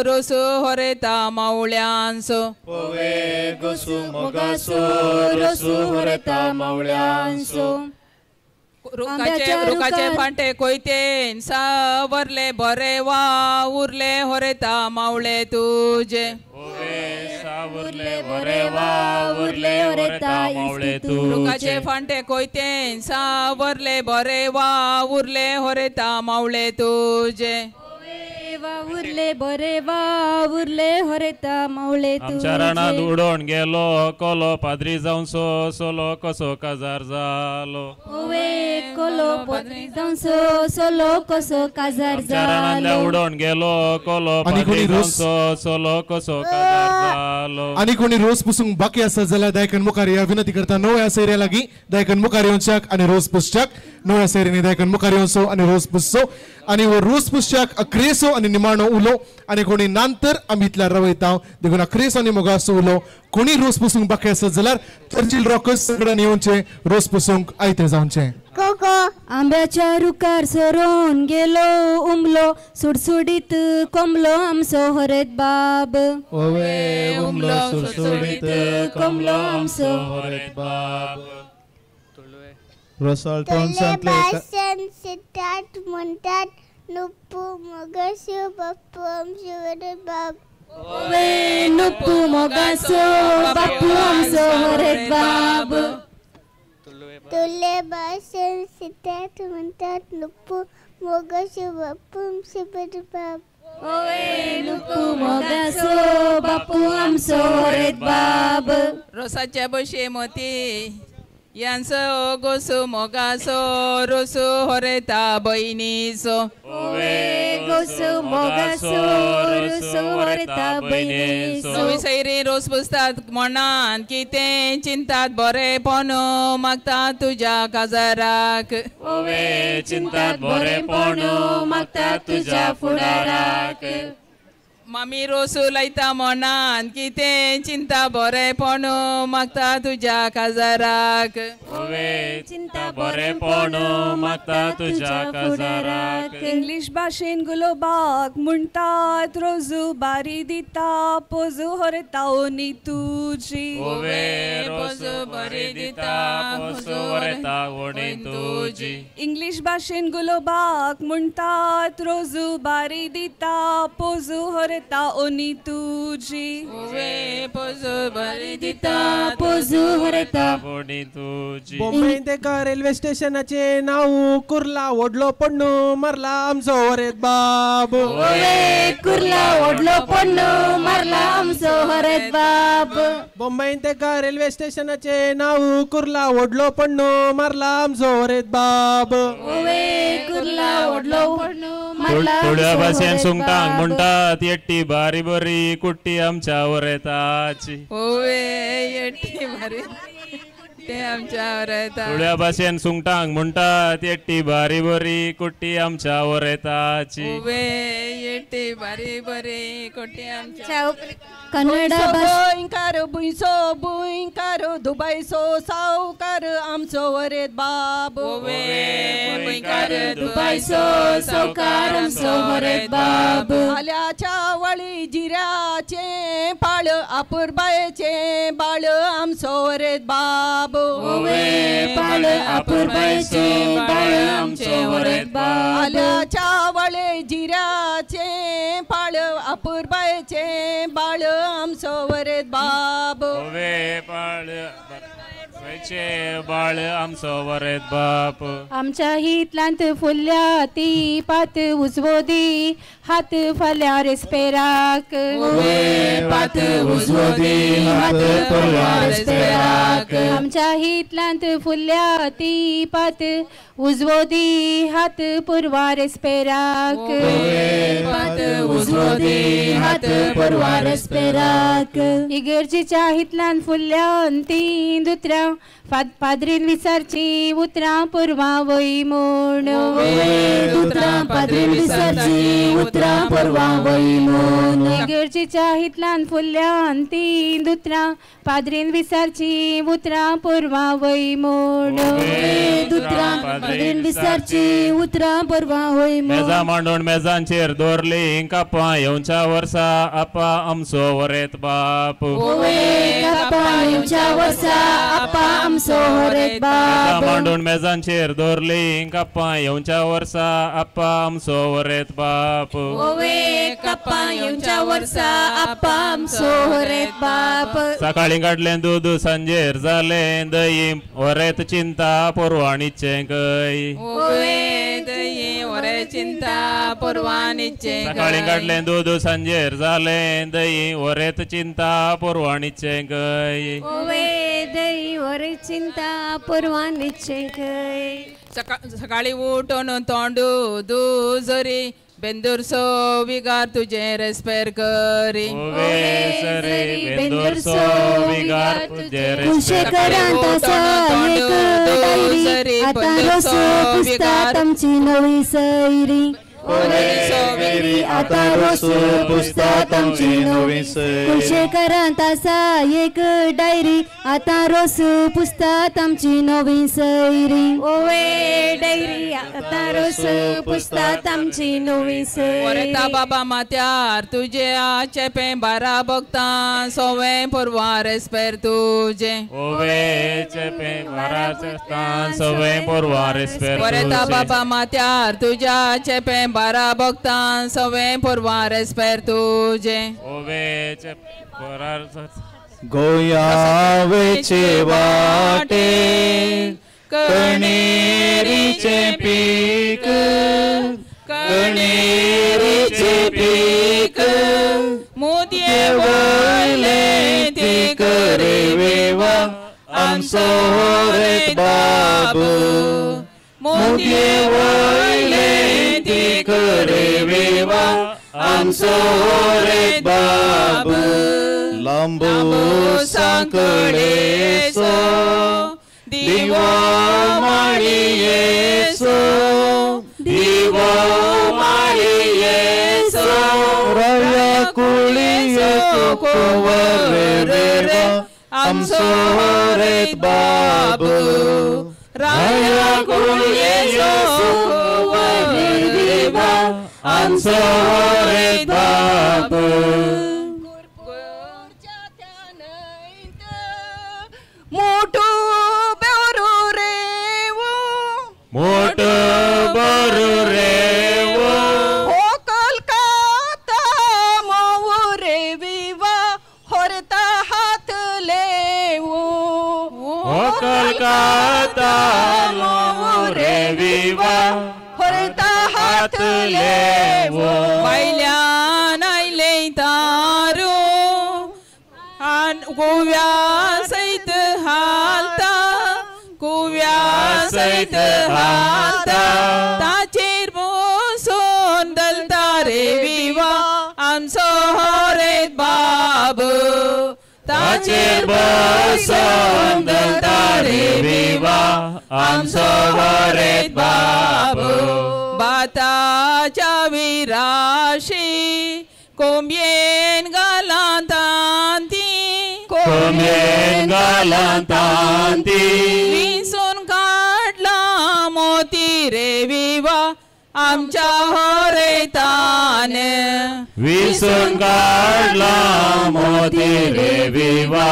रोसू होरेता मावळ्यांसो ओवे गोसू मोगासो रोसू होरेता मावळ्यांसो रुखाचे रुखाचे फांटे कोयतेन सावरले बरे वा उरले होरेता मावळे तुजे सावरले बरे वा उरले वरेता मावळे रुखाचे तुजे फांटे कोयतेन सावरले बरे वा उरले होरेता मावळे तुजे वावुरले बरे वावुरले होरेता मावळे आमच्या रानात तुजे उडोवन गेलो कोलो पाद्री जावन सो सोलो कसो काजार जालो ओवे कोलो पत्री जावन सो सोलो कसो काजार आमच्या रानांतल्या जालो उडोवन गेलो कोलो आनी पाद्री कोणी जावन रोस सो सोलो कसो काजार जालो आनी कोणी रोस पुसूंक बाकी आसा जाल्यार दायकन मुखार या विनंती करता नव्या सैऱ्या लागीं दायकन मुखार येवच्याक आनी रोस पुसच्याक नव्या सैऱ्यांनी दायकन मुखार येवचो आनी रोस पुसचो आनी हो रोस पुसच्याक अक्रेसो आनी निमाणो उलो आनी कोणी नांतर आमी इतल्या रवयता देखून अक्रेसो आनी मोगासो उलो कोणी रोस पुसूंक बाकी आसत जाल्यार चर्चिल रॉकर्स सगळ्यांनी येवचें रोस पुसूंक आयते जावचें. कोको आंब्याच्या रुखार सरोन गेलो उमलो सुडसुडीत कोंबलो आमचो होरेत बाब ओवे उमलो सुडसुडीत कोंबलो आमचो होरेत बाब रोसाळ तुले तोंडांतले भाशण सितात म्हणतात नुप्पू मोगासो बाप्पू आमचो होरेत बाब ओवे नुप्पू मोगासो बाप्पू आमचो होरेत बाब तुले भाशण सितात म्हणतात नुप्पू मोगासो बाप्पू आमचो होरेत बाब ओवे नुप्पू मोगासो बाप्पू आमचो होरेत बाब रोसाच्या बशे मोती यांचो गोसू मोगासो रोसू होरेता बहिणीचो ओवे गोसू मोगासो रोसू होरेता बहिणीचो नवी सैरी रोस पुसतात मनान कितें चिंतात बरेपण मागता तुज्या काजाराक ओवे चिंतात बरेपण मागता तुज्या फुडाराक मामी रोसू लायता मनान कितें चिंता बरेपण मागता तुज्या काजाराक ओवे चिंता बरेपण मागता तुज्या काजाराक इंग्लीश भाशेन गुलोबाक म्हणटात रोजू बारी दिता पोजू होरेता ओनी तुजी ओवे रोसू बरी दिता पोसू वरेता ओणी तुजी इंग्लीश भाशेन गुलोबाक म्हणटात रोजू बारी दिता पोजू होरेता ओनी तुजी ओवे पोजू बरी दिता पोजू होरेता ओणी तुजी बॉम्बे तेका रेल्वे स्टेशनाचे नाव कुर्ला व्हडलो पण्णू मारला आमचो होरेत बाब ओवे कुर्ला व्हडलो पण्णू मारला आमचो होरेत बाब बॉम्बे तेका रेल्वे स्टेशनाचे नाव कुर्ला व्हडलो पण्णू मारला आमचो होरेत बाब ओवे कुर्ला व्हडलो पण्णू मारला तुळ्या आमचो भाशेन होरेत सुंगटांक बाब म्हणटात येट्टी बारी बरी कुट्टी आमच्या वरेताची ओवे येटी बारी ते आमच्या वरेता तुळ्या भाशेन सुंगटांक म्हणटात येट्टी बारी बरी कुट्टी आमच्या वरेताची ओवे येटी बारी बरी कोटी आमच्या कन्नडा भाशे गोंयकार भुंयसो भुंयकार दुबयचो सावकार आमचो वरेत बाब ओवे भुंयकार दुबयचो सावकार आमचो वरेत बाब आल्याच्या वळी जिऱ्याचें पाळ आपुरबायेचें बाळ आमचो वरेत बाब ओवे पाळ अपुरबायेचे बाळ आमचो वरेत बाब. आल्याच्या वळे जिऱ्याचे पाळ अपुरबायेचे बाळ आमचो वरेत बाब. ओवे पाळ बाळ आमचो वरेत बाप. आमच्या हितलांत फुलल्या ती पात उजवो दी हात फाल्यां रेस्पेराक. ओवे पात उजवो दी हात फाल्यां रेस्पेराक. आमच्या हितलांत फुलल्या ती पात उजवो दी हात पुरवा रेस्पेराक. ओवे पात उजवो दी हात पुरवा रेस्पेराक. इगर्जीच्या हितलांत फुलल्या ती दुतरां पाद्रीन विचारची उतरां पुरवा वय म्हूण. उतरां पाद्रीन विचारची उतरां पुरवा वय म्हूण. इगर्जीच्या हितलांत फुलल्या ती दुतरां पाद्रीन विचारची उतरां पुरवा वय म्हूण. दुतरां पाद्रीन विचारची उतरां पुरवा वय म्हूण. मेजा मांडून मेजांचेर दवरली कापां येवच्या वर्सा आपा आमचो वरेत बाप. कापां येवच्या वर्सा आपा आमचो वरेत बाप. मांडून मेजांचेर दवरली कापां येवच्या वर्सा आपा आमचो वरेत बाप. ओवे कापां येवच्या वर्सा आपा आमचो वरेत बाप. सकाळी काडलें दूद सांजेर जालें दही वरेत चिंता पोरवाणीचें गय. ओवे दही वरे चिंता पोरवाणीचें. सकाळी काडलें दूद सांजेर जालें दही वरेत चिंता पोरवाणीचें गय. ओवे दही वरे चिंता पोरवाणीचें गय. सकाळी उठून तोंडू दुजरी बेंदुरसो विगार तुजें रेस्पेर करी. बेंदुरसो विगार तुजें. कुलशेखरांत आसा एक डायरी आतां रोसो पुसतात आमची नवी सैरी. आतां रोसो पुसतात आमची नवी सैरी. कुलशेखरांत आसा एक डायरी आतां रोसो पुसतात आमची नवी सैरी. ओवे डायरी आतां रोसो पुसतात आमची नवी सैरी. वरेता बाबा मात्यार तुजे चेपें बारा भोगतां सोवें पोरवा रेस्पेर तुजें. ओवे चेपें बारा भोगतां सोवें पोरवा रेस्पेर. वरेता बाबा मात्यार तुज्या चेपें बारा भोगतां सोवें पोरवा रेस्पेर तुजें. ओवे चेपें बारा. गोंयावेचे वाटे कणेरीचें पीक कणेरीचें पीक मुदये वयलें ती करेवेवा आमचो वरेत बाब. मुदये वयलें ती करेवेवा आमचो वरेत बाब. लांबू सांकळेचो दिवो माळयेचो दिवो माळयेचो राया कुळयेचो कुंवर रे आमचो वरेत बाब. राया कुळयेचो कुंवर रे आमचो वरेत बाब. मोटू बरू रेवो मोटू बरू रेवो हो कोलकाता मोऊ रे विवा होरता हात लेवो. हो कोलकाता मोऊ रे विवा होरता हात लेवो. बायल्यान आयले तारू गोव्या सयत हालता कुव्या सयत हालता ताचेर बसून दलता रे विवा आमचो वरेत बाब. ताचेर बसून दलता रे विवा आमचो वरेत बाब. बाताच्या विराशी कोंबयेन घालांत कोंबयेन घालांत विसून काडला मोती रे विवा आमच्या होरेतान. विसून काडला मोती रे विवा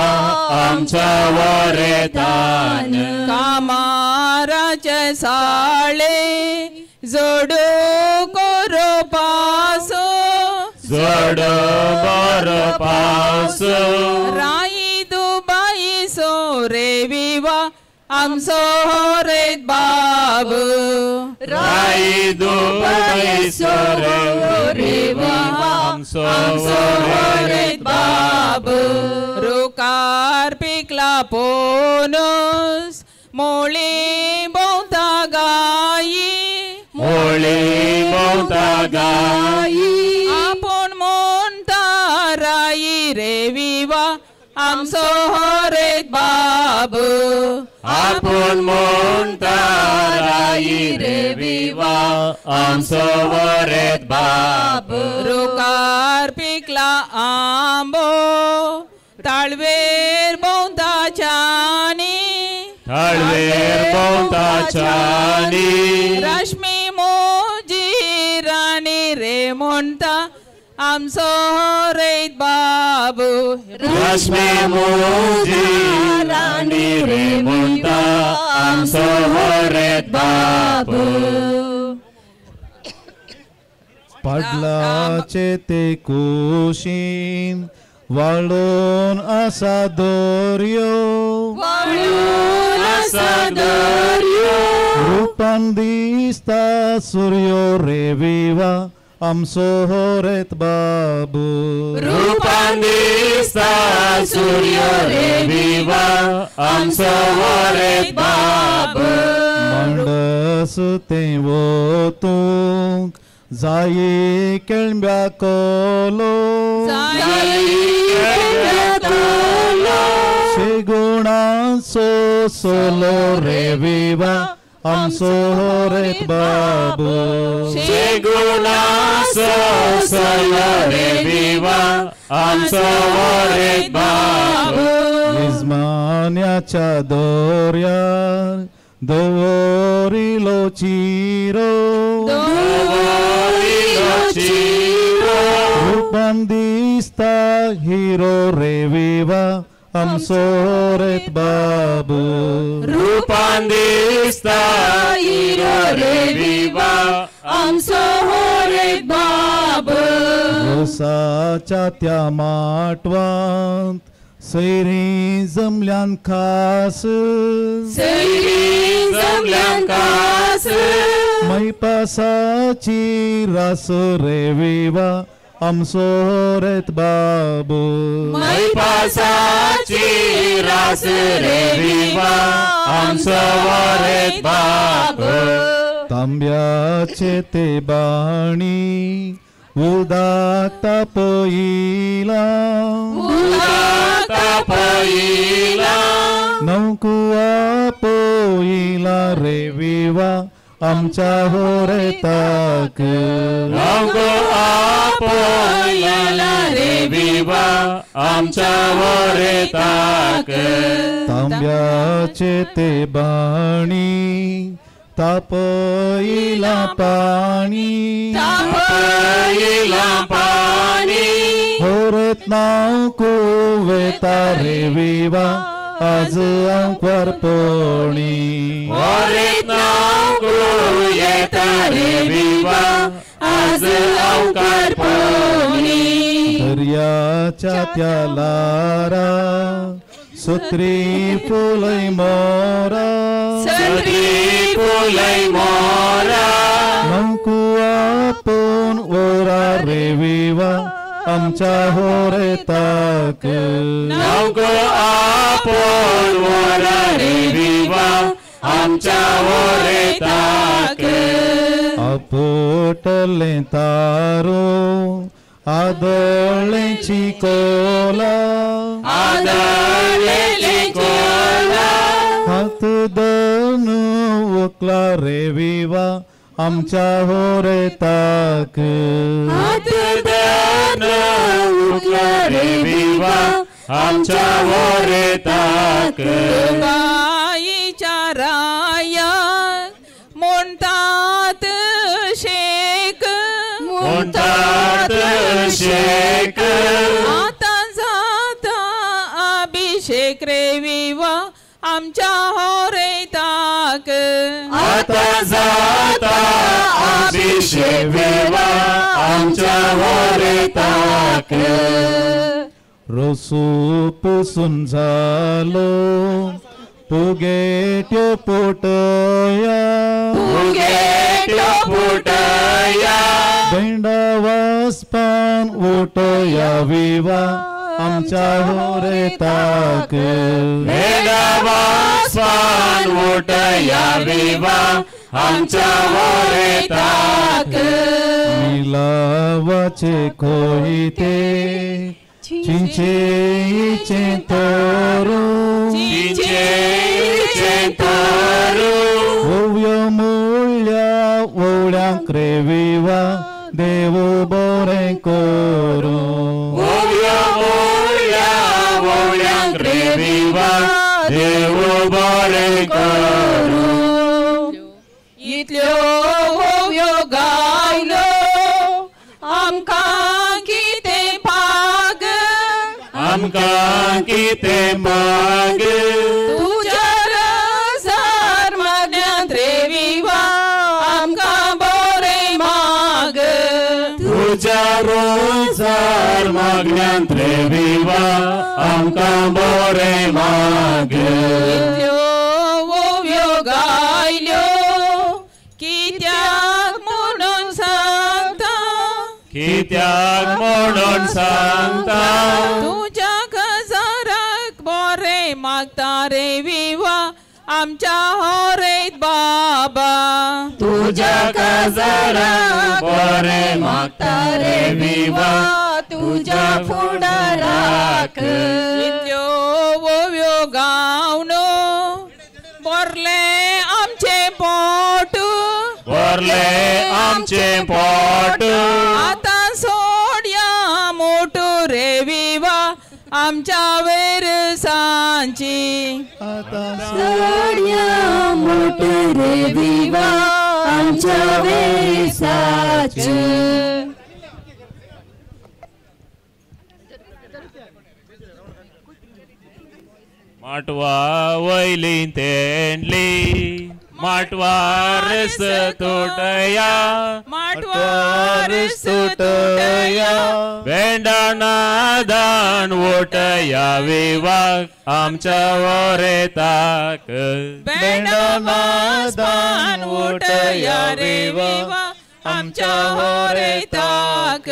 आमच्या वरेतान. रोसाचे साळे जोडू कोरो पासो जोडो बरो पावसो राई दुबाई सो रे विवा आमचो होरेत बाब राई दुबाई सो रे विवा आमचो होरेत बाब रुकार पिकला पोनस मोळी भोंवता गायी मोळी भोंवता गायी आपूण म्हणटा राई रे विवा आमचो होरेत बाब आपूण म्हणटा राई रे विवा आमचो होरेत बाब रुकार पिकला आंबो ताळवेर भोंवता चानी ताळवेर भोंवता चानी रश्मी मोजी राणी रे म्हणटा आमचो होरेत बाब रश्मी मोजी राणी रे म्हणटा आमचो होरेत बाब पाडलाचे ते कुशीन वाळून आसा दर्यो वाळून आसा दर्यो रुपान दिसता सुर्यो रे विवा आमचो होरेत बाबू रुपान दिसता सुर्यो रे विवा आमचो होरेत बाबू मांडस तें वतूंक जायी केळंब्या कोलो शेगुणांचो सोलो रे विवा आमचो होरेत बाबू शेगुणांचो सोलो रे विवा आमचो होरेत बाबू निजमान्याच्या दोर्यार दवरिलो चिरो दवरिलो चिरो रुपान दिसता हिरो रे विवा आमचो होरेत बाबू रुपान दिसता हिरो रे विवा आमचो होरेत बाबू रोसाच्या त्या माटवांत सैरी जमल्यान खास सैरी जमल्यान खास मैपासाची रास रे विवा आमचो होरेत बाबू मैपासाची रास रे विवा आमचो होरेत बाबू तांब्याचे ते बाणी उदक तापयला उदक तापयला नौकुआ पोयला रे विवा आमच्या होरेताक नौकुआ पोयला रे विवा आमच्या होरेताक तांब्याचे ते बाणी तापयला पाणी तापयला पाणी होरेत नाव कुवेता रे विवा आज अंकवार पोणी होरेत नाव कुवेता रे विवा आज अंकवार पोणी दर्याच्या त्या लारा सुत्री फुलय मोरा सत्री फुलय मोरा नौकुआ पोन ओरा रे विवा आमच्या होरेताक नौकुआ पोन ओरा रे विवा आमच्या होरेताक आपटलें तारो आदळ्ळें चिकोला आदळ्ळें चिकोला हात धरून उकला रे विवा आमच्या होरेताक हात धरून उकला रे विवा आमच्या होरेताक बाईच्या रायाक म्हणटात शेक म्हणटात शेक आतां जाता अभिषेक रे विवा आमच्या आमच्या होरेताक आतां जाता अभिषेक विवा आमच्या होरेताक रोसू पुसून जालो पुगेट्यो पोटया पुगेट्यो पोटया भेंडा वासपान उठया विवा आमच्या होरेताक भेंडा वासपान उठया विवा आमच्या होरेताक मिलावाचे कोयते चिंचेचे तोरू चिंचेचे तोरू ओव्यो मुळ्या ओवळ्यांक रे विवा देव बरें करूं ओव्यो मुळ्या ओवळ्यांक रे विवा देव बरें करूं इतल्यो ओव्यो गायलो आमकां कितें पाग आमकां कितें माग तुज्या रजार मागण्यांत रे विवा आमकां बरें माग तुज्या रोजार मागण्यांत रे विवा आमकां बरें माग इतल्यो ओव्यो गायल्यो कित्याक म्हणून सांगता कित्याक म्हणून सांगता तुज्या काजाराक बरें मागता रे विवा आमच्या होरेत बाबा तुज्या काजाराक बरें मागता रे विवा तुज्या फुडाराक इतल्यो ओव्यो गावन भरलें आमचें पोट भरलें आमचें पोट आतां सोडया मोटू रे विवा आमच्या वेरसांची सोडया मोटू रे विवा आमच्या वेरसाची. माटवा वयली तेंडली माटवार तुटया माटवार तुटया भेंडाना दान ओटया विवा आमच्या वरेताक भेंडाना दान ओटया रे विवा आमच्या वरेताक.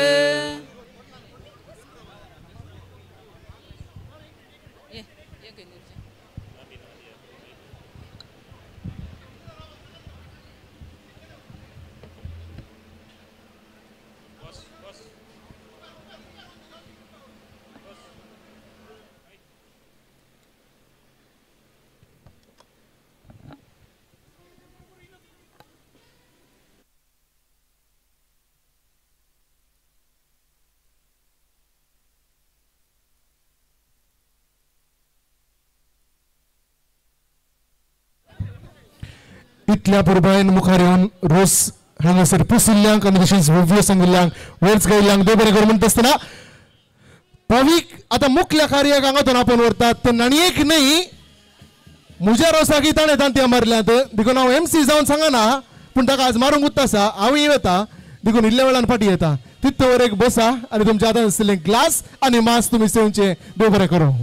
इतल्या पुरबायन मुखार येवन रोस हांगासर पुसिल्ल्यांक आनी तशेंच भव्य सांगिल्ल्यांक वेळच गायिल्ल्यांक देव बरें करूं म्हणटा आसतना पवीक आतां मुखल्या कार्याक हांगा आपोवन व्हरतात ते नाणयेक न्हय म्हज्या रोसाक ताणें तांतयां मारल्यात देखून हांव एमसी जावन सांगना पूण ताका आज मारूंक उत्ता आसा हांवूय वता देखून इल्ल्या वेळान फाटीं येता तितवर एक बसा आनी तुमच्या हातान आसलें ग्लास आनी मांस तुमी सेवचें देव बरें करूं.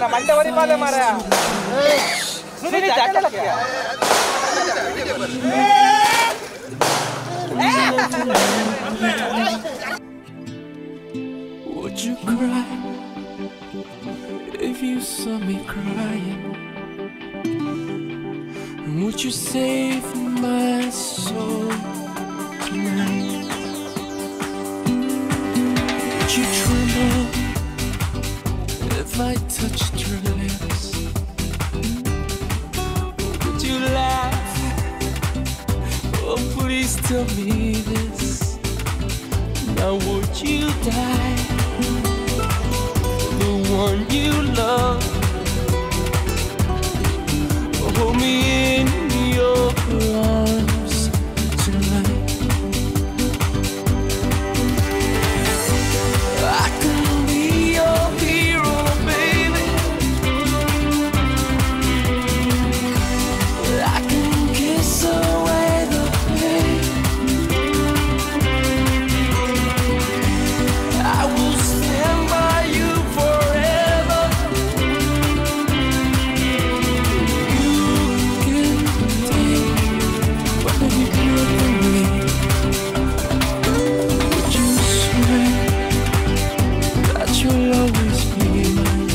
Would you cry if you saw me crying? And would you save my soul tonight? Would you tremble if I touched your lips? Would you laugh? Oh, please tell me this. Now would you die for the one you love? Hold me in your arms tonight. I can be your hero, baby. I can kiss away the pain. I will stand by you forever. You can take my breath away. Would you swear that you'll always be mine?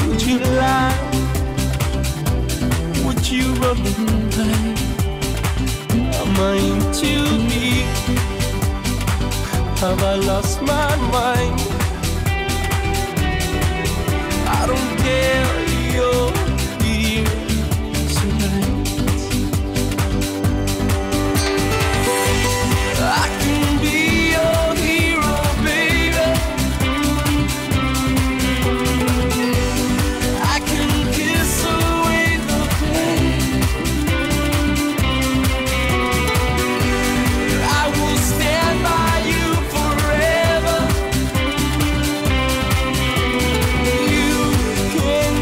Would you lie? Would you run and hide? Am I in too deep? Have I lost my mind? I don't care, you're here tonight. I can be your hero, baby. I can kiss away the pain. I will stand by you forever. You can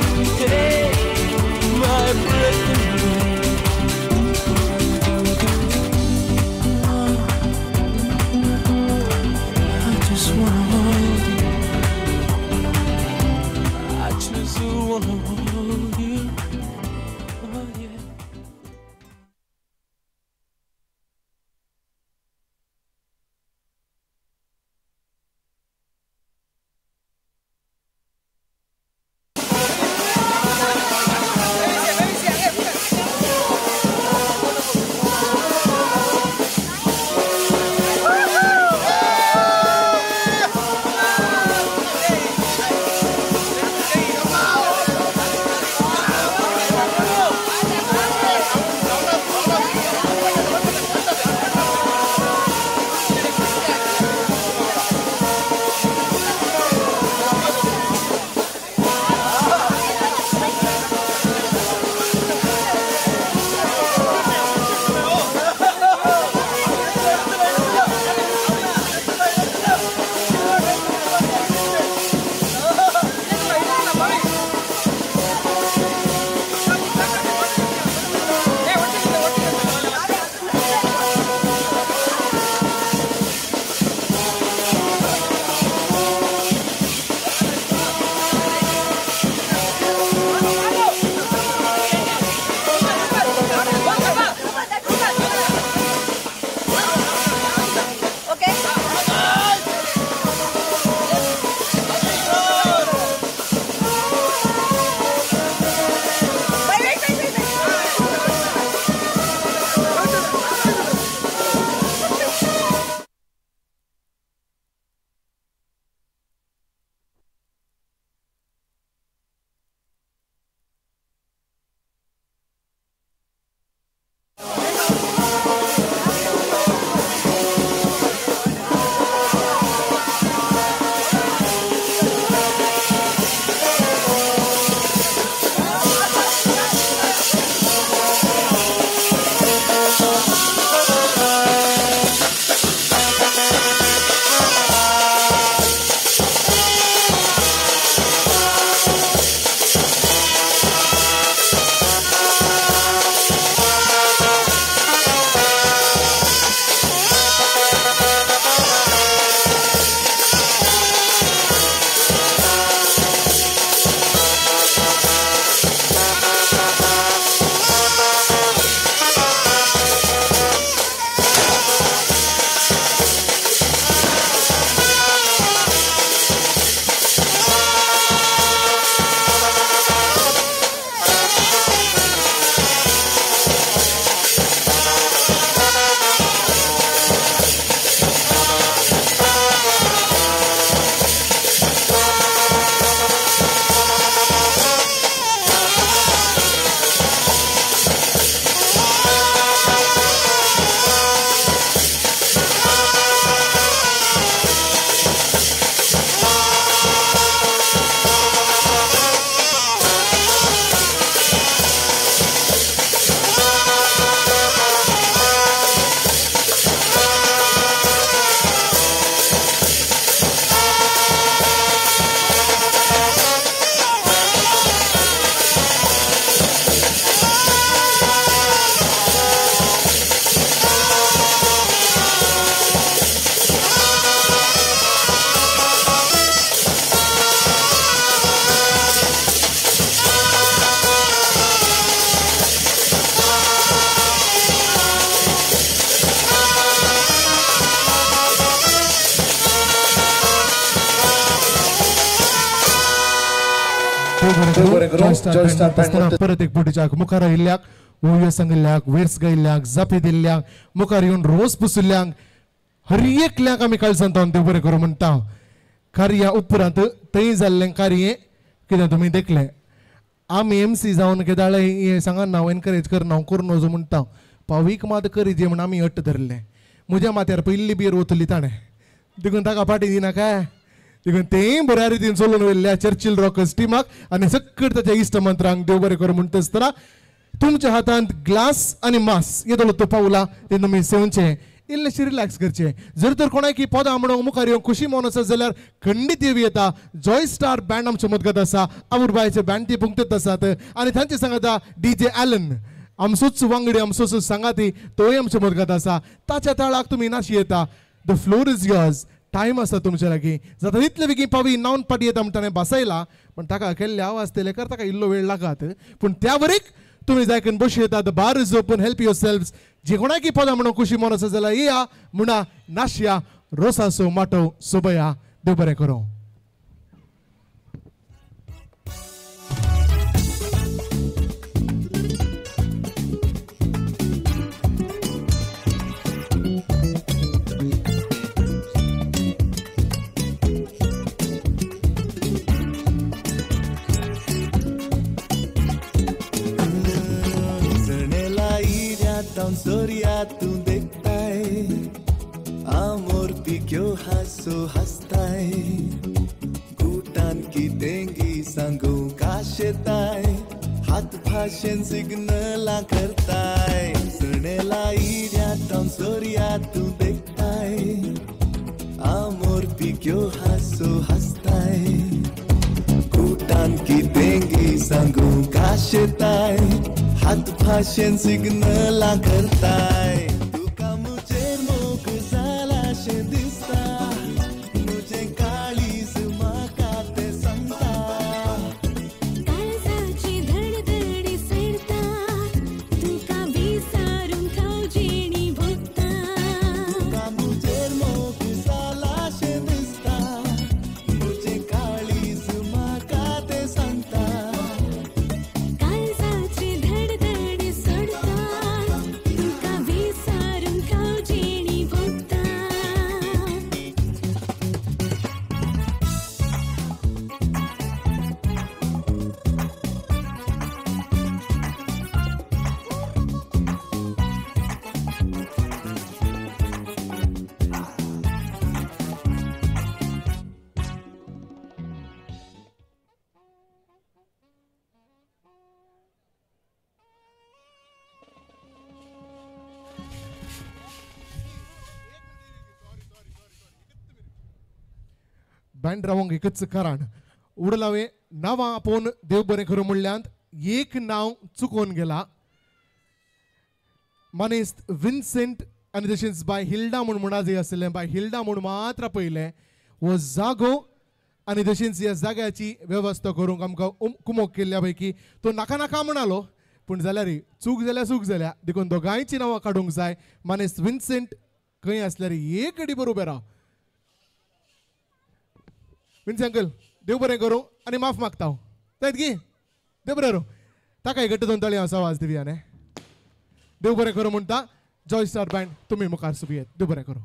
परत एक बोटीच्याक मुखार आयिल्ल्याक ओवयो सांगिल्ल्याक verse गायिल्ल्याक जापी दिल्ल्याक मुखार येवन रोस पुसिल्ल्यांक हर एकल्याक आमी काळजांत देव बरें करूं म्हणटा. कार्या उपरांत थंय जाल्लें कार्य कितें तुमी देखलें. आमी एम सी जावन केदाळे हें सांगना एनकरेज करना करून वचूं म्हणटा. पावीक मात करी जे म्हण आमी अट्ट धरलें. म्हज्या माथ्यार पयली बियर ओतली ताणें देखून ताका फाटी दिना काय देखून तेंय बऱ्या रितीन चलोवन व्हेल्ल्या चर्चिल रॉकर्स टिमाक आनी सकट ताच्या इश्ट मंत्रांक देव बरें करूं म्हणटा आसतना तुमच्या हातांत ग्लास आनी मास येदोलो तो पावला तें तुमी सेवचें इल्लेशें रिलॅक्स करचें. जर तर कोणाकी पदां म्हणूंक मुखार येवंक खुशी मन आसा जाल्यार खंडीत येवं येता. जॉय स्टार बँड आमच्या मदगत आसा. आवुरबायचे बँड ती पुंगतत आसात आनी तांचे सांगाता डी जे ॲलन आमचोच वांगडी आमचोच सांगाती तोय आमच्या मदगत आसा. ताच्या ताळाक तुमी नाशी येता. The floor is yours. Time आसा तुमच्या लागीं जाता तितले बेगीन पावी नावन पाटी येता म्हण ताणें बसयला पण ताका केल्ले आवाज ते लेकर ताका इल्लो वेळ लागात पूण त्या वरीक तुमी जायकन बसू येता. The bar is open. Help yourself. जे कोणाकी पदां म्हणून खुशी मन आसा जाल्यार येया म्हणा नाशया रोसासो माटो सोबया. देव बरें करूं. सोरिया तू देखताय आमोर पिक्यो हासो हसताय गुटान की देंगी सांगू काशेताय हात भाशेन सिग्नला करताय सणेला इड्या तावन सोरिया तू देखताय आमोर पिक्यो हासो हसताय गुटान की देंगी सांगू काशेताय हात भाशेन सिग्नला करताय तुका मुझेर मोग जालाशें दिसता मुझें काळीज म्हाका तें सांगता काळजाची धडधडी सरता तुका विसारूंक हांव जिणी भोगता तुका मुझेर मोग जालाशें दिसता मुझें काळीज म्हाका तें सांगता काळजाची धडधडी सोडता तुका विसारूंक हांव जिणी भोगता. बँड रावंक एकच कारण उडलावे नांवां आपोवन देव बरें करूं म्हणल्यांत एक नांव चुकोवन गेला. मानेस्त विन्सेंट आनी तशेंच बाय हिल्डा म्हूण म्हणा आशिल्लें बाय हिल्डा म्हूण मात्र पयलें हो जागो आनी तशेंच ह्या जाग्याची वेवस्था करूंक आमकां कुमोक केल्ल्या पैकी तो नाका नाका म्हणालो पूण जाल्यार चूक जाल्या चूक जाल्या देखून दोगांयची नांवां काडूंक जाय. मानेस्त विन्सेंट खंय आसल्यार एक घडी बरोबर राव. विन्सी अंकल देव बरें करूं आनी माफ मागता हांव जायत गी देव बरें करूं. ताका घट्ट दोन ताळी हांव आवाज दिवया न्ही. देव बरें करूं म्हणटा जॉय स्टार बँड तुमी मुखार सुबयेत. देव बरें करूं.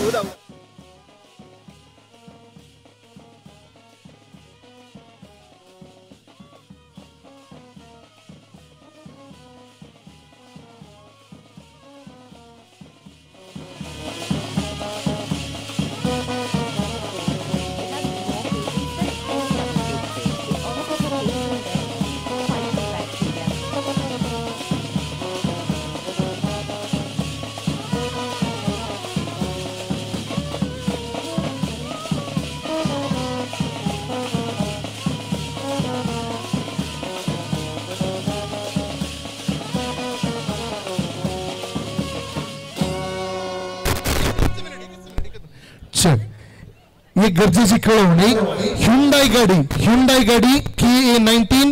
उदक. ही गरजेची कळवणी. ह्युंडाई गाडी, ह्युंडाई गाडी KA 19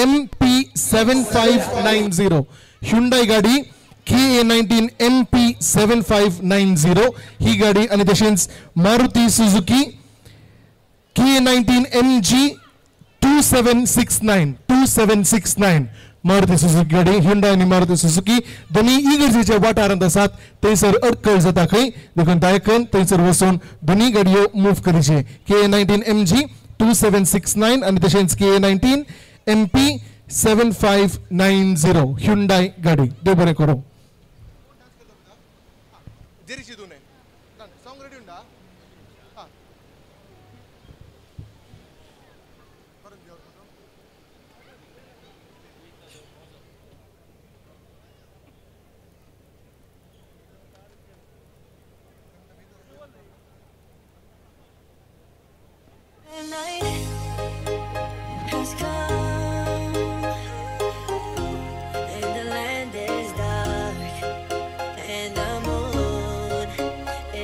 MP 7590, Hyundai गाडी KA 19 MP 7590 ही गाडी. आणि तशेंच Maruti Suzuki KA 19 MG 2769, 2769 Maruti Suzuki गाडी. ह्युंडाय आनी मारुती सुझुकी दोन्ही इगर्जेच्या वाठारांत आसात, थंयसर अडखळ जाता खंय, देखून दायकन थंयसर वचून दोन्ही गाडयो मूव करचे. KA 19 MG 2769 आनी तशेंच KA 19 MP 7590 Hyundai गाडी. देव बरें करूं. Night has come and the land is dark and the moon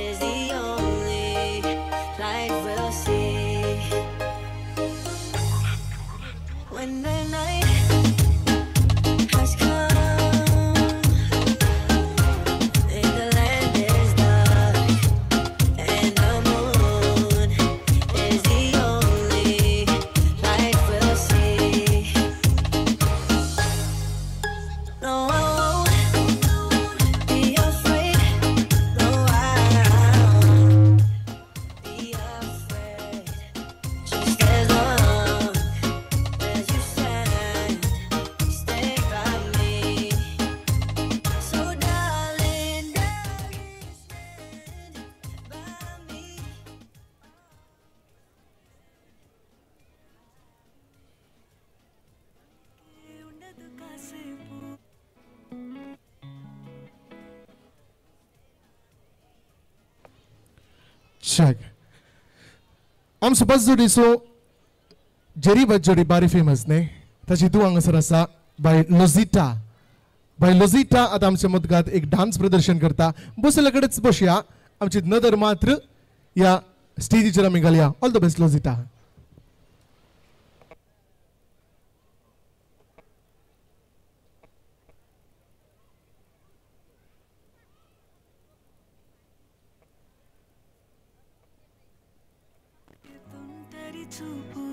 is the only light we'll see. When the night has come and the land is dark and the moon is the only light we'll see. No, I won't be afraid. No, I won't be afraid. Just as long as you stand, stay by me. So darling, darling, stand by me. ఉండదు కాసేపు. Check. आमचो बसजोडीचो Jerry बसजोडी बारी famous न्ही, ताची तूं हांगासर आसा बाय लोजिटा. बाय लोजिटा आतां आमच्या मदगात एक डान्स प्रदर्शन करता. बसल्या कडेच बसया, आमची नदर मात्र ह्या स्टेजीचेर आमी घालया. All the best लोजिटा. తుంటరి చూపు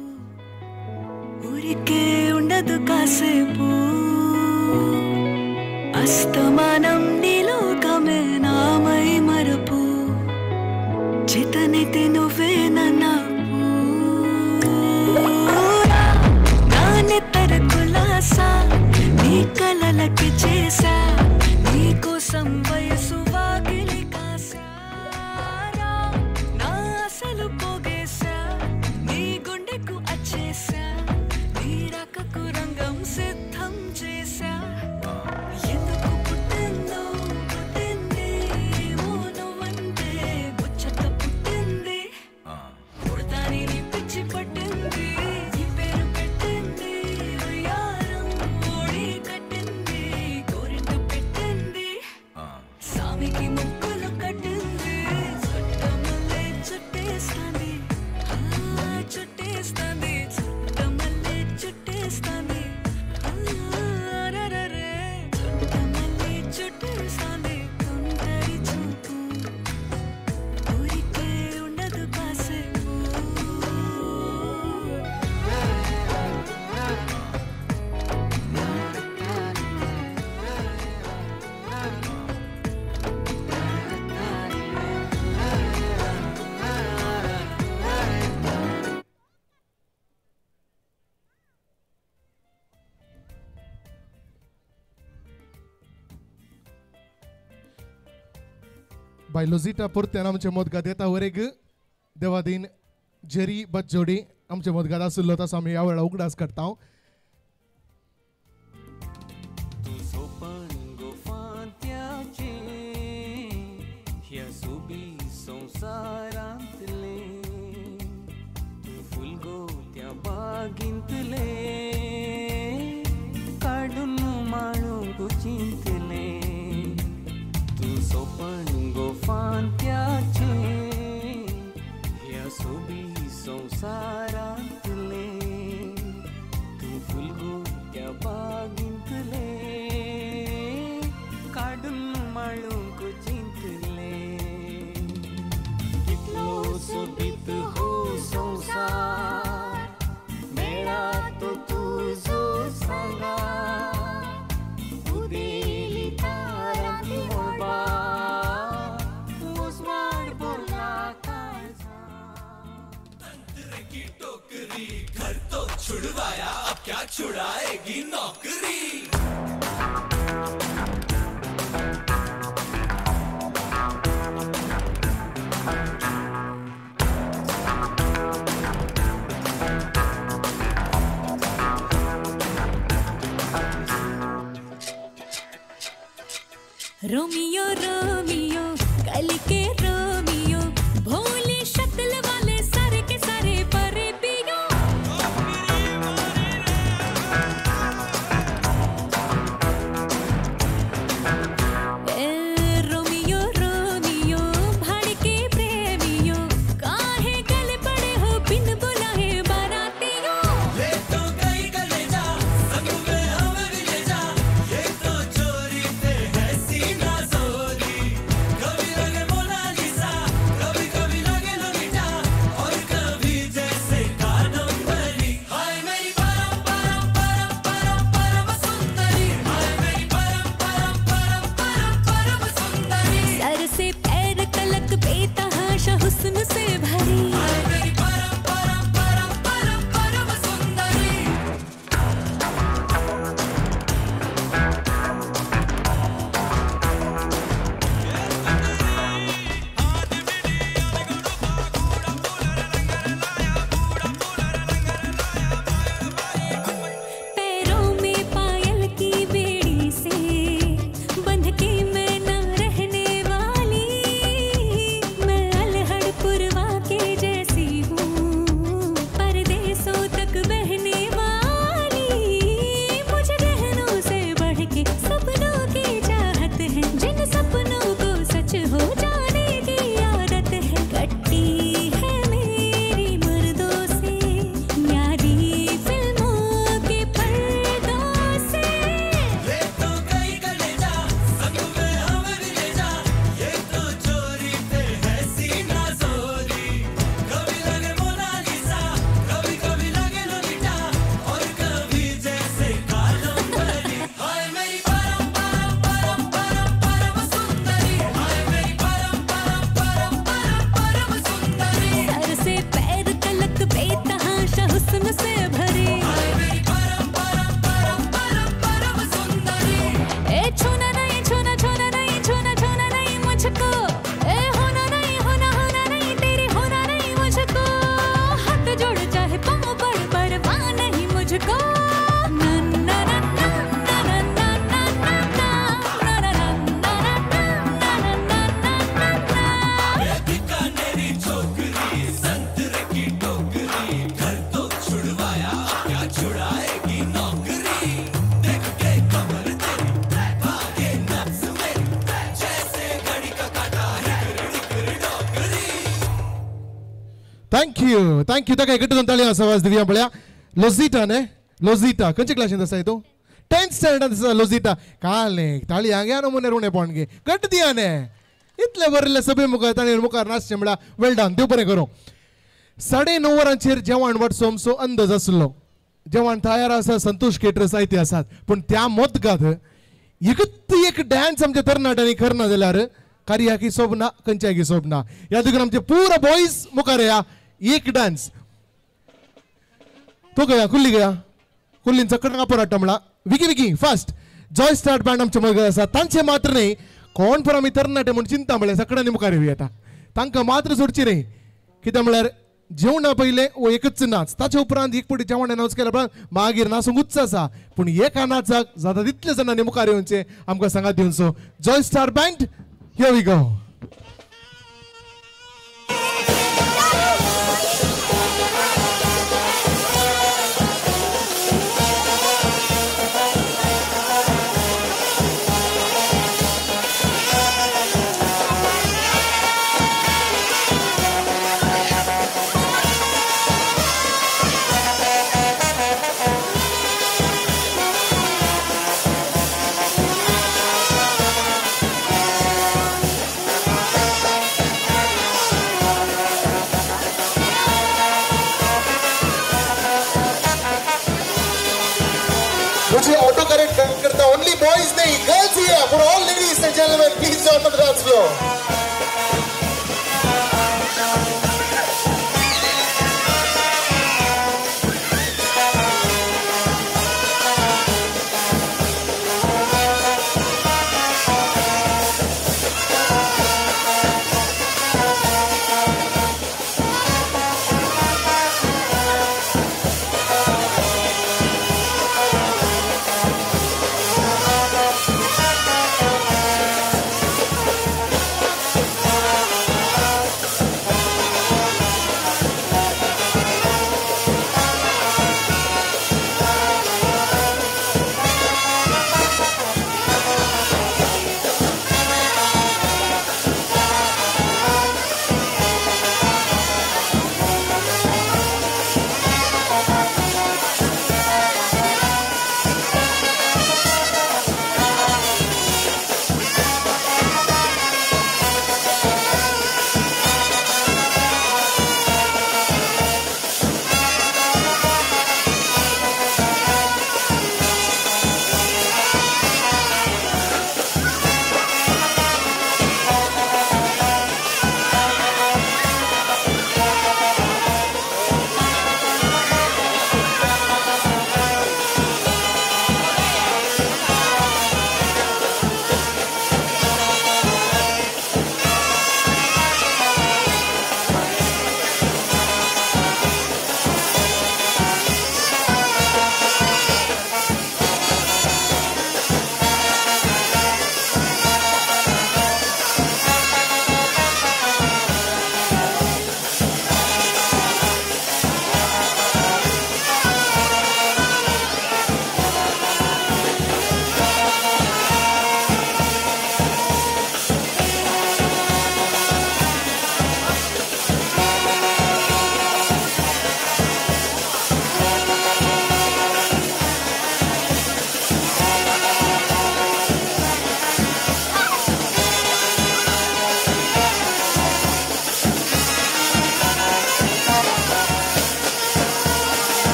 ఊరికే ఉండదు కాసేపు. అస్తమానం నీలోకమే నామై మరపు, చేతనైతే నువ్వే నాకు. నానెత్తర కులాసా నీ కలలకి చేసా, నీకోసం వయసు వాకిలి కాసారా, నా అసలు పోగేశా, నీ గుండెకు అచ్చేసా, నీ రాకకు రంగం సిద్ధం చేశా. ఎందుకు పుట్టిందో పుట్టింది ఏమో నువ్వంటే ముచ్చట పుట్టింది. बाय लोजिटा परत्यान आमचे मोदगात येता वरेग देवादीन जेरी बच्चोडी आमचे मोदगात आशिल्लो तसो आमी ह्या वेळार उगडास काडटा. बागिंतले काडून माळूंक चिंतले तूं सोपण गो फांत्याचें ह्या सोबी संवसारांतले तूं फुलगो त्या बागिंतले काडून माळूंक चिंतले कितलो सोबीत हो संवसार तो तुझो सांगा उदेली तारांती मोबा उजवाड बोला काळजा. संतरे की टोकरी घर तो छुड़वाया अब क्या छुड़ाएगी नौकरी. रोमियो रोमियो कल के रोमियो भोली शक्ल वाले सारे के सारे परे पियो. ए रोमियो रोमियो भाड़ के प्रेमियो काहे गल पड़े हो बिन बुलाए बारातियों. ये तो गई कलेजा संग में हमें भी ले जा ये तो चोरी पे है सीना जोरी. कभी लगे मोनालिसा कभी कभी लगे लोलिटा और कभी जैसे कादम्बरी. हाय मेरी परम परम परम परम परम सुंदरी. हाय मेरी परम परम परम परम परम सुंदरी. सर से पैर तलक बेतहाशा हुस्न से भरी. हाय मेरी परम परम परम परम परम सुंदरी. पैरों में पायल की बेड़ी से बंध के मैं न रहने वाली. मैं अलहड़ पुरवा के जैसी हूँ परदेसों तक बहने वाली. मुझे गहनों से बढ़ के सपनों की चाहत है जिन सपनों को सच हो जाने की आदत है. कट्टी है मेरी मर्दों से यारी फिल्मों के पर्दों से. ये तो गई कलेजा संग में हमें भी ले जा ये तो चोरी पे है सीना जोरी. कभी लगे मोनालिसा कभी कभी लगे लोलिटा और कभी जैसे कादम्बरी. हाय मेरी परम परम परम परम परम सुंदरी. हाय मेरी परम परम परम परम परम सुंदरी. सर से पैर तलक बेतहाशा हुस्न से भरी. हाय मेरी परम परम परम परम परम सुंदरी. ए छूना नहीं छूना छूना नहीं छूना छूना नहीं मुझको. ए होना नहीं होना होना नहीं तेरे होना नहीं मुझको. हाथ जोड़ चाहे पाँव पड़ परवाह नहीं मुझको. ना ना ना ना ना ना ना ना ना ना ना ना ना ना ना ना ना ना ना. ये बीकानेरी छोकरी संतरे की टोकरी घर तो छुड़वाया अब क्या छुड़ाएगी नौकरी. देख के कमर तेरी भागे नफ्स मेरी जैसे घड़ी का कांटा हिकर डोकरी. Thank you thank you. ताका एकट्यान ताळयो आवाज दिवया पळया. लोजिटा न्ही लोजिटा खंयच्या क्लासीन आसा तूं? 10th standard आसा लोजिटा. काल न्ही ताळी हांगा नमुने रुणे पोणगे घट दिया न्ही इतले बरयल्ले सभे मुखार ताणें मुखार नाचचें म्हळ्यार वेल डन. देव बरें करूं. 9:30 वरांचेर जेवण वांटचो आमचो अंदाज आसलो. जेवण तयार आसा संतोष केटर्स आयते आसात पूण त्या मोदगात एकत एक डान्स आमच्या तरणाट्यांनी करना जाल्यार कार्याकी सोबना खंयच्याकी सोबना. ह्या देखून आमचे पुरा बॉयज मुखार या एक डान्स तो गया कुल्ली गया कुल्लीन चकट कापोर हाडटा म्हणला Vicky Vicky fast Joy Start band आमचे मदगत आसा. तांचे मात्र न्ही कोण पण आमी तरणाटे म्हूण चिंता म्हळ्यार सगळ्यांनी मुखार येवया येता तांकां मात्र सोडची न्ही. कित्याक म्हळ्यार जेवणा पयलें हो एकच नाच, ताच्या उपरांत एक पटी जेवण अनावन्स केल्या उपरांत मागीर नाचूंकूच आसा. पूण एका नाचाक जाता तितले जाणांनी मुखार येवचें आमकां सांगात दिवचो. Joy star band, here we go. मुझे ऑटो करेक्ट करता, ओनली बॉयज नहीं गर्ल्स ही है. For all ladies and gentlemen, please join the dance floor.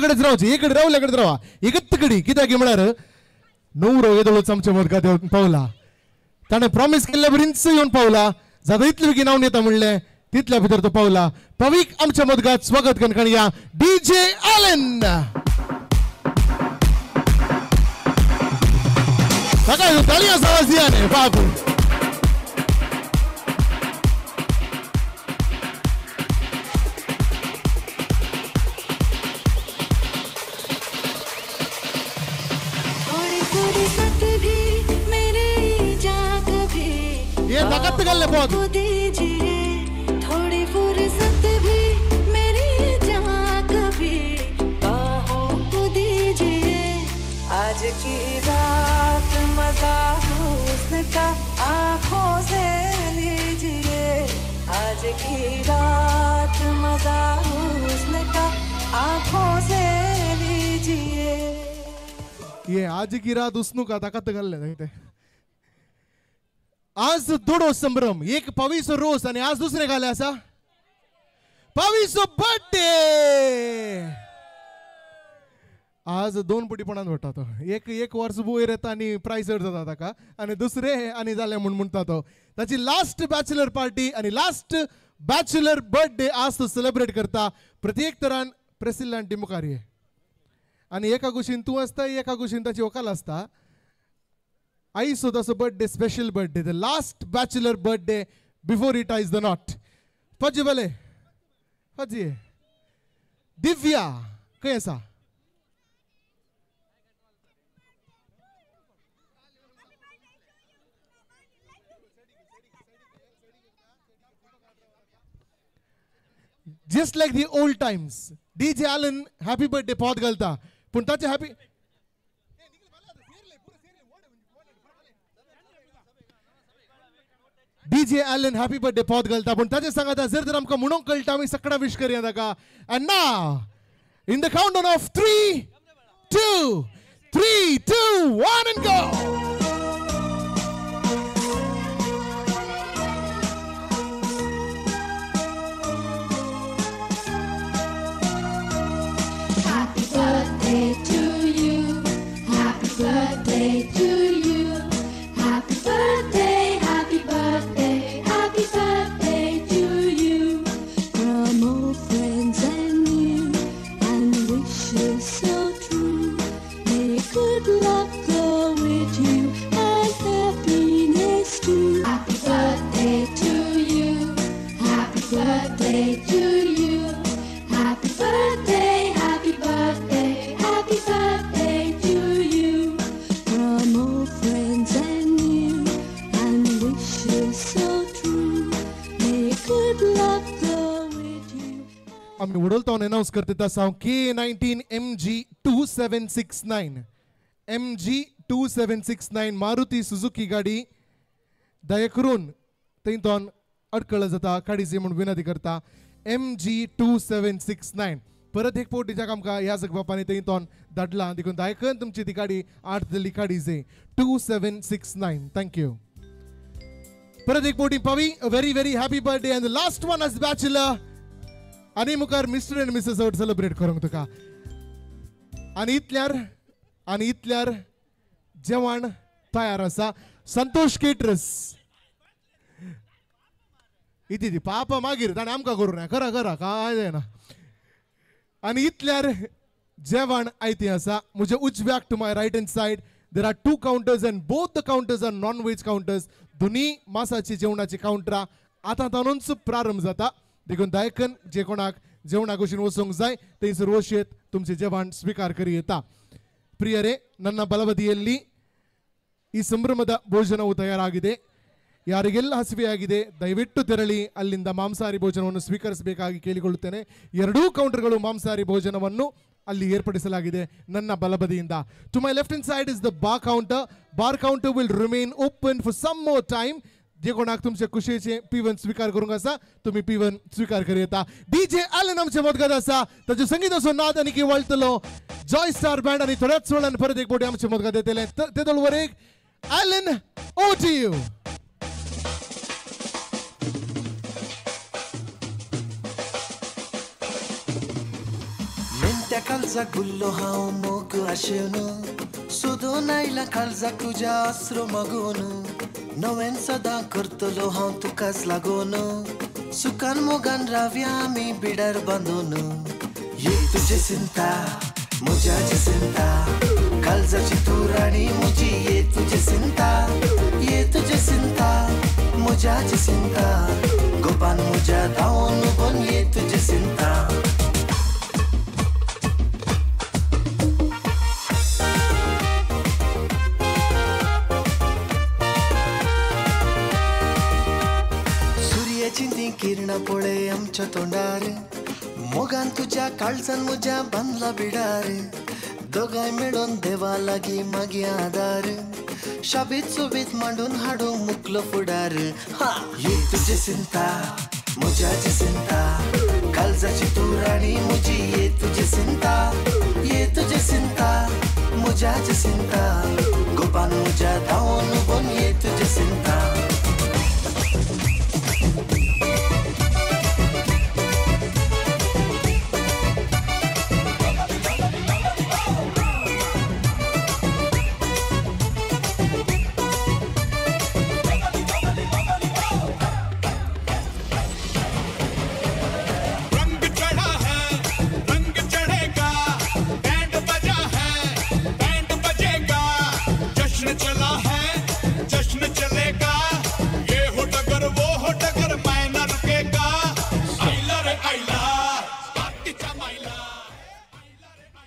रावल्याकडेच रावचे, एक रावल्याकडेच रावा, एकच कडी कित्याक म्हळ्यार नवरो येदोळच आमच्या मदगात येवन पावला. ताणें प्रॉमीस केल्ल्या बरींच येवन पावला. जाता इतले बेगीन हांव येता म्हणलें तितल्या भितर तो पावला. पवीक आमच्या मदगात स्वागत करणया डीजे एलन. ताका ताळयो आवाज दिया न्ही बाबू. ये ताकत गल्ले बहुत दीजिए, थोड़ी फुर्सत भी मेरी जान कभी बाहों को दीजिए. आज की रात मजा हुस्न का आँखों से लीजिए. आज की रात मजा हुस्न का आँखों से लीजिए. ये आज की रात हुस्न का ताकत गल्ले. आज दोडो संभ्रम, एक पवीसो रोस आणि आज दुसरे घाले असा पवीसो बर्थडे. आज दोन पटीपणान वाटता तो, एक एक वर्स वयर येता आनी प्रायस चड जाता ताका, आनी दुसरे आनी जालें म्हूण म्हणटा तो. ताची लास्ट बॅचलर पार्टी आनी लास्ट बॅचलर बर्थडे आज तो सेलिब्रेट करता. प्रत्येक तरान प्रेसिल्ला आनी मुखार ये आनी एका कुशीन तूं आसता, एका कुशीन ताची व्हंकल आसता. आयचो ताचो birthday special birthday, the last bachelor birthday before it ties the knot. Fuzzy बले फजी दिव्या खंय आसा? Just like the old times, DJ Allen happy birthday पॉत घालता, पूण ताचे happy DJ Allen happy birthday पॉत घालता, पूण ताचे सांगाता जर तर आमकां म्हणूंक कळटा आमी सगळा विश करया ताका. And now in the countdown of 3 2 3 2 1 and go. Happy birthday to you. Happy birthday to you. Happy birthday, happy birthday, happy birthday to you. From old friends and new, and wishes so true. May good luck go with you and happiness too. Happy birthday to you. Happy birthday to you. Happy birthday, happy birthday, happy birthday to you. From old friends and new, and wishes so true. May good luck go with you. आमी उडोलतो announce करता हांव K19 MG 2769 MG 2769 Maruti Suzuki गाडी दया करून थंयतोन अडकळ जाता काडीची म्हूण विनंती करता. MG 2769 परत एक फावट तिच्याक आमकां ह्या जगबापांनी थंयतोन धाडला, देखून दया करून तुमची ती गाडी आठ जाल्ली काडी जाय. 2769 thank you. परत एक फावटी Pavi very very happy birthday and last one as bachelor. आनी मुखार मिस्टर आनी मिसेस आवट सेलिब्रेट करूंक तुका. आनी इतल्यार जेवण तयार आसा. संतोष केटरस इती ती पापा मागीर ताणें आमकां करूं ना, करा करा काय जायना. आनी इतल्यार जेवण आयतें आसा. म्हज्या उजव्याक to my right hand side there are 2 counters and both the counters are non veg counters. दोन्ही मासाची जेवणाची काउंटरां आतां तानूच प्रारंभ जाता. देखून दायकन जे कोणाक जेवणा कुशीन वचूंक जाय थंयसर वचयेत तुमचें जेवण स्विकार करी येता. ಪ್ರಿಯರೇ, ನನ್ನ ಬಲಬದಿಯಲ್ಲಿ ಈ ಸಂಭ್ರಮದ ಭೋಜನವು ತಯಾರಾಗಿದೆ. ಯಾರಿಗೆಲ್ಲ ಹಸಿವೆಯಾಗಿದೆ ದಯವಿಟ್ಟು ತೆರಳಿ ಅಲ್ಲಿಂದ ಮಾಂಸಾಹಾರಿ ಭೋಜನವನ್ನು ಸ್ವೀಕರಿಸಬೇಕಾಗಿ ಕೇಳಿಕೊಳ್ಳುತ್ತೇನೆ. ಎರಡೂ ಕೌಂಟರ್ಗಳು ಮಾಂಸಾಹಾರಿ ಭೋಜನವನ್ನು ಅಲ್ಲಿ ಏರ್ಪಡಿಸಲಾಗಿದೆ ನನ್ನ ಬಲಬದಿಯಿಂದ. To my left hand side is the bar counter. Bar counter will remain open for some more time. जे कोणाक तुमचे खुशयेचे पिवन स्वीकार करूंक आसा तुमी पिवन स्वीकार करी येता. डीजे एलन आमचे मदगत आसा, ताचो संगीताचो नाद आनी की वळटलो जॉय स्टार बँड आनी थोड्याच वेळान परत एक फावटी आमचे मदगत येतले. ते वर एक एलन ओ टू you. मेणट्या खालचो काळजाक गुल्लो हांव मोग आशेवन सोदून आयला काळजाक तुज्या आसरो मागून नव्यान सदां करतलो हांव तुकाच लागून सुखान मोगान रावया आमी बिडार बांदून ये तुजे चिंता म्हज्या चिंता काळजाची तूं राणी म्हजी ये तुजे चिंता ये तुजे चिंता म्हज्या चिंता गोपान म्हज्या धांवून उबोन ये तुजे चिंता. किरणां पळय आमच्या तोंडार मोगान तुज्या काळजान म्हज्या बांदला बिडार दोगांय मेळोन देवा लागीं मागीर आदार शाबीत सोबीत मांडून हाडूंक मुकलो फुडार. हा ये तुजे चिंता म्हज्या चिंता काळजाची तूं राणी म्हजी ये तुजे चिंता ये तुजे चिंता म्हज्या चिंता गोपान म्हज्या धांवून उबोन ये तुजे चिंता.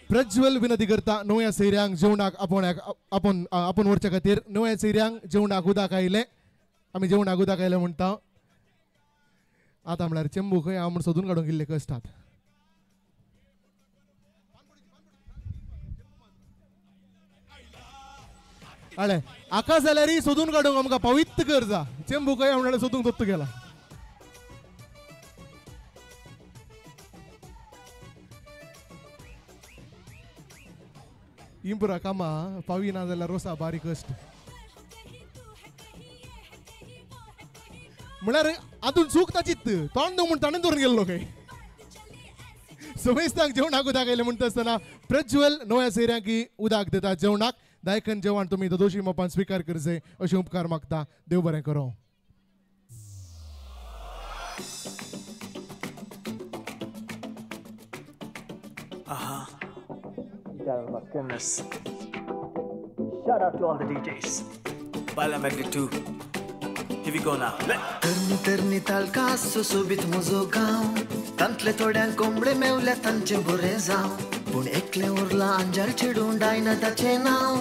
प्रज्वल विनंती करता नव्या सैऱ्यांक जेवणाक आपोवण्याक आपोवन आपोवन व्हरच्या खातीर नव्या सैऱ्यांक जेवणाक उदक आयलें आमी जेवणाक उदक आयलें म्हणटा. आतां म्हळ्यार चेंबू खंय हांव म्हूण सोदून काडूंक इल्ले कश्टात. आळे आका जाल्यारय सोदून काडूंक आमकां पवित्र कर जा चेंबू खंय म्हणल्यार सोदूंक दत्त गेला. इंपुरा कामा पावी ना जाल्यार रोसा बारीक कश्ट म्हळ्यार आतून चूक ताचीत तोंड म्हूण ताणें दवरून गेल्लो खंय. समेस्तांक जेवणाक उदक आयलें म्हणटा आसतना प्रज्वल नव्या सैऱ्यांकी उदक दिता जेवणाक दायकन जेवण तुमी दोशी मोपान स्विकार करचे अशें उपकार मागता. देव बरें करूं. Oh my goodness. Shout out to all the DJs. Baila Magnet 2. Here we go now. तरनी तरनी तालका सोबीत म्हजो गांव तांतले थोड्यांक कोंबडे मेवल्या तांचे बरें जावं पूण एकलें उरलां आंजाल चेडूं डायना ताचें नांव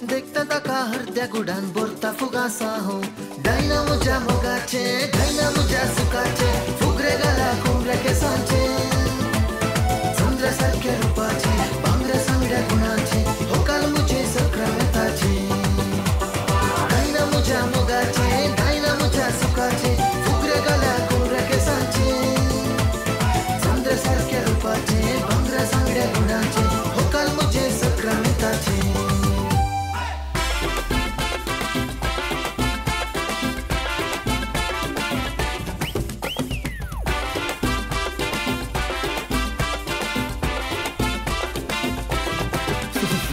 देखता ताका हरद्या गुडान भरता फुगासां डायना म्हज्या मोगाचें डायना म्हज्या सुखाचें फुगरे घाला कोंबड्या केसांचें चंद्रा सारक्या रुपाचें बांगड्या सांगड्या गुणाचें होकाल म्हजें सक्रामेताचें डायना म्हज्या मोगाचें डायना म्हज्या सुखाचें फुगरे घाला कोंबड्या केसांचें चंद्रा सारक्या रुपाचें बांगड्या सांगड्या गुणाचें होकाल म्हजें सक्रामेताचें.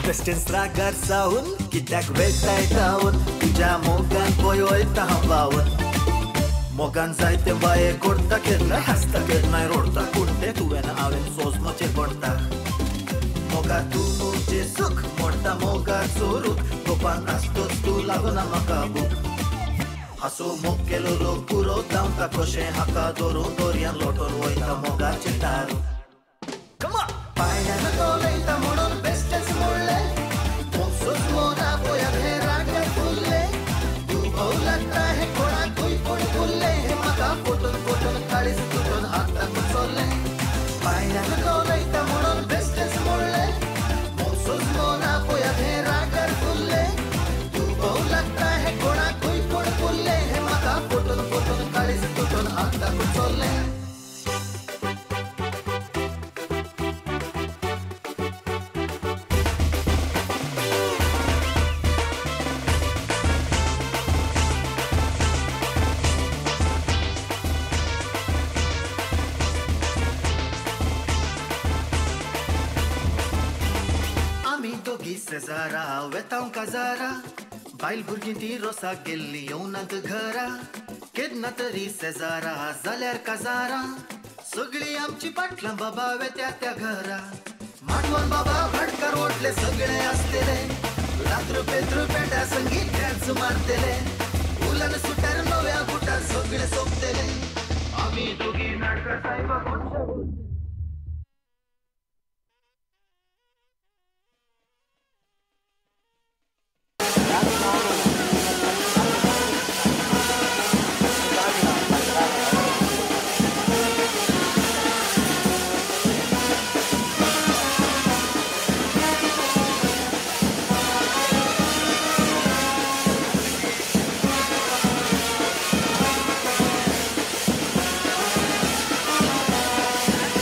वेस्टर्न रागार सावन कित्याक वेताय धांवन तुज्या मोगान पळय वयता हांव पावन मोगान जायते बाये करता केन्नाय हांसता केन्नाय रडटा पूण तें तुवें हांवें सोजमोचें पडटा मोगा तूं म्हजें सूख मोडटा मोगाचो रूख गोपान आसतोच तूं लागना म्हाका भूक हांसो मोग केलो लोक पुरो धांवता कशें हाका धरून दर्यान लोटून वयता मोगाचें दारू. पांयान तोलयता म्हणून बेश्टेंच म्हणलें मोगसोच मोना पळयात हें रागार फुल्लें दुबाव लागता हें कोणाकूय पूण फुल्लें हें म्हाका फोटून फोटून काळीज तुटून आतां कुचोल्लें पांयान तोलयता म्हणून बेश्टेंच म्हणलें मोगसोच मोना पळयात हें रागार फुल्लें दुबाव लागता हें कोणाकूय पूण फुल्लें हें म्हाका फोटून फोटून काळीज तुटून आतां कुचोल्लें. दोगी शेजारा वेतांव काजारा, बायल भुरगीं ती रोसाक गेल्ली येवनात घरा. केन्ना तरी शेजारा जाल्यार काजारा, सगळीं आमची पाटलां बाबा वेत्या त्या घरा. माटवान बाबा भाटकार ओडले सगळे आसतले, रात्र पेत्र पेंड्या संगीत डॅन्स मारतले, उलन सुटार नव्या गुटार सगळे सोंपतले. आमी दोगी नाटका सायबा कोण. Thank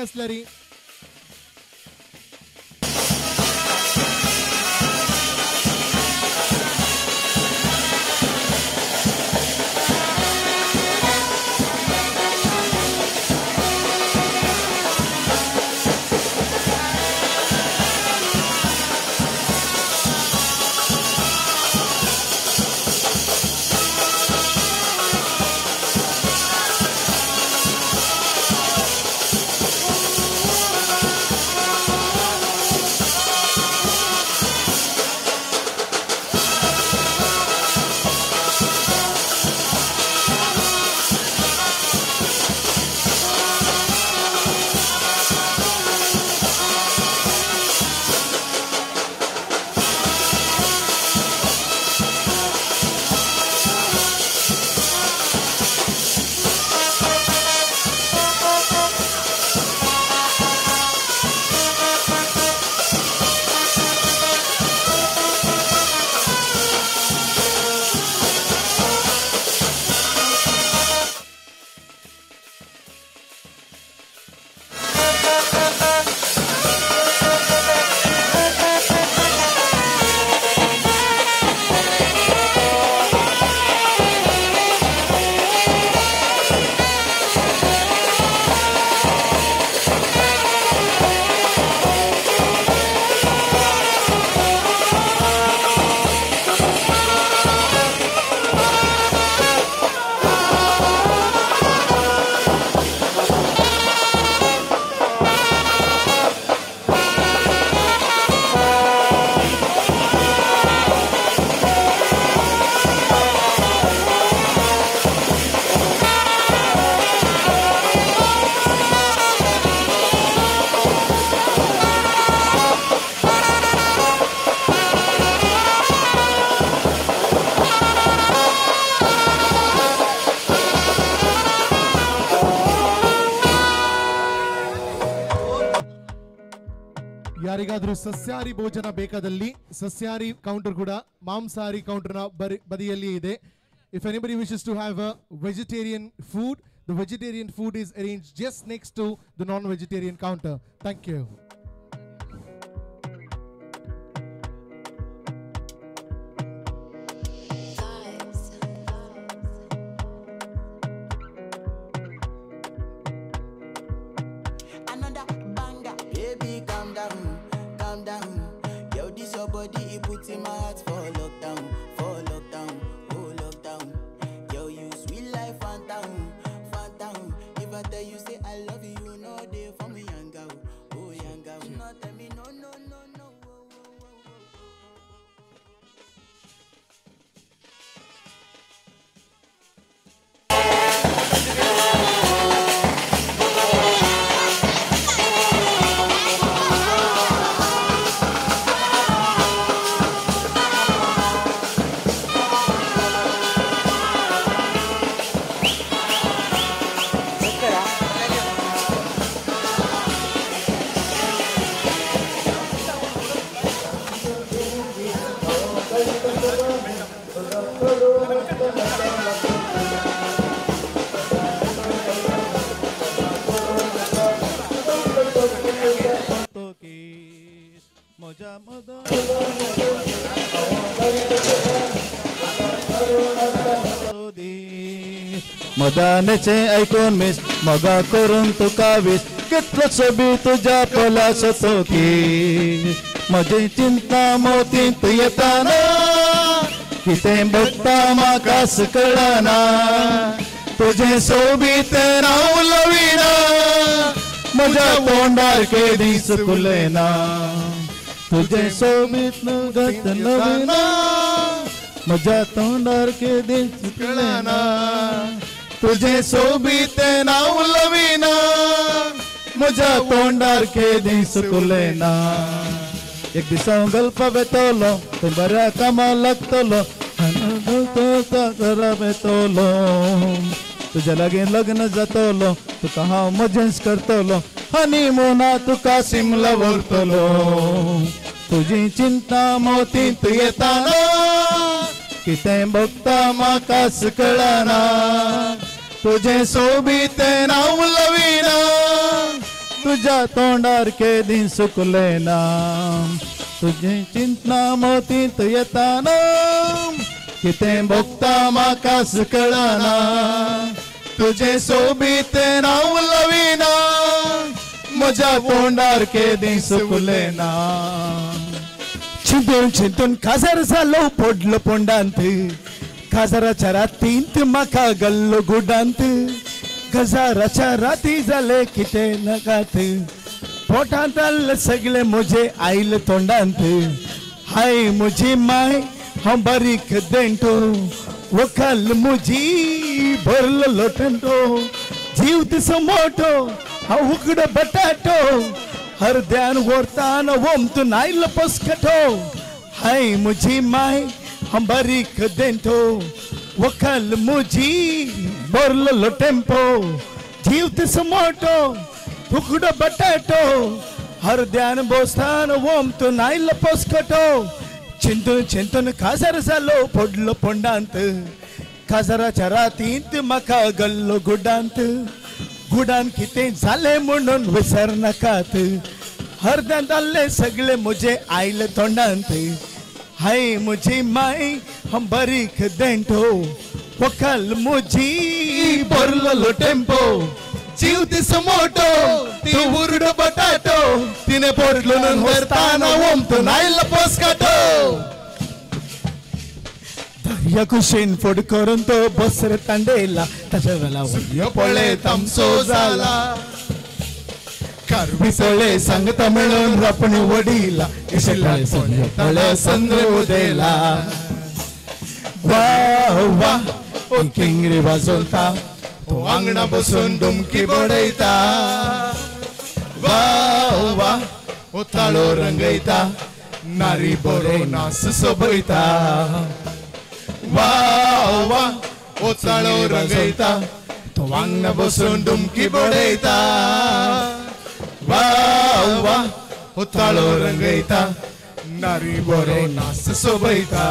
असल्यारी ಯಾರಿಗಾದರೂ ಸಸ್ಯಾಹಾರಿ ಭೋಜನ ಬೇಕಾದಲ್ಲಿ ಸಸ್ಯಾಹಾರಿ ಕೌಂಟರ್ ಕೂಡ ಮಾಂಸಾಹಾರಿ ಕೌಂಟರ್ನ ಬದಿಯಲ್ಲಿ ಇದೆ. If anybody wishes to have a vegetarian food, the vegetarian food is arranged just next to the non-vegetarian counter. Thank you. Another banger, baby, calm down, calm down. Yo, this your body, it puts in my heart for lockdown, for lockdown, oh lockdown. Yo, you sweet life, phantom, phantom. If I tell you say I love you, you know they for me, young girl, oh young girl. No, tell me no, no, no, no. मदानेचे ऐकून miss मगा करून तुका वीस कितलो सोबी तुज्या पोलाचो तोकी म्हजी चिंता मोतींत येताना कितें भोगता म्हाका कळना तुजें सोबीत नांव लवीना म्हज्या तोंडार केदीस फुलयना तुजें सोबीत गत नवीना म्हज्या तोंडार केदीस कळना तुझे सोबीत नाव लवीना म्हज्या तोंडार केदीस फुलयना. एक दीस हांव गल्फा वेतलो थंय बऱ्या कामाक लागतलो घरा वेतलो तुज्या लागीं लग्न जातलो तुका हांव मजेंच करतलो हनीमुना तुका सिमला व्हरतलो. तुजी चिंता मोतींत येताना कितें भोगता म्हाकाच कळना तुझे सोबीत नांव लवीना तुझ्या तोंडार केदी सुकले ना तुझे चिंतना मोतींत येताना कितें भोगता म्हाका कळना तुझे सोबीत नांव लवीना म्हज्या तोंडार केदी सुकले ना चिंतून चिंतून काजार जालो पडलो पोंडांत काजाराच्या रातींत म्हाका गल्लो गुडांत गजाराच्या राती जाले कितें नाकात पोटांत आसले सगळे म्हजे आयले तोंडांत हाय म्हजी माय हांव बारीक देंटो वखाल म्हजी भरलो टेंटो जीव दिसो मोटो हांव उकडो बटाटो हरद्यान व्हरतान ओमतून आयलो पसकटो हाय म्हजी माय हांव बारीक देंटो वखाल म्हजी भरलो टेम्पो जीव दिसो मोटो उकडो बटाटो हरद्यान बोस्तान ओमतून आयलो पसकटो चिंतून चिंतून काजार जालो पडलो पोंडांत काजाराच्या रातींत म्हाका गल्लो गुडांत गुडान कितें जालें म्हणून विसरनाकात हरद्यांत आसले सगळे म्हजे आयले तोंडांत हाय म्हजी माय हांव बारीक देंटो वखाल म्हजी भरलो टेम्पो जीव दिस मोटो ती उरडो बटाटो तिने पोटलो व्हरताना ओमतून आयलो पोसकाटो दर्या कुशीन फोड करून तो बसर तांडेला ताच्या वेळा सूर्य पळे तामसो जाला कारवी पळे सांगता मेळून रापणी वडिला पळे संद्र उदेला वा वा ओ किंगरी वाजोलता तो आंगणा बसून डुमकी बडयता वा वा ओ ताळो रंगयता नारी बरो नास सोबयता वा वा ओ ताळो रंगयता तो आंगणा बसून डुमकी बडयता वा वा ओ ताळो रंगयता नारी बरो नास सोबयता.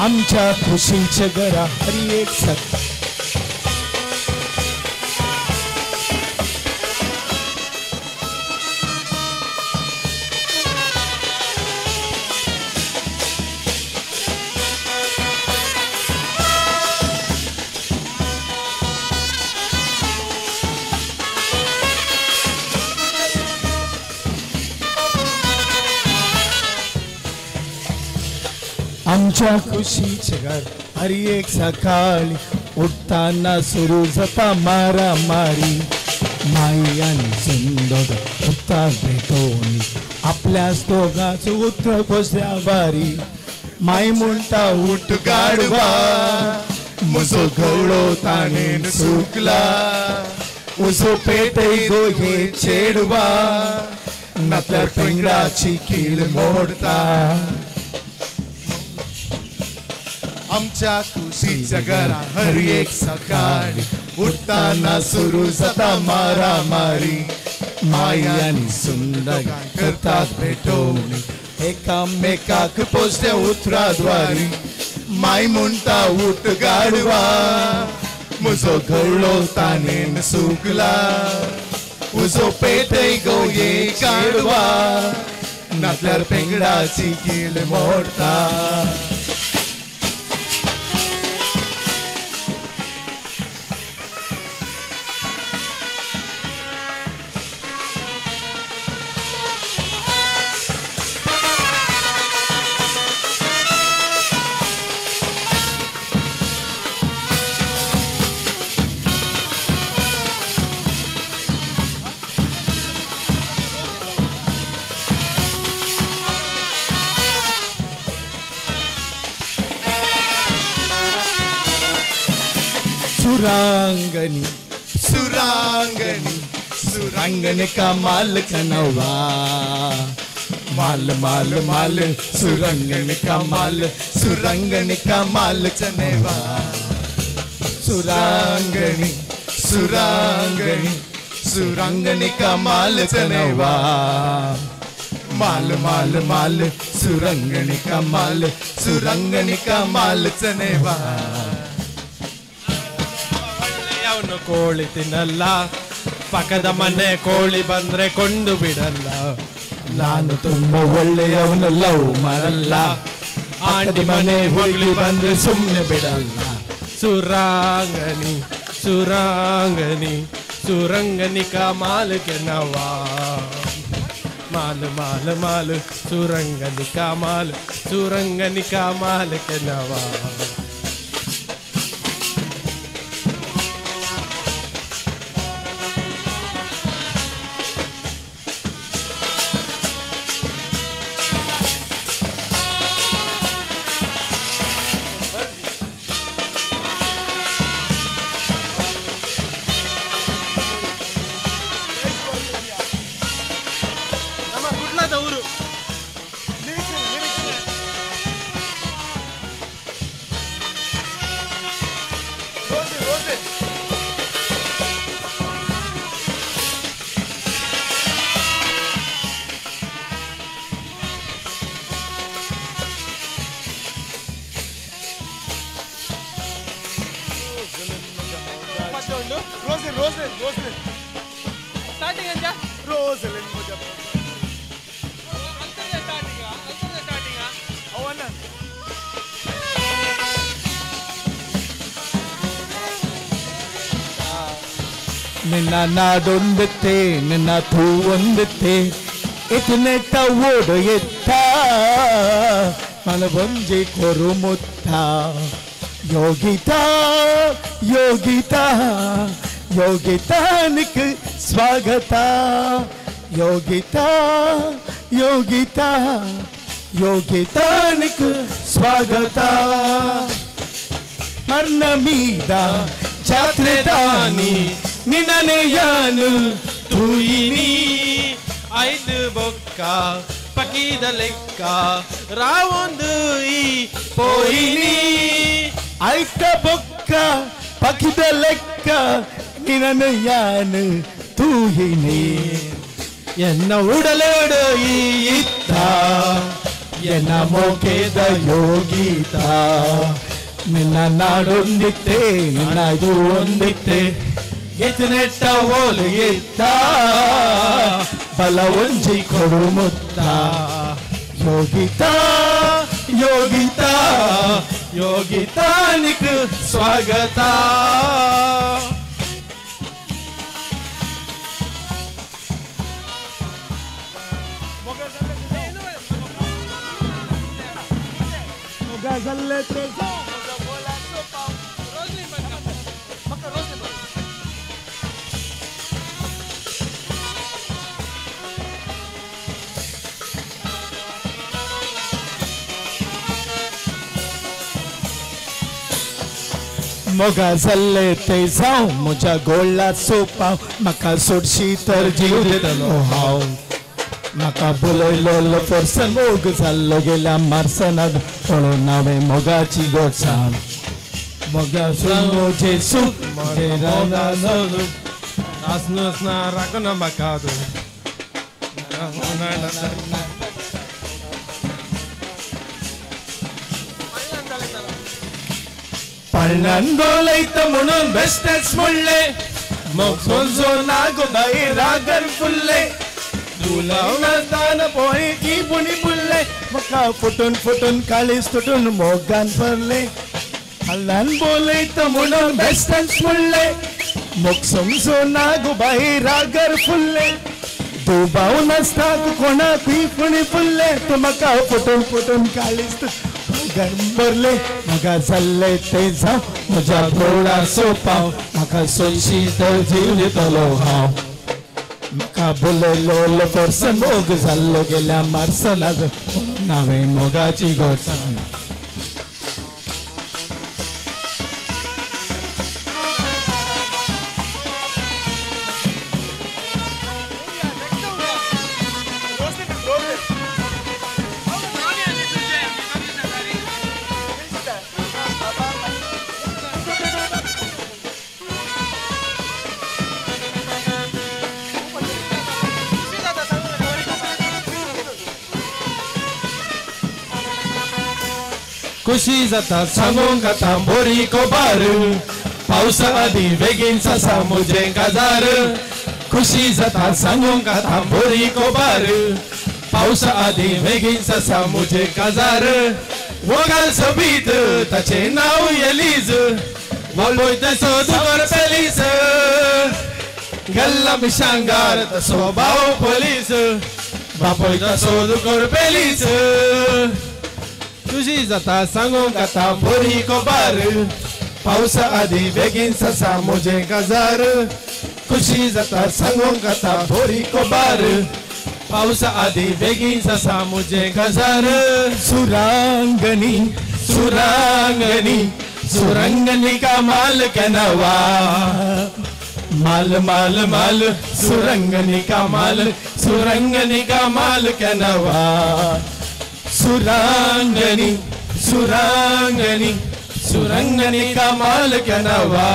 आमच्या खुशीच्या घरा हरी एक सत आमच्या खुशीचे घर हरी एक सकाळी उठताना सुरू जाता मारामारी माई आनी सुंदर उठता भेटोवणी आपल्याच दोगांच उतर बसल्या वारी माई म्हणटा उठ गाडवा म्हजो गवळो ताणेन सुकला उजो पेटय गो हे चेडवा नातल्यार पिंगडाची कील मोडता. आमच्या खुशीच्या घरा हर एक सकाळी उठताना सुरू जाता मारामारी माई आनी सुंदर करतात भेटोवणी एकामेकाक पोसल्या उतराद्वारी माई म्हणटा उठ गाडवा म्हजो गवळो ताणेन सुकला उजो पेटय गो हे गाडवा नातल्यार पेंगडाची कील मोडता. सुरांगनी सुरांगनी सुरांगनी का माल कनवा माल माल माल सुरंगन का माल सुरंगन का माल चनेवा सुरांगनी सुरांगनी सुरंगन का माल चनेवा माल माल माल सुरंगन का माल सुरंगन का माल चनेवा. ಅವನು ಕೋಳಿ ತಿನ್ನಲ್ಲ, ಪಕ್ಕದ ಮನೆ ಕೋಳಿ ಬಂದ್ರೆ ಕೊಂಡು ಬಿಡಲ್ಲ. ನಾನು ತುಂಬ ಒಳ್ಳೆಯವನು ಲವ್ ಮಾಡಲ್ಲ, ಆಂಟಿ ಮನೆ ಹುಡುಗಿ ಬಂದ್ರೆ ಸುಮ್ಮನೆ ಬಿಡಲ್ಲ. ಸುರಾಂಗನಿ ಸುರಾಂಗನಿ ಸುರಂಗನಿ ಕಾ ಮಾಲ್ ಕೆನವಾ ಮಾಲ್ ಮಾಲ್ ಮಾಲ್ ಸುರಂಗನಿ ಕಾ ಮಾಲ್ ಸುರಂಗನಿ ಕಾ ಮಾಲ್ ಕೆನವಾ. ನಿನ್ನ ನಾಡೊಂದಿತ್ತೆ ನಿನ್ನ ತೂ ಒಂದಿತ್ತೆ ಇತನೆಟ್ಟ ಓಡು ಎತ್ತ ಮನವೊಂಜಿ ಕೊರು ಮುತ್ತ ಯೋಗಿತಾ ಯೋಗಿತಾ ಯೋಗಿತಾನಿಕ್ ಸ್ವಾಗತ ಯೋಗಿತಾ ಯೋಗಿತಾ ಯೋಗಿತಾನಿಕ್ ಸ್ವಾಗತ. ಮರ್ನ ಮೀದ ಜಾತ್ರೆ ದಾನಿ ನಿನ್ನನೆ ಯಾನು ತೂಯಿನಿ ಐದು ಬೊಕ್ಕ ಪಕೀದ ಲೆಕ್ಕ ರಾವೊಂದು ಈ ಪೋಯಿನಿ ಐತ ಬೊಕ್ಕ ಪಕಿದ ಲೆಕ್ಕ ನಿನ್ನನೆ ಯಾನು ತೂಯಿನಿ ಎನ್ನ ಉಡಲೇಡು ಈ ಇತ್ತ ಎನ್ನ ಮೋಕೆದ ಯೋಗೀತ ನಿನ್ನ ನಾಡೊಂದಿತ್ತೆ ನಿನ್ನ ಇದು ಒಂದಿತ್ತೆ ಎತ್ತನೆಟ್ಟ ಓಲು ಎತ್ತ ಬಲ ಒಂಜಿ ಕೊಡು ಮುತ್ತ ಯೋಗಿತಾ ಯೋಗಿತಾ ಯೋಗಿತಾನಿಕ್ ಸ್ವಾಗತ. मोगा जाल्ले ते जावं म्हज्या गोळा सोपाव म्हाका सोडशी तर जीव दितलो हांव म्हाका बोलयलो फोर्सान मोग जाल्लो गेल्या मार्सनात पळोवन हांवें मोगाची गोडसाण मोगा म्हजें सूख म्हजें राखना म्हाका तूं पळ्ळान म्हणून बेस्टेच म्हणले मग सोजो नागो बाई रागर फुल्ले दुलावना पोय की पुणी फुल्ले म्हाका फुटून फुटून काळीज तुटून मोगान भरले पळ्ळान बोलयत म्हणून बेस्टेच म्हणले मग समजो नागो बाई रागर फुल्ले दुबाव नासता कोणाकूय पुणी फुल्ले तूं म्हाका फुटून फुटून काळीज भरले म्हाका जाल्ले ते जावं म्हज्या गोळा सोपाव म्हाका सोयशी तर जीव दितलो हांव म्हाका बोलयलो फोर्सान मोग जाल्लो गेल्या मार्सनाक हांवें मोगाची गोडसाण. खुशी जाता सांगूंक आतां बोरी खबर पावसा आदी बेगीन आसा म्हजें काजार खुशी जाता सांगूंक आतां बोरी खबर पावसा आदी बेगीन आसा म्हजें काजार वोगाल सोबीत ताचें नांव एलीज बापूय तसो दुकर पेलीस गल्ला मिशांगार तसो भाव पोलीस बापूय तसो दुकर पेलीस खुशी जाता सांगूंक आतां बोरी खबर पावसा आदी बेगीन आसा म्हजें काजार खुशी जाता सांगूंक आतां बोरी खबर पावसा आदी बेगीन आसा म्हजें काजार सुरांगनी सुरांगनी सुरंगनी का माल कनवा माल माल माल सुरंगनी का माल सुरंगनी का माल कनवा सुरांगनी सुरांगनी सुरंगनी का माल कनवा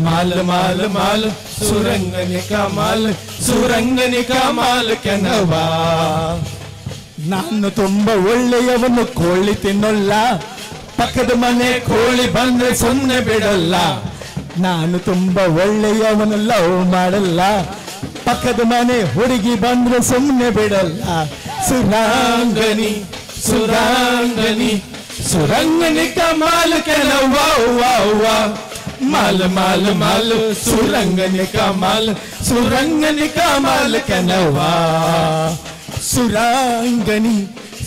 माल माल माल सुरंगनी का माल सुरंगनी का माल कनवा ನಾನು ತುಂಬ ಒಳ್ಳೆಯವನು ಕೋಳಿ ತಿನ್ನೊಲ್ಲ ಪಕ್ಕದ ಮನೆ ಕೋಳಿ ಬಂದ್ರೆ ಸುಮ್ಮನೆ ಬಿಡಲ್ಲ ನಾನು ತುಂಬ ಒಳ್ಳೆಯವನು ಲವ್ ಮಾಡಲ್ಲ ಪಕ್ಕದ ಮನೆ ಹುಡುಗಿ ಬಂದ್ರೆ ಸುಮ್ಮನೆ ಬಿಡಲ್ಲ ಸುರಾಂಗನಿ ಸುರಾಂಗನಿ ಸುರಂಗನಿ ಕಮಾಲ್ ಕೆಲವಾ ಮಾಲ್ ಮಾಲ್ ಮಾಲ್ ಸುರಂಗನಿ ಕಮಾಲ್ ಸುರಂಗನಿ ಕಮಾಲ್ ಕೆನವಾ ಸುರಾಂಗನಿ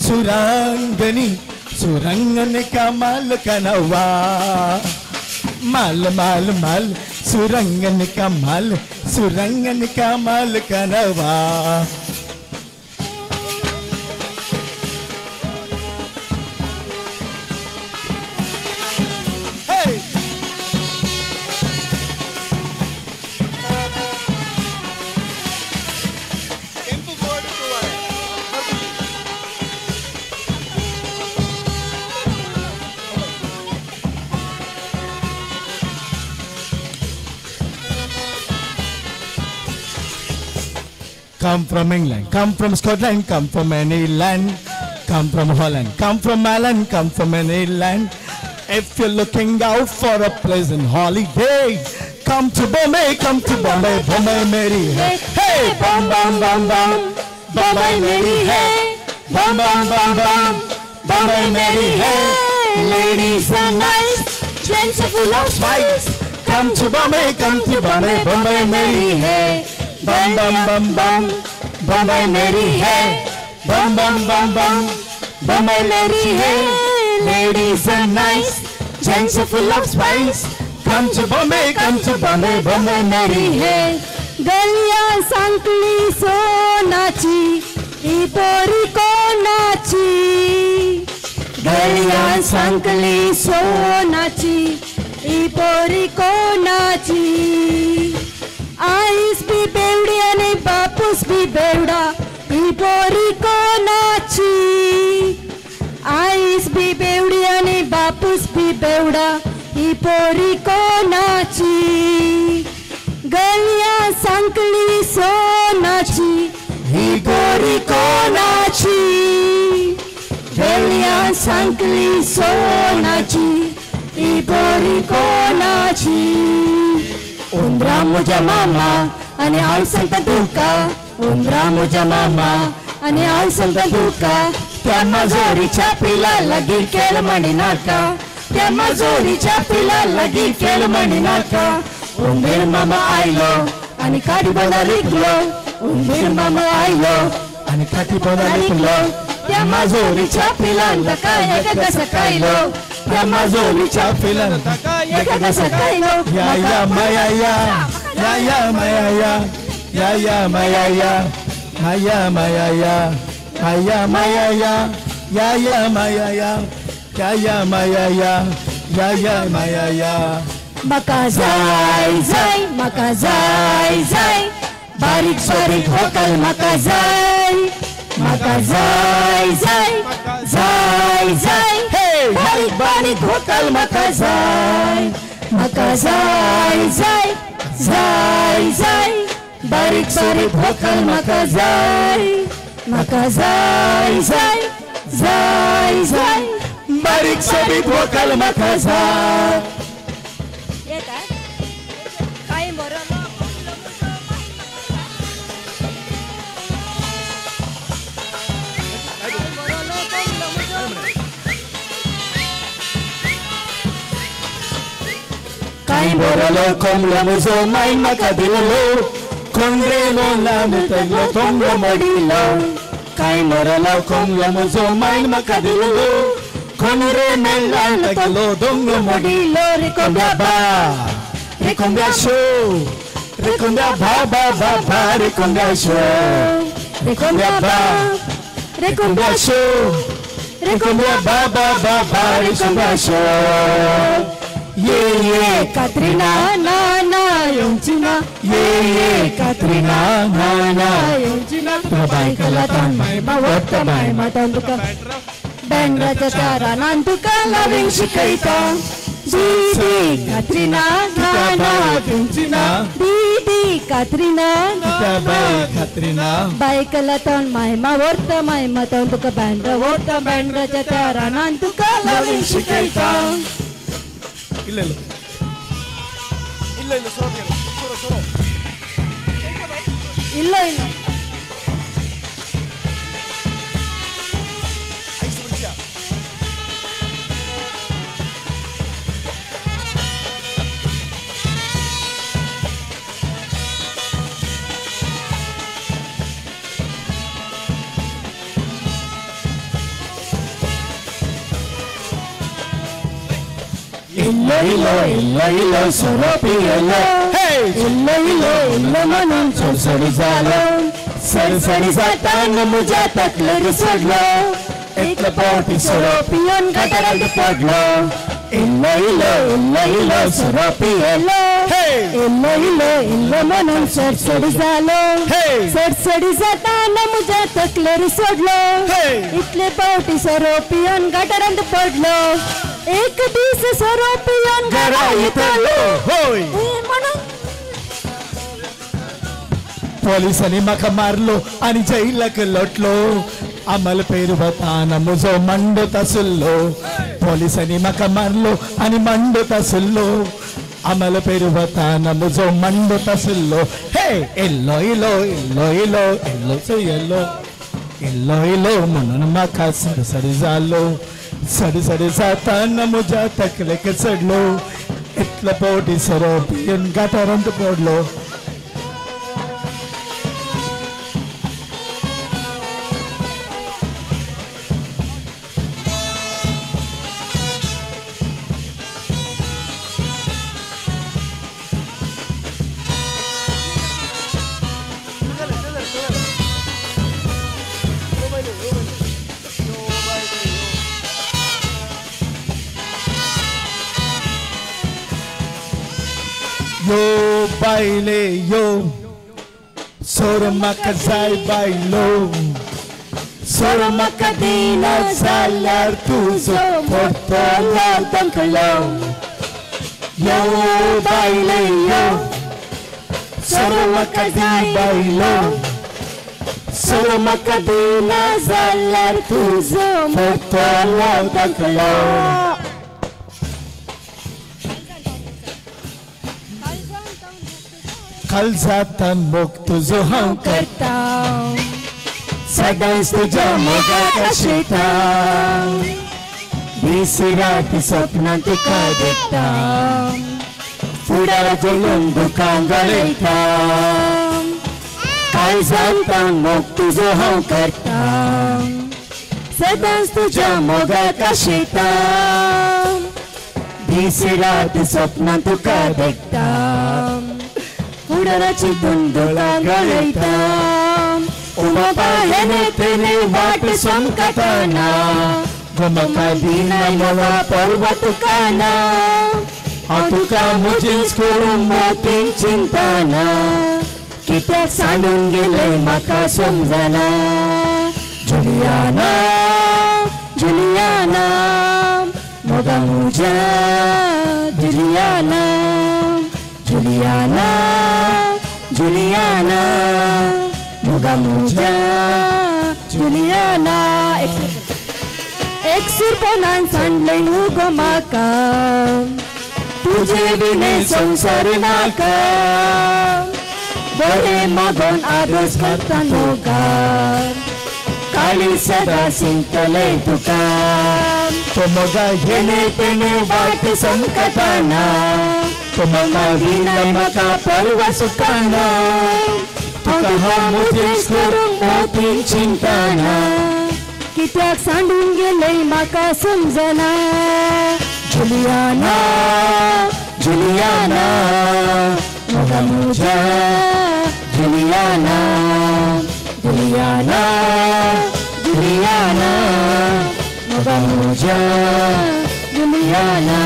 ಸುರಾಂಗನಿ ಸುರಂಗನಿ ಕಮಾಲ್ ಕನವಾ माल माल माल सुरंगन का माल सुरंगन का माल कनवा Come from England, come from Scotland, come from any land, come from Holland, come from Ireland, come from any land. If you're looking out for a pleasant holiday, come to Bombay, Bombay Meri hai. Hey, bam bam bam bam, Bombay Meri hai. Bam bam bam bam, Bombay Meri hai. Ladies are nice, gents are full of spice. Come to Bombay, Bombay Meri hai. Bam bam bam bam, Bombay Meri hai. Bam bam bam bam, Bombay Meri hai. Ladies are nice, gents are full of spice. Come to Bombay, Bombay Meri hai. गलिया सांकली सोनाची ही पोरी कोणाची गलिया सांकली सोनाची ही पोरी कोणाची ice बी बेवडी आणि बापूस बी बेवडा ही पोरी कोणाची आईस बी बेवडी आणि बापूस बी बेवडा ही पोरी कोणाची गलिया सांकली सोनाची ही पोरी कोणाची गलिया सांकली सोनाची ही पोरी कोणाची उंदरा मुझ्या मामा आणि हांव सांगता तुका उंदरा मुझ्या मामा आणि हांव सांगता तुका त्या माजोरीच्या पिला लागीं केल म्हणी नाका त्या माजोरीच्या पिला लागीं केल म्हणी नाका उंदीर मामा आयलो आनी काडी बोना रिकलो उंदीर मामा आयलो आनी काठी बोना रिकलो त्या माजोरीच्या पिलान ताका एका घसा खायलो त्या माजोरीच्या पिलान ताका एका घसा खायलो या या माया या या या माया या या या माया या माया माया या माया माया या या या माया या या या माया या या या माया या म्हाका जाय जाय म्हाका जाय जाय बारीक बारीक व्हंकल म्हाका जाय म्हाका जाय जाय जाय जाय बारीक बारीक व्हंकल म्हाका जाय म्हाका जाय जाय जाय जाय बारीक बारीक व्हंकल म्हाका जाय म्हाका जाय जाय जाय जाय बारीक सोबीत वोकल म्हाका जाय. कांय बरोलो कोमलो म्हजो मायन म्हाका दिलो, कोंडरे मोला मुतलो कोंबलो मडिलो. कांय बरोलो कोमलो म्हजो मायन म्हाका दिलो, कोंडरे मेळ्ळा लागलो दोंगो मोडिलो. रे कोंब्या बा रे कोंब्या शो, रे कोंब्या भा बा भा भा रे कोंब्या शो, रे कोंब्या बा रे कोंब्या शो, रे कोंब्या बा बा बा भा रे कोंब्या शो. ये ये कात्रिना ना ना येवची ना, ये ये कात्रिना ना ना येवची ना. तुका बायकला तान मायमा वट्ट मायमा तान तुका बँड्राच्या त्या रानान तुका लव्हींग शिकयता. दीदी कात्रिना ना ना येवची ना, दीदी कात्रिना तुका बाय कात्रिना. बायकला तान मायमा वट्ट मायमा तान तुका बँड्रा वट्ट बँड्राच्या त्या रानान तुका लव्हींग शिकयता. ಇಲ್ಲ ಇಲ್ಲ ಇಲ್ಲ ಇಲ್ಲ ಸೊರೋ ಸೊರೋ ಸೊರೋ ಇಲ್ಲ ಇಲ್ಲ. ಇಲ್ಲ ಇಲ್ಲ ಇಲ್ಲ ಇಲ್ಲ सोरो पियलो, ಇಲ್ಲ ಇಲ್ಲ ಇಲ್ಲ म्हणून सरसरी जालो, सरसरी जातान म्हज्या तकलेर सोडलो. एकले पावटी सोरो पिवन गटारांत पडलो. ಇಲ್ಲ ಇಲ್ಲ ಇಲ್ಲ ಇಲ್ಲ सोरो पियलो, ಇಲ್ಲ ಇಲ್ಲ ಇಲ್ಲ म्हणून सरसरी जालो, सरसरी जातान म्हज्या तकलेर सोडलो. इतले पावटी सोरो पिवन गटारांत पडलो. एक दीस सोरो पिवन घरा येतालो म्हणून पोलिसांनी म्हाका मारलो आनी जैलाक लोटलो. अमल पेरवताना म्हजो मांडत आसलो, पोलिसांनी म्हाका मारलो आनी मांडत आसलो. अमल पेरवताना म्हजो मांडत आसलो. हे येल्लो इलो येल्लो इलो येल्लो येल्लो येल्लो इलो म्हणून म्हाका सरसरी जालो, सरी जाताना म्हज्या तकलेक चडलो. इतले पावटी सोरो पिवन गटारांत पडलो. यो बायले यो सोरो म्हाका जाय बायलो, सोरो म्हाका दिना जाल्यार तुजो पडटलो तकलो. यो बायले यो सोरो म्हाका जाय बायलो, सोरो म्हाका दिना जाल्यार तुजो पडटलो तकलो. काळजांतल्यान मोग तुजो हांव करता, सदांच तुज्या मोगाक आशेता, दीस रात सपनां तुका देखता, फुडार चलून दुकां गळयता. काळजांतल्यान मोग तुजो हांव करता, सदांच तुज्या मोगाक आशेता, दीस रात सपनां तुका देखता, फुडाराची दुकां गळयता. उमापा हेने तेने वाट संकटाना, गोमका दिना मला पर्व तुकाना, हांव तुका म्हजेंच करूं मोतीन चिंताना, कित्याक सांडून गेले म्हाका समजना. जुलियाना जुलियाना मोगा म्हज्या जुलियाना, जुलियाना जुलियाना मोगा म्हज्या जुलियाना. एकसूरपणान सांडलें गो म्हाका तुजे विणे संवसार नाका बरें मागोन आदोस करता मोगान काळी सदा शिंकतलें तुका तो मोगा येणे तेणे वाट संकटाना तो मोगा विनय म्हाका परवा सुखाना तुका हांव मुद्रेश करूंक मोतीन चिंताना कित्याक सांडून गेलें म्हाका समजना जुलियाना जुलियाना मोगा म्हज्या जुलियाना जुलियाना जुलियाना मोगा म्हज्या जुलियाना.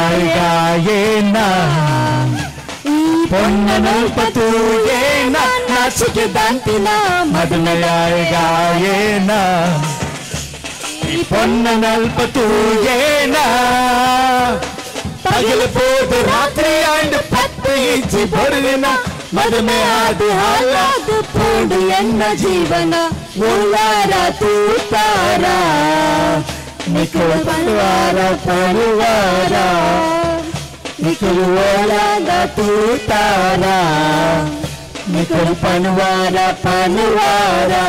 मदलगायेना पोन्ननल्पतूयेना नाचिके दांतिना मदलगायेना पोन्ननल्पतूयेना पगल पोद रात्रि अंड पत्ते इच्ची बरदिना मदमे आदि हालाद पूंड एन्न जीवन उल्लारा तूतारा निकल पलवारा पलवारा निकल ओलांदा तू तारा निकल पनवारा पनवारा.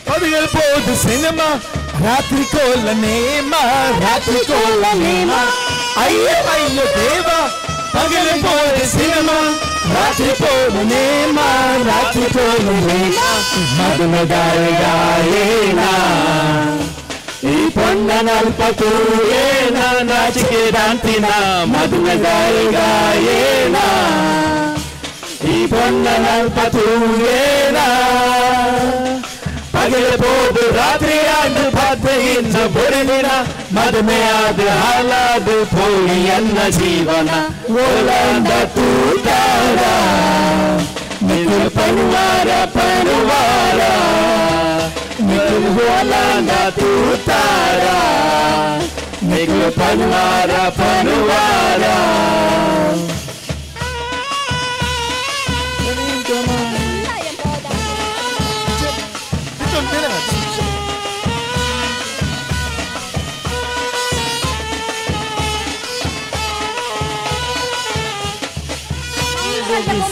पगल पोद सिनेमा रात्रि कोलनेमा रात्रि कोलनेमा अय्यो अय्यो देवा पगल पोद सिनेमा रात्रि कोलनेमा रात्रि कोलनेमा मदमगायेना ई पोन्ननल्पतूयेना नाचिके दांतिना मदमगायेना ई पोन्ननल्पतूयेना पगल पोद रात्रि अंड पत्ते इंच बरदिना मदमे आद हालाद पोई एन्न जीवन ओलांद तूतारा निकल पनवारा पनवारा निकल ओलांद तूतारा निकल पनवारा पनवारा.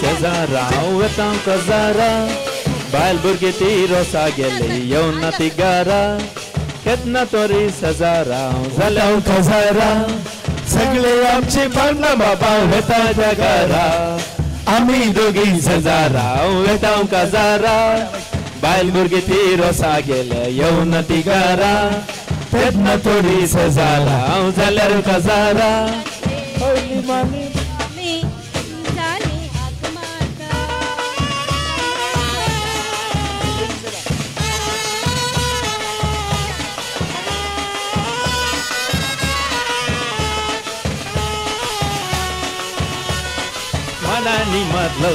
शेजारा हांव वेता कजारा बायल भुरगीं ती रोसा गेली येवना ती घरा केन्ना तरी शेजारा हांव जालें हांव कजारा सगळे आमचे बांदला बाबा वेता त्या घरा आमी दोगी शेजारा हांव वेता कजारा बायल भुरगीं ती रोसा गेले येवना ती घरा केन्ना तरी शेजारा हांव जाल्यार कजारा. मनानी मदलो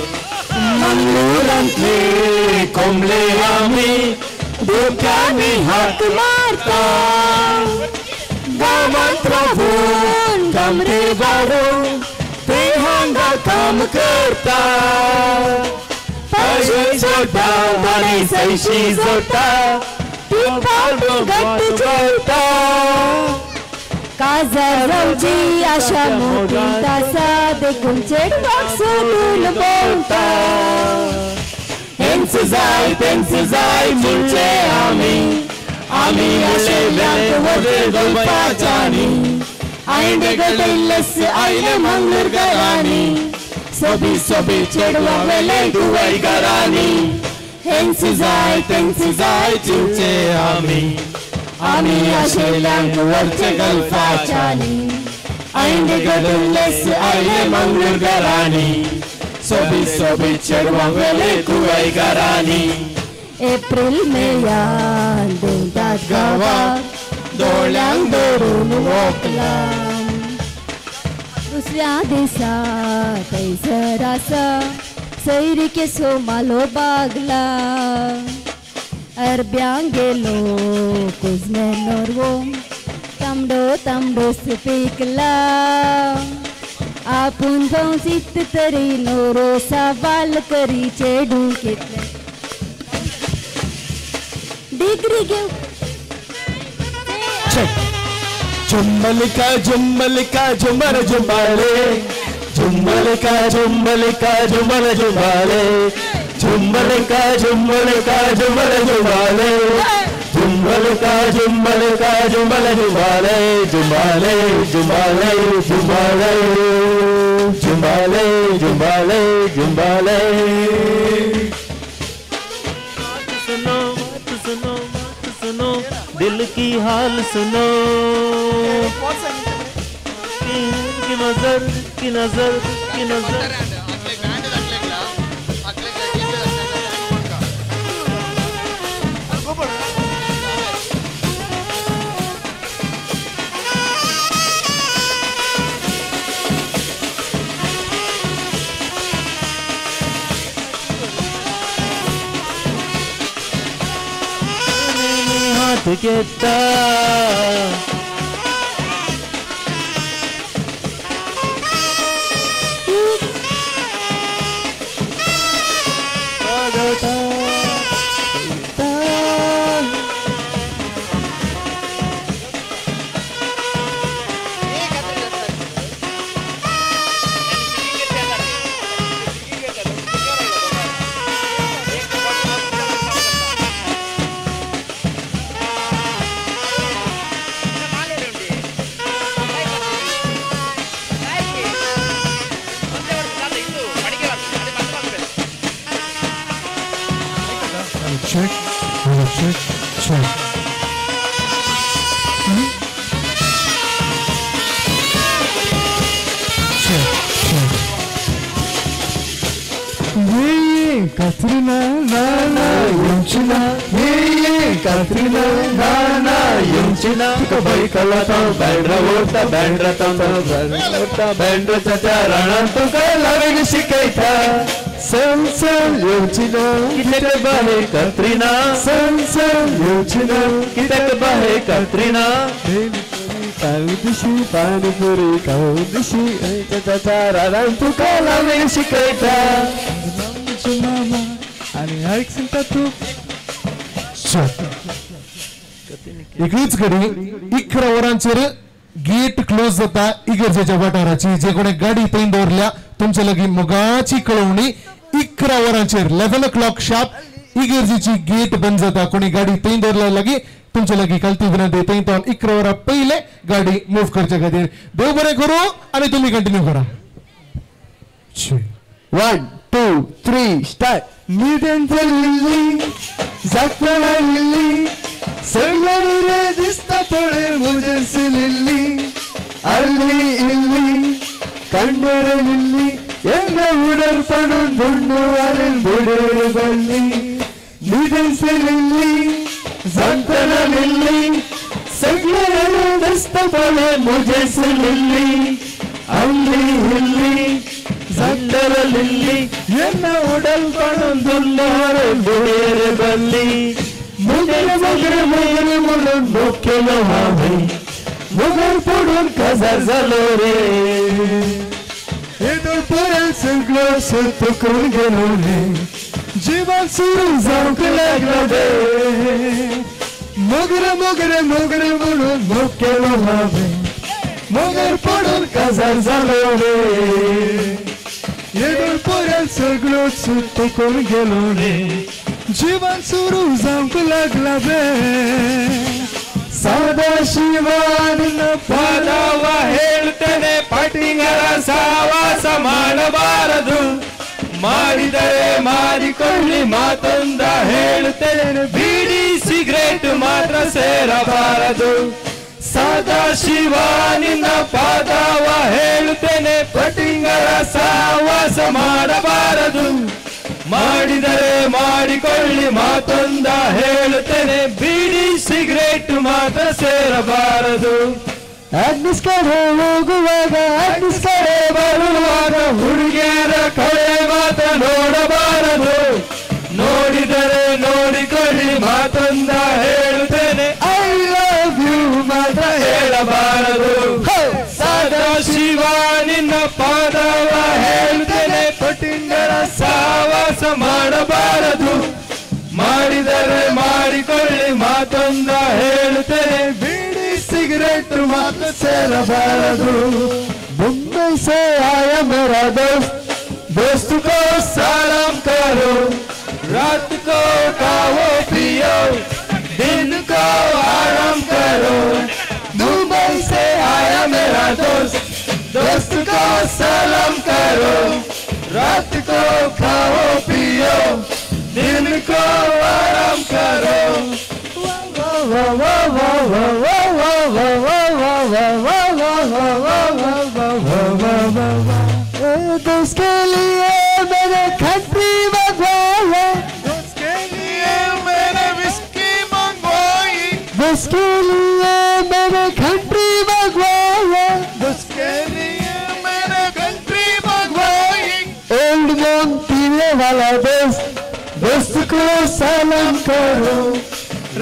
मंगळूरांतले कोंबले आमी धोक्यानी हात मारता गांवांत रावून कमरे वाडून ते हांगा काम करता पयशे जोडटा आनी सैशी जोडटा घट्ट जोडटा काजार जावची आशा मोठींत आसा देखून चेडवाक सोडून भोंवता हेंच जाय तेंच जाय म्हणचे आमी आमी आशिल्ल्यांक वगळपाच्यानी आयंडे गटयल्लेस आयले मंगळूर घरांनी सोबी सोबी चेडवां वेले दुवय घरांनी हेंच जाय तेंच जाय चिंवचे आमी आमी आशिल्ल्यांक व्हरचे गल्फाच्यानी आयंडे गटयल्लेस आयले मंगळूर घरांनी सोबी सोबी चेडवां वेले कुवय घरांनी एप्रिल मेयान देंवतात गांवाक दोळ्यांक धरून वोकला दुसऱ्या दिसा थंयसर आसा सैरिकेचो मालो बागला अरब्यांक गेलो कुजने नोरवो तांबडो तांबडो पिकला आपूण भोंवसीत तरी नोरो सवाल करी चेडूं कितले डिग्री घेव झुमलिका झुमलिका झुमर झुमाले झुमलिका झुमलिका झुमर झुमाले झुमलिका झुमलिका झुमर झुमाले झुमलिका झुमलिका झुमर झुमाले झुमाले झुमाले झुमाले झुमाले झुमाले झुमाले। सुनो बात सुनो बात सुनो दिल की हाल सुनो की नजर की नजर की नजर। हाथ घेता Check, check, check. Check, check. ये Katrina नाना युंचिना ये Katrina नाना युंचिना तुका बैकला तो बँड्रा ओढता बँड्रा तो ओढता बँड्रा चाचा राणा तुका लावेग शिकयता सन सन येवचिना कित्याक बाहे कत्रीना सन सन येवचिना कित्याक बाहे कत्रीना खाऊ दिशी पाणीपुरी खाऊ दिशी चाचा राणा तुका लावेग शिकयता मामा आणि ऐक सांगता तू एकच घडी 11 वरांचेर गेट क्लोज जाता इगर्जेच्या वाठाराची जे कोणी गाडी थंय दवरल्या तुमच्या लागीं मोगाची कळोवणी 11 वरांचेर 11 o'clock sharp इगर्जेची गेट बंद जाता. कोणी गाडी थंय दवरल्या लागीं तुमच्या लागीं कलती विनंती थंय तो 11 वरां पयले गाडी मूव करचे खातीर देव बरें करूं आनी तुमी कंटिन्यू करा. 1 2 3 स्टार्ट. निदेन चलिल्ली जागपणा इल्ली सगळ्यांनी रे दिसता पळय म्हजेर सिलिल्ली आल्ली इल्ली कण्णेर इल्ली एंग उडर पडून बुण्णू आलेन बुडेर बल्ली निदेन सिलिल्ली जागपणा इल्ली सगळ्यांनी रे दिसता पळय म्हजेर सिलिल्ली आल्ली इल्ली ಲಿಲ್ಲಿ ಎನ್ನ ಉಡಲ್ ಪಣೊಂದುಲ್ಲಾರೆ ಬುಡೇರೆ ಬಲ್ಲಿ ಮುಗರೆ ಮುಗರೆ ಮುಗರೆ ಮುಳುನ್ ಬೊಕ್ಕೆಲೋ ಹಾವೆ ಮುಗರ್ ಪುಡುನ್ ಕಜರ್ ಜಲೋರೆ येदोळ परत सगळो सत्व करून गेलो रे जीवन सुरू जावंक लागलो रे मोगरे मोगरे मोगरे म्हणून मोग केलो हांवें मोगर पडून काजार जालो रे येदोळ परत सगळो सत्व करून गेलो रे जीवन सुरू जावंक लागला रे सदाशिवान पादावा हे ಸಾವಾಸ ಮಾಡಬಾರದು, ಮಾಡಿದರೆ ಮಾಡಿಕೊಳ್ಳಿ ಮಾತೊಂದ ಹೇಳುತ್ತೇನೆ, ಬೀಡಿ ಸಿಗರೇಟ್ ಮಾತ್ರ ಸೇರಬಾರದು. ಸದಾ ಶಿವ ನಿನ್ನ ಪಾದವ ಹೇಳುತ್ತೇನೆ, ಪಟಿಂಗರ ಸಾವಾಸ ಮಾಡಬಾರದು, ಮಾಡಿದರೆ ಮಾಡಿಕೊಳ್ಳಿ ಮಾತೊಂದ ಹೇಳುತ್ತೇನೆ, ಬೀಡಿ ಸಿಗರೇಟ್ ಮಾತ್ರ ಸೇರಬಾರದು. ಅಗ್ನಿಸ್ ಕಡೆ ಹೋಗುವಾಗ ಅಗ್ನಿಸ್ ಕಡೆ ಬರುವಾಗ ಹುಡುಗಿಯರ ಕಡೆ ಮಾತ್ರ ನೋಡಬಾರದು, ನೋಡಿದರೆ ನೋಡಿಕೊಳ್ಳಿ ಮಾತೊಂದ ಹೇಳುತ್ತೇನೆ, I love you ಮಾತ್ರ ಹೇಳಬಾರದು. ಸದಾ ಶಿವ ನಿನ್ನ ಪಾದವ ಹೇಳುತ್ತೇನೆ, ಪಟಿಂಗರ ಸಾವಾಸ ಮಾಡಬಾರದು, ಮಾಡಿದರೆ ಮಾಡಿಕೊಳ್ಳಿ ಮಾತೊಂದ ಹೇಳುತ್ತೇನೆ, ಬೀಡಿ ಸಿಗರೇಟ್ ಮಾತ್ರ ಸೇರಬಾರದು. ಮುಂಬೈ ಸೆ ಆಯಾ ಮೇರಾ ದೋಸ್ತ್, दोस्त को सलाम करो, रात को खाओ पियो, दिन को आराम करो। मुंबई से आया मेरा दोस्त, दोस्त को सलाम करो, रात को खाओ पियो, दिन को आराम करो। वाह वाह वाह वाह वाह वाह वाह वाह वाह वाह वाह वाह वाह वाह वाह वाह वाह वाह। दोस्त के लिए मैंने खट्टी मंगवाई, दोस्त के लिए मैंने विस्की मंगवाई, दोस्त के लिए मैंने खट्टी मंगवाई, दोस्त के लिए मैंने कंट्री मंगवाई। ओल्ड मोन पीने वाला दोस्त, दोस्त को सलाम करो,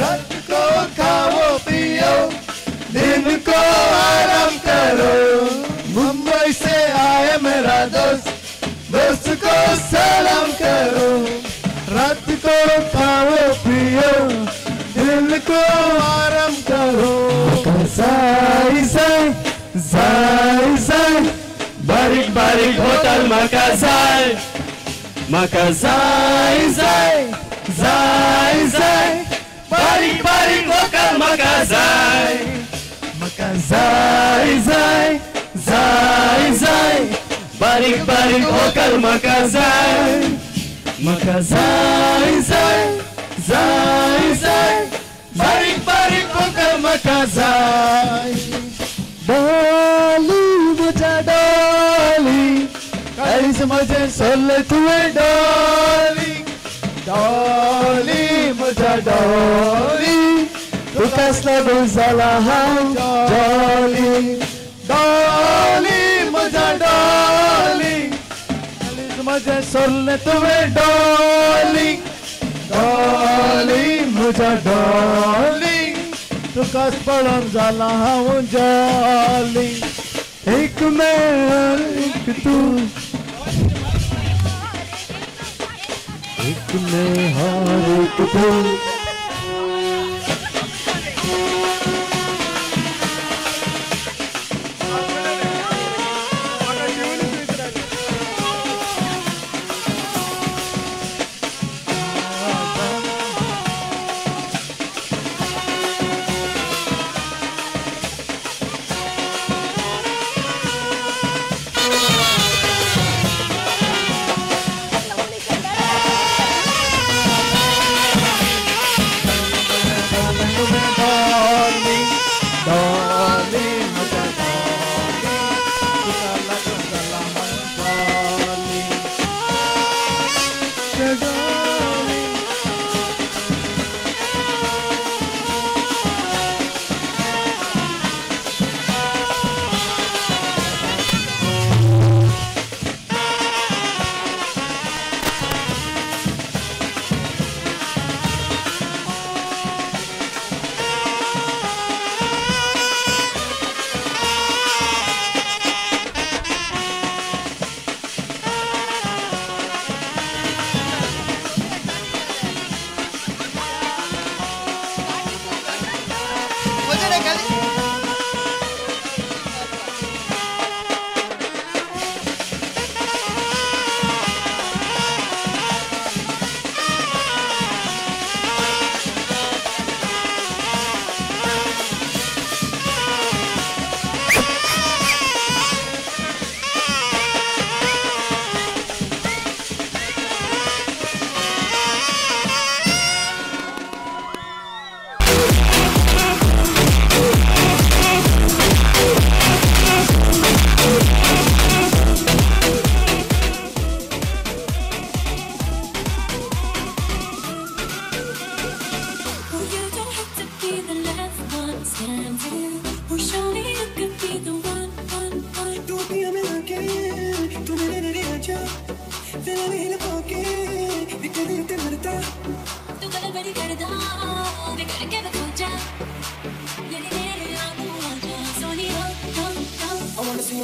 रात को खाओ पियो, दिन को आराम करो। मुंबई से आए मेरा दोस्त, दोस्त को सलाम करो, रात को खाओ पियो, दिन को आराम करो। जाई जाई जाई जाई बारीक बारीक होटल मका जाय, मका जाय जाय जाय जाय, बारीक बारीक होटल मका जाय, मका जाय जाय जाय जाय, बारीक बारीक होटल मका जाय, मका जाय जाय जाय जाय, बारीक बारीक होटल मका जाय। डोली मुझा डोली, काळीज म्हजें सोडलें तुवें डोली, डोली म्हज्या डोली, तुकाच लागून जाला हांव डोली, डोली म्हज्या डोली, काळीज म्हजें सोडलें तुवें डोली, डोली म्हज्या डोली, तुकाच पळोवन जाला हांव जॉली। एक मैं और एक तू, एक मैं और एक तू।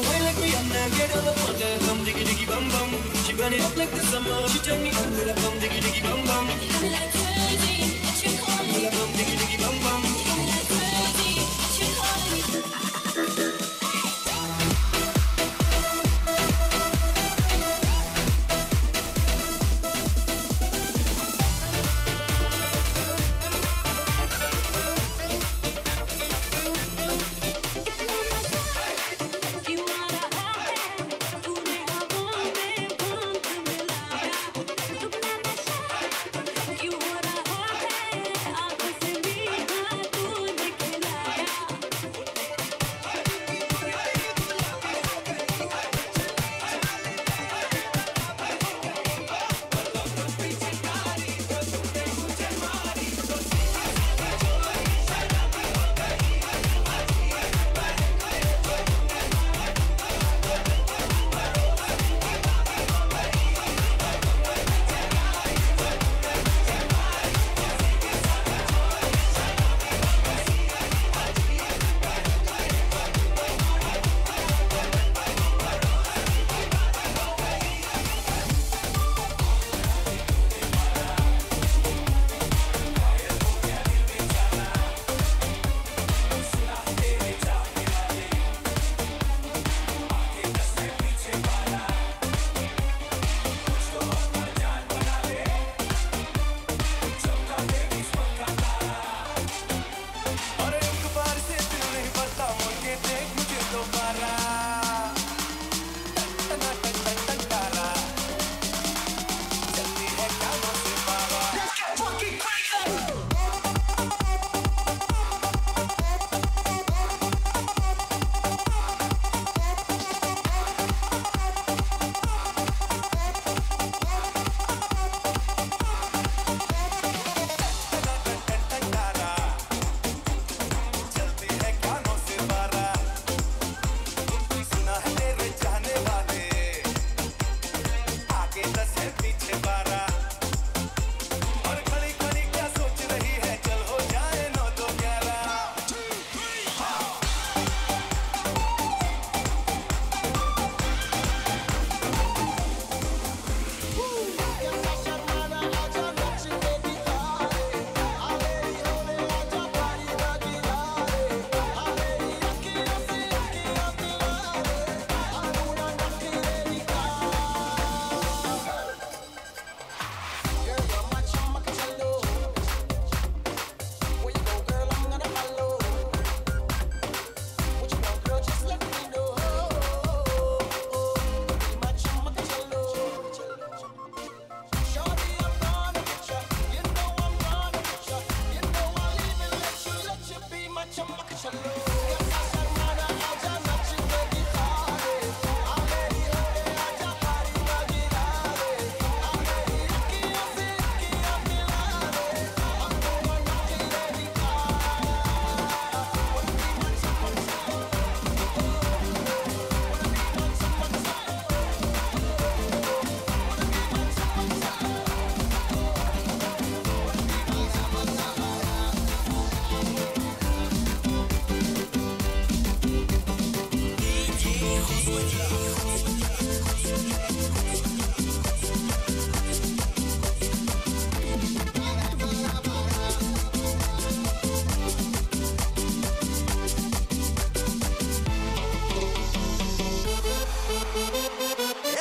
Wine like Rihanna, get on the water, come diggy diggy bum bum. She burn it up like the summer, she turn me on with a bum diggy diggy bum bum. You got me like crazy, what you calling me? With a bum diggy diggy bum bum. You got me like crazy, what you calling me? अरे एक bar से दिल नहीं भरता, मुड़ K देख मुझे दोबारा। Ton ton ton ton तारा, चलती है कानों से बारा। Let's get fucking crazy. चलती है कानों से बारा। सुना है तेरे चाहने वाले, आगे 10 है पीछे 12। और खड़ी खड़ी क्या सोच रही है, चल हो जाए 9 2 11।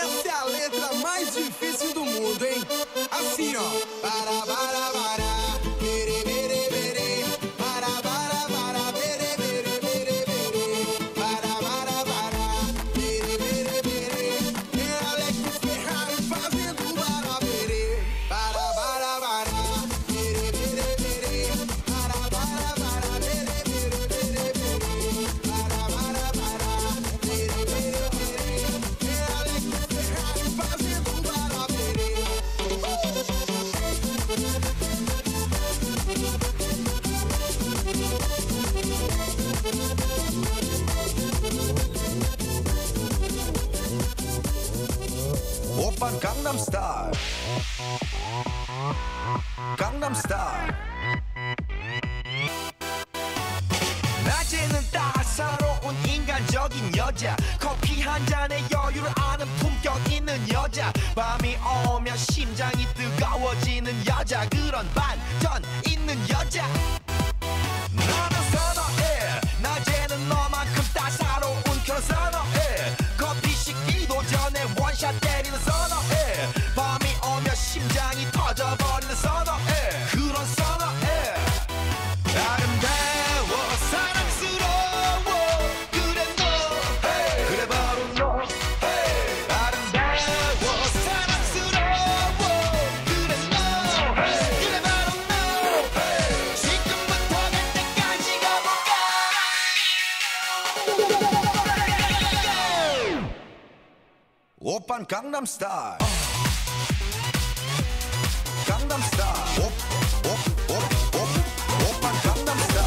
Essa é a letra mais difícil do mundo, hein? Assim, ó. Para, para, para. Bere, bere, bere. Para, para, para. Bere, bere, bere, bere. Para, para, para. Bere, bere, bere. É Alex Ferrari fazendo para, bere. Para, para, para. Bere, bere, bere. Para, para, para. Bere, bere, bere, bere. Para, para, para. Bere, bere, bere. É Alex Ferrari fazendo para, bere. 오빤 강남스타일 강남스타일 낮에는 따사로운 인간적인 매력적인 여자, 커피 한 잔에 여유를 아는 품격 있는 여자, 밤이 오면 심장이 뜨거워지는 여자, 그런 반전 있는 여자. 나는 선어해. 낮에는 너만큼 따사로운 그런 선어해. 커피 식기도 전에 원샷 때리는 선어해. 밤이 오면 심장이 터져버리는 선어해. 그런 선어해. 아름다워 사랑스러워 그래 너. Hey. 그래 바로 너. Hey. 아름다워 사랑스러워 그래 너. Hey. 그래 바로 너. Hey. 지금부터 갈 때까지 가볼까. 오빤 강남스타일. 강남스타일. 오빤 강남스타일.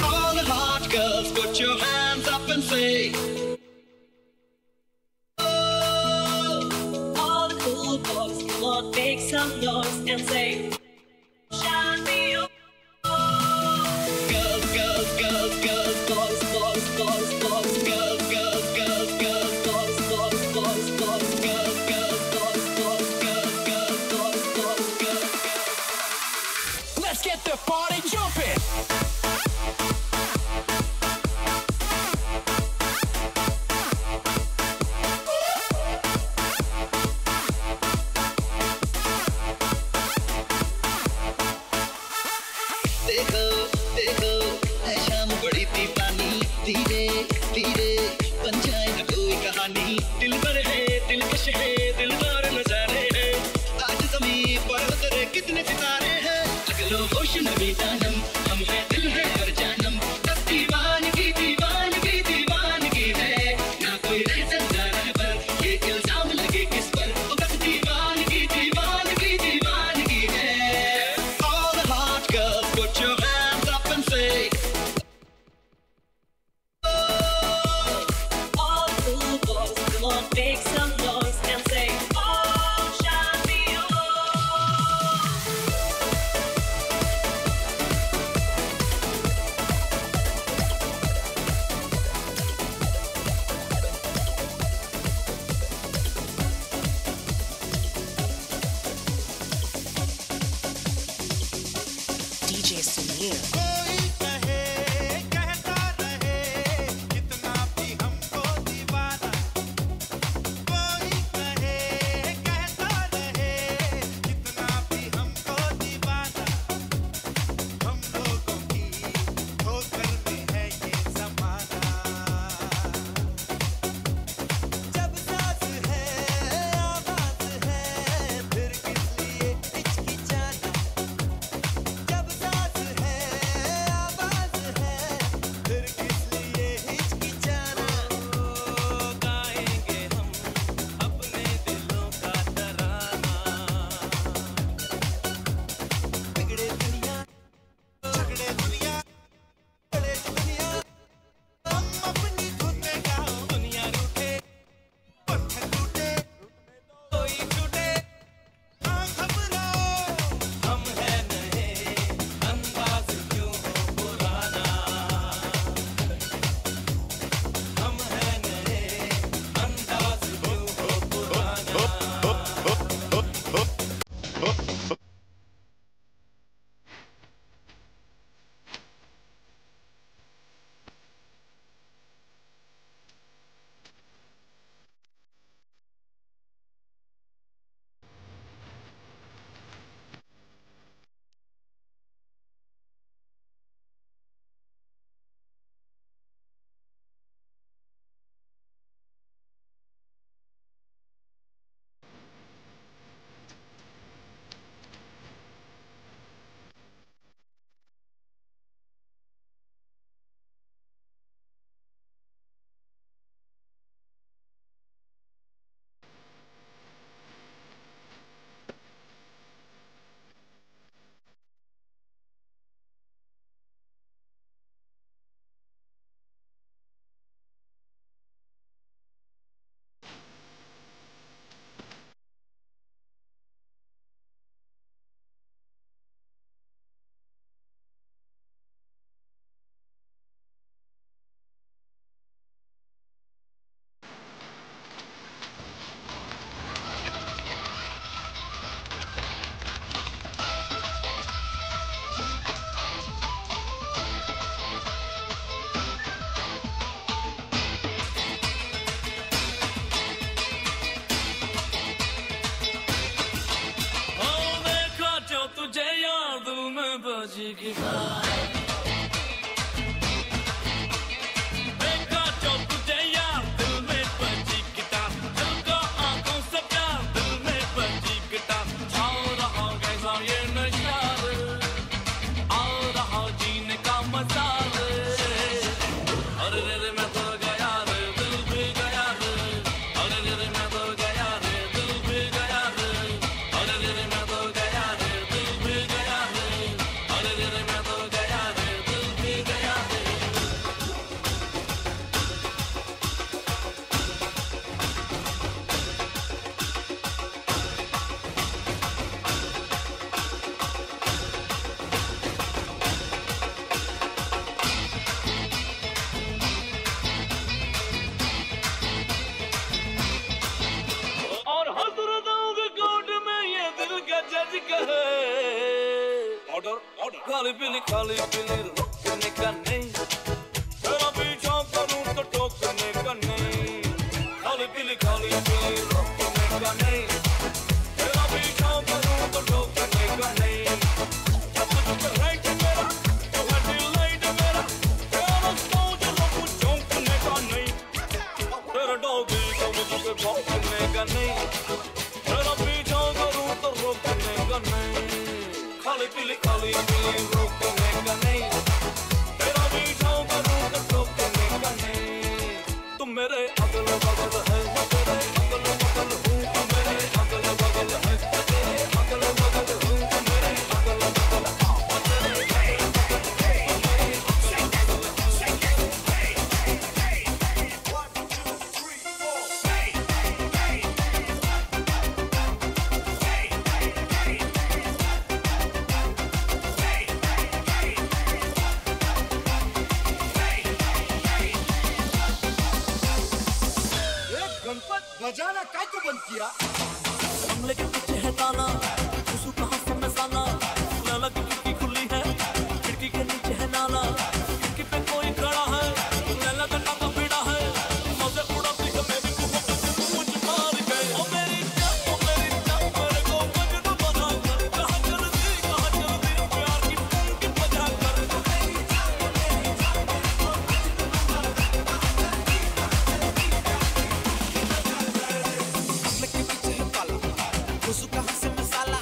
All the hot girls, put your hands up and say. All the cool boys, come on, make some noise and say, shine me up. Girls, girls, girls, girls, boys, boys, boys, boys, girls, girls, girls, girls, boys, boys, boys, boys, girls, girls, boys, boys, girls, girls, boys, boys, girls. Let's get the party jumping. देखो देखो है शाम बड़ी दीवानी, धीरे धीरे बन जाए न कोई कहानी। दिल पर है दिलकश है दिलदार नजारे हैं, आज जमीन पर उतरे कितने सितारे हैं। अगलो होश नबी दानम, हम है दिल है और जानम, बस दीवानगी दीवानगी दीवानगी है, ना कोई रह सकता रहबर, ये इल्जाम लगे किस पर, ओ बस दीवानगी दीवानगी दीवानगी है। All the hot girls, put your hands up and say. All the cool boys, come on, make some noise and say, oh, shine me up. DJ Sunil. कोई कहे कहता रहे कितना भी हमको दीवाना, कोई कहे कहता रहे कितना भी हमको दीवाना, हम लोगों की ठोकर में है ये जमाना। जब साज है आवाज है फिर किस लिए हिचकिचाना, जब साज है बजी गिटार। देखा जो तुझे यार दिल में बजी गिटार, दिल आंखों से प्यार दिल में बजी गिटार। आओ रहा कैसा ये नशा रे, आओ रहा जीने का मजा रे। अरे रे रे मैं तो गया रे दिल भी गया रे, अरे रे रे मैं तो गया रे दिल भी गया रे, अरे रे रे मैं तो गया रे दिल भी गया रे, अरे रे रे मैं तो गया रे दिल भी गया रे। और हजरत कोर्ट में ये दिल का जज कहे ऑर्डर ऑर्डर। खाली पीली रोकने का नहीं, तेरा पीछा करूं तो टोकने का नहीं। खाली पीली रोकने का नहीं, तेरा पीछा करूं तो टोकने का नहीं। तुझ पे राइट मेरा तो है डिलाइट मेरा, तेरा सोच रोकूं चौंकने का नहीं। तेरा डॉगी को मुझ पे भौंकने का नहीं, तेरा पीछा करूं तो रोकने का नहीं। खाली पीली रोकने का नहीं, तेरा पीछा करूं तो टोकने का नहीं। तुम मेरे अगल बगल है मैं तेरे अगल बगल हूँ, तुम मेरे अगल बगल है मैं तेरे अगल बगल हूँ, तुम मेरे अगल बगल हाँ मैं तेरे अगल बगल तुम मेरे अगल बगल। गणपत बजाना काय को बंद किया? बंगले के पीछे है ताला, घुसू कहाँ से मैं साला। लैला की खिड़की खुली है, खिड़की के नीचे है नाला। खिड़की पे कोई खड़ा है, लैला का टांगा भिड़ा है। मजे उड़ाती है मेरी मोहब्बत मुझ मार गए। ओ मेरी जान, ओ मेरी जान, मेरे को मजनू बना कर। कहाँ चल दी प्यार की फूंक बजा कर। ओ मेरी जान, ओ मेरी जान, मेरे को मजनू बना कर। कहाँ चल दी बंगले के पीछे है ताला, घुसू कहाँ से मैं साला।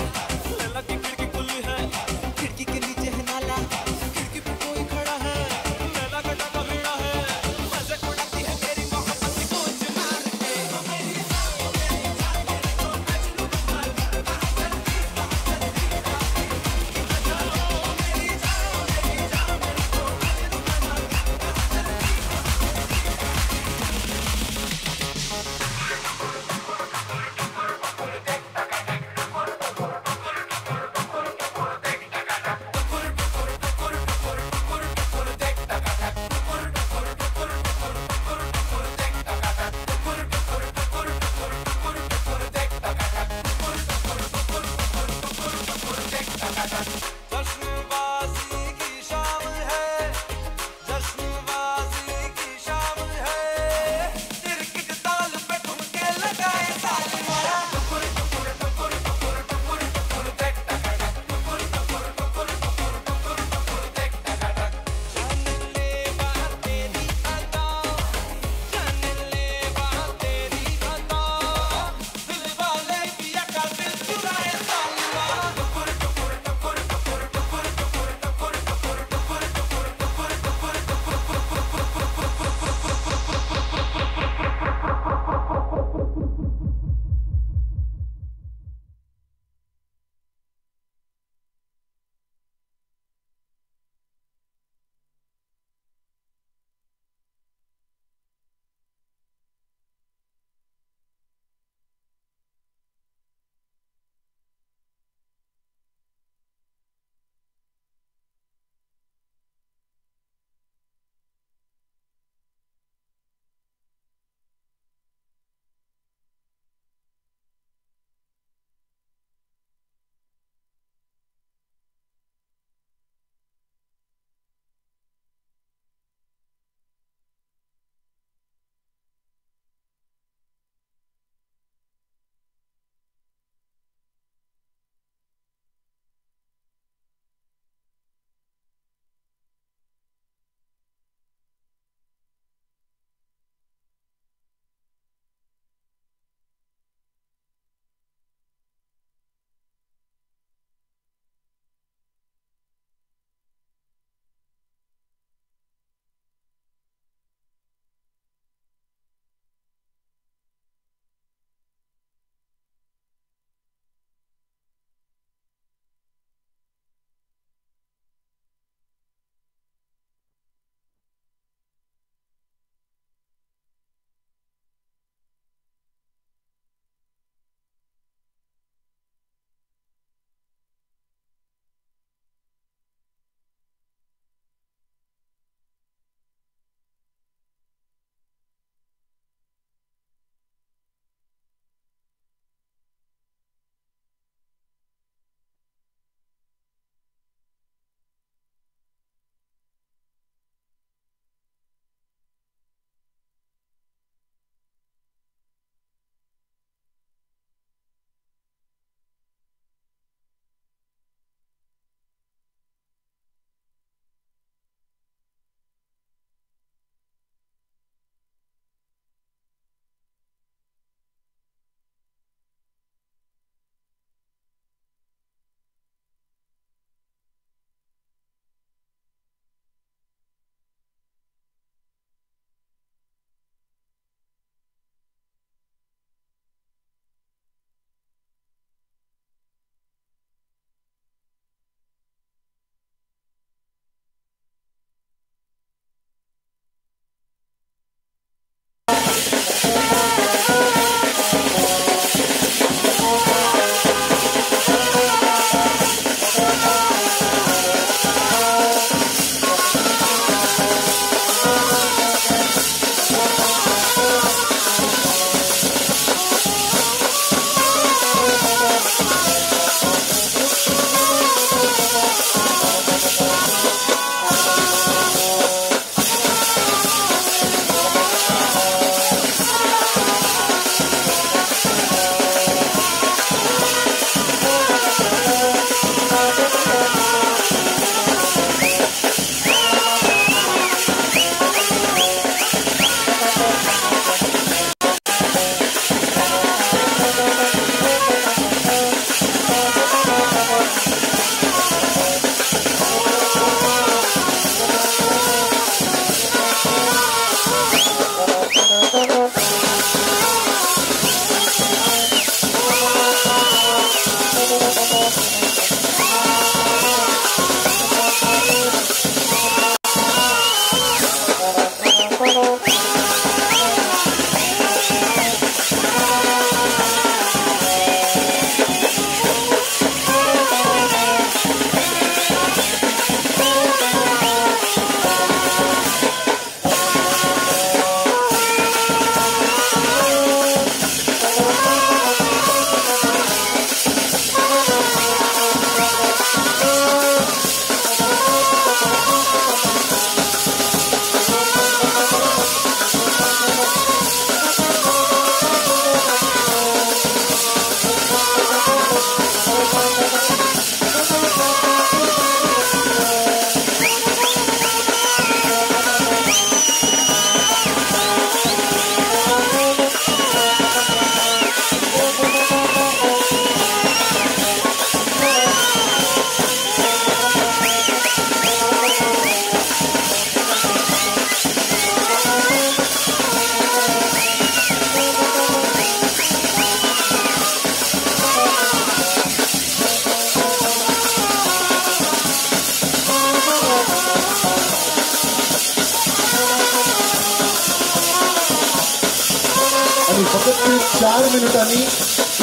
4 मिनटांनी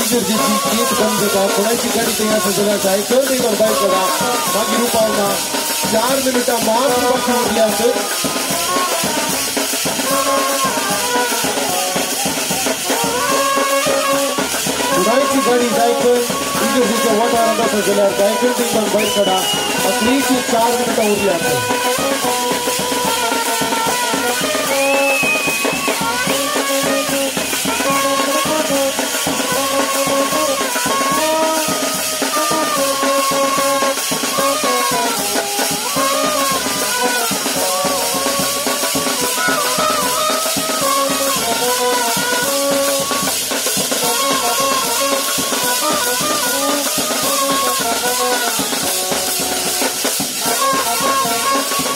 इगर्जेची गेट बंद जाता. कोणाची गाडी थंय आसा जाल्यार सायकल थंय भायर काडा, मागीर पावना. 4 मिनटां मात्र बाकी उरली आसत. कुणाची गाडी सायकल इगर्जेच्या वाठारांत आसा जाल्यार सायकल थंय भायर काडा. अखरीची 4 मिनटां उरली आसत.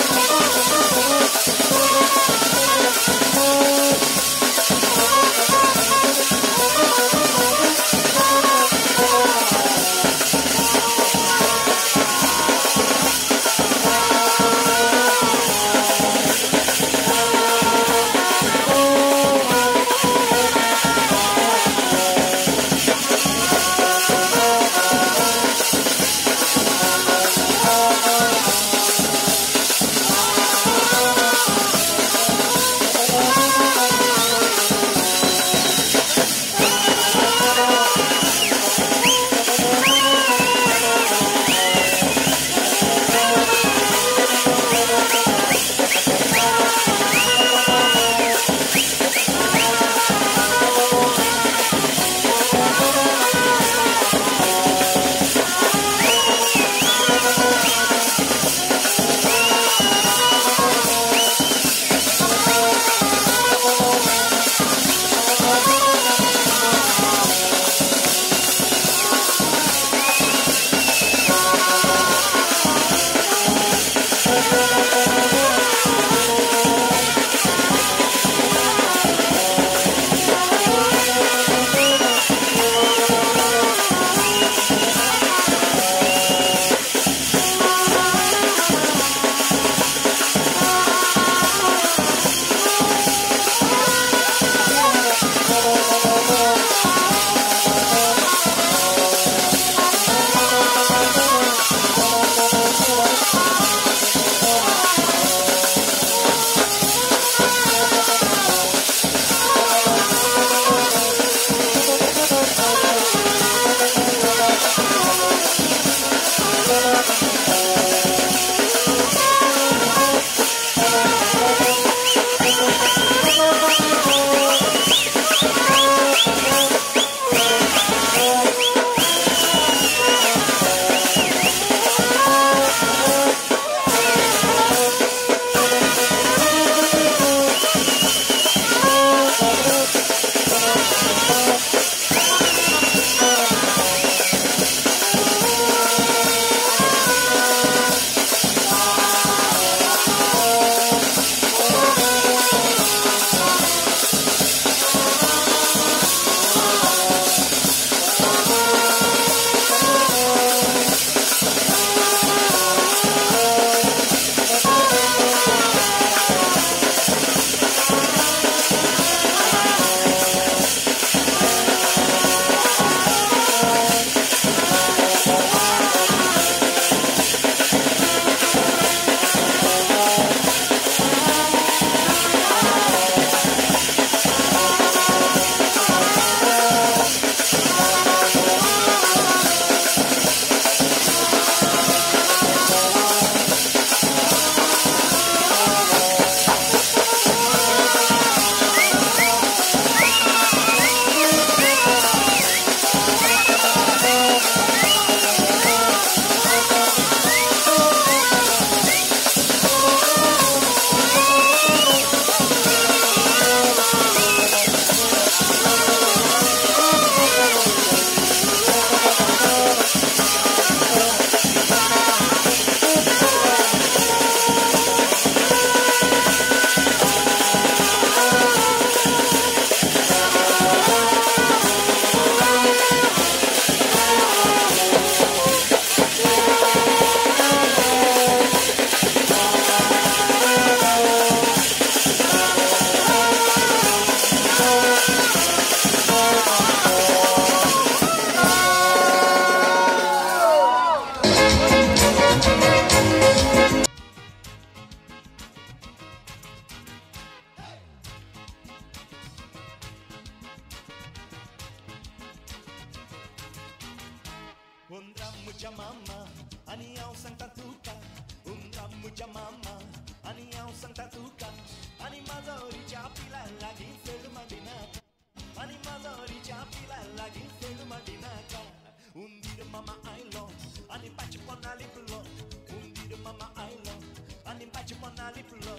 Thank you. मुझ्या मामा आनी हांव सांगता तुका उमरा मुझ्या मामा आनी हांव सांगता तुका आनी माजोरीच्या पिला लागीं फेड माडिनाका आनी माजोरीच्या पिला लागीं फेड माडिनाका उंदीर मामा आयलो आनी पांच पोना लिपलो उंदीर मामा आयलो आनी पांच पोना लिपलो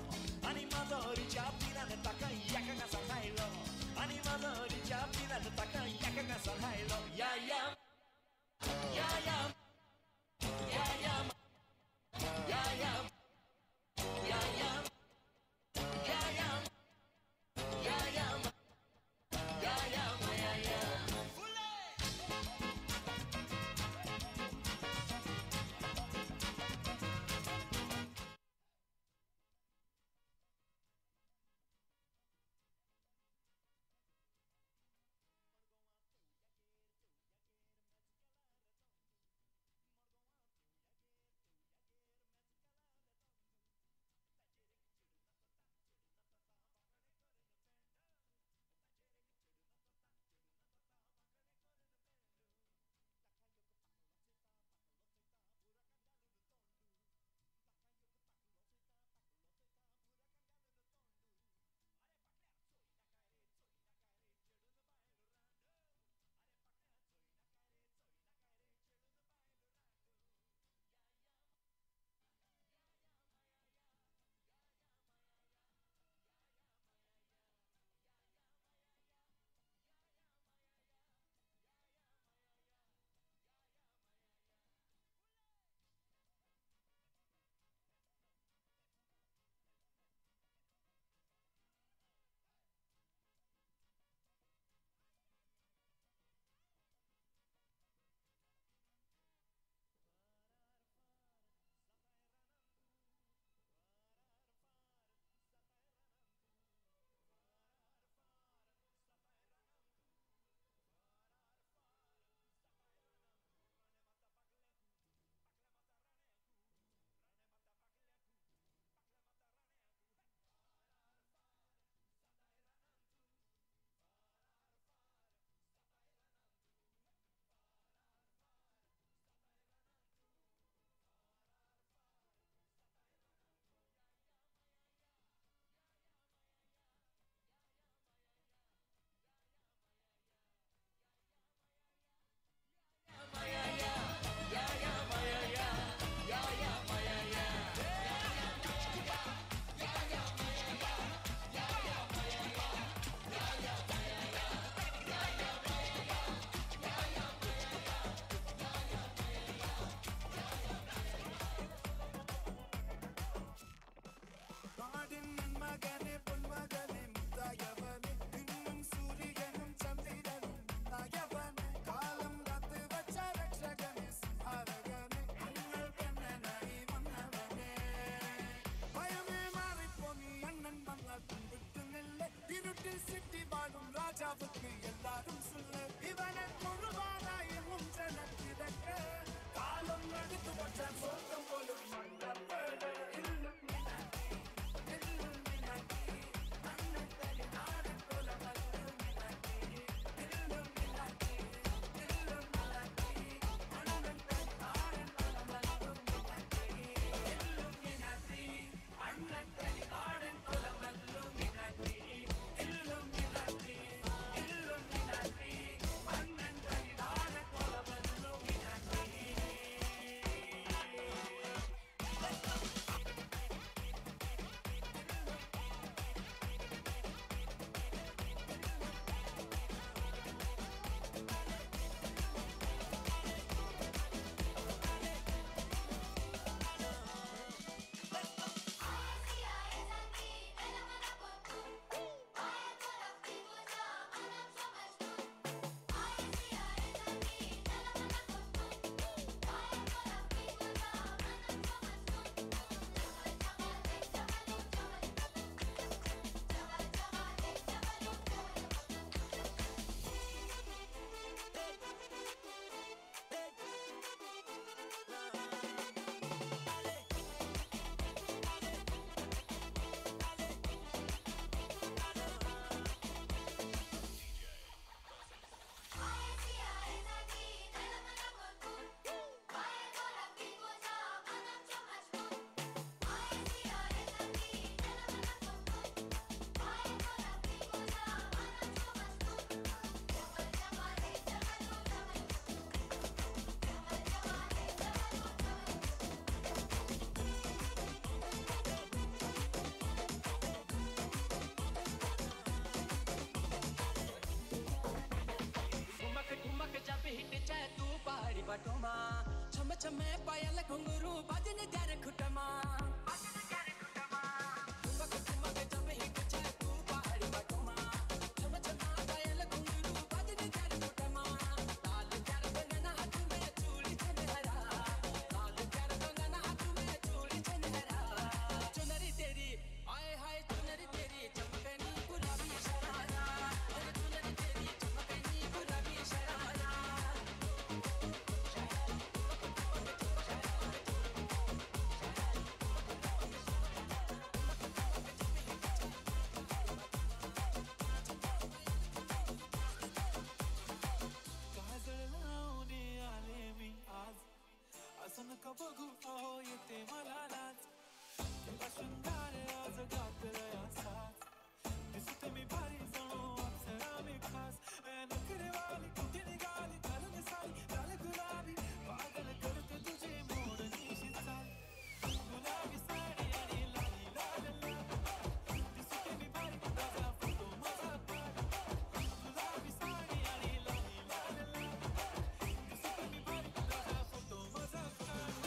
आनी माजोरीच्या पिलान ताका एका घासान खायलो आनी माजोरीच्या पिलान ताका एका घासान खायलो या या या या या या या या या या या या या या या या या या. छम छमे पायल घुंघरू बाजन जार खुटमा ठुमक ठुमक जब ही कुछ तू पहाड़ी बटुमा छम छमा पायल घुंघरू बाजन जार खुटमा लाल प्यार कंगना हाथ में चूड़ी छनहरा लाल प्यार कंगना हाथ में चूड़ी छनहरा चुनरी तेरी आए हाय चुनरी तेरी चमकनी गुलाबी शरारा अरे चुनरी तेरी चमकनी गुलाबी शरारा काजळ लावून आले मी आज असं नका बघू अहो येते मला लाज तुला शृंगार आज घातलंय असाच दिसते मी भारी जणू अप्सरा मी खास नखरेवाली कुठे निघाली घालून साडी लाल गुलाबी पागल करते तुझे मोडणीशी चाल गुलाबी साडी आणि लाली लाल लाल दिसते मी भारी माझा फोटो माझा काढ गुलाबी साडी आणि लाली लाल लाल दिसते मी भारी माझा फोटो माझा काढ.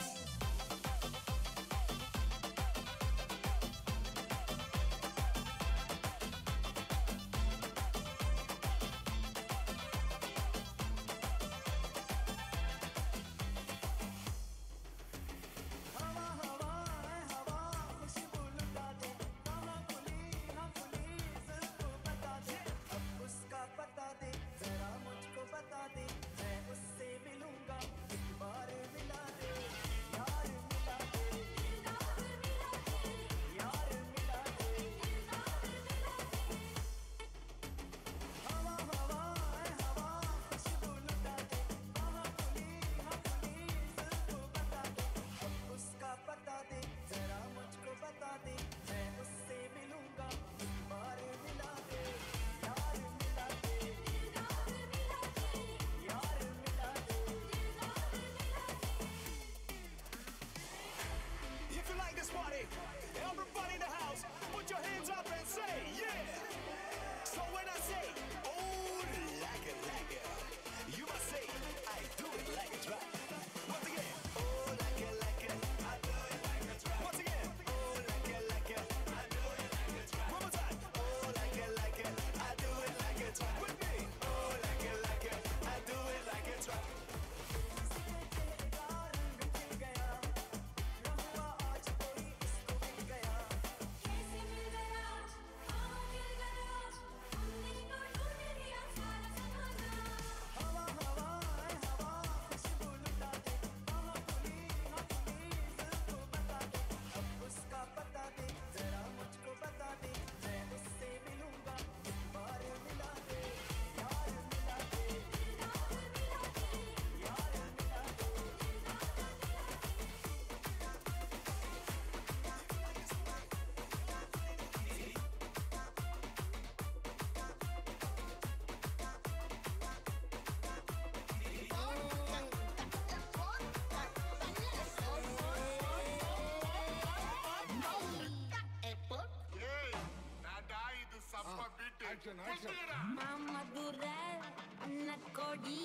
हवा हवा हवा खुशबू लुटा दे कहाँ खुली ना खुली सबको बता दे अब उसका पता दे जरा मुझको बता दे मैं उससे मिलूंगा एक बार मिला दे यार मिला दे यार मिला दे हवा हवा हवा खुशबू लुटा दे कहाँ खुली ना खुली सबको बता दे अब उसका पता दे जरा मुझको बता दे मैं उससे मिलूंगा एक बार मिला दे यार मिला दे यार मिला दे. If you like this party, everybody in the house, put your hands up and say, yeah. So when I say, oh, like it, you must say, I do it like it's right. Once again, oh, like it, I do it like it's right. Once again, oh, like it, I do it like it's right. One more time, oh, like it, I do it like it's right. With me, oh, like it, I do it like it's right. कैसे मिल गया हाँ मिल गया हमने तो ढूंढ लिया सारा जमाना. हवा हवा हवा खुशबू लुटा दे कहाँ खुली ना खुली सबको बता दे अब उसका पता दे जरा मुझको बता दे मैं उससे मिलूंगा एक बार मिला दे यार मिला दे यार मिला दे. மாமதுர அன்னக்கொடி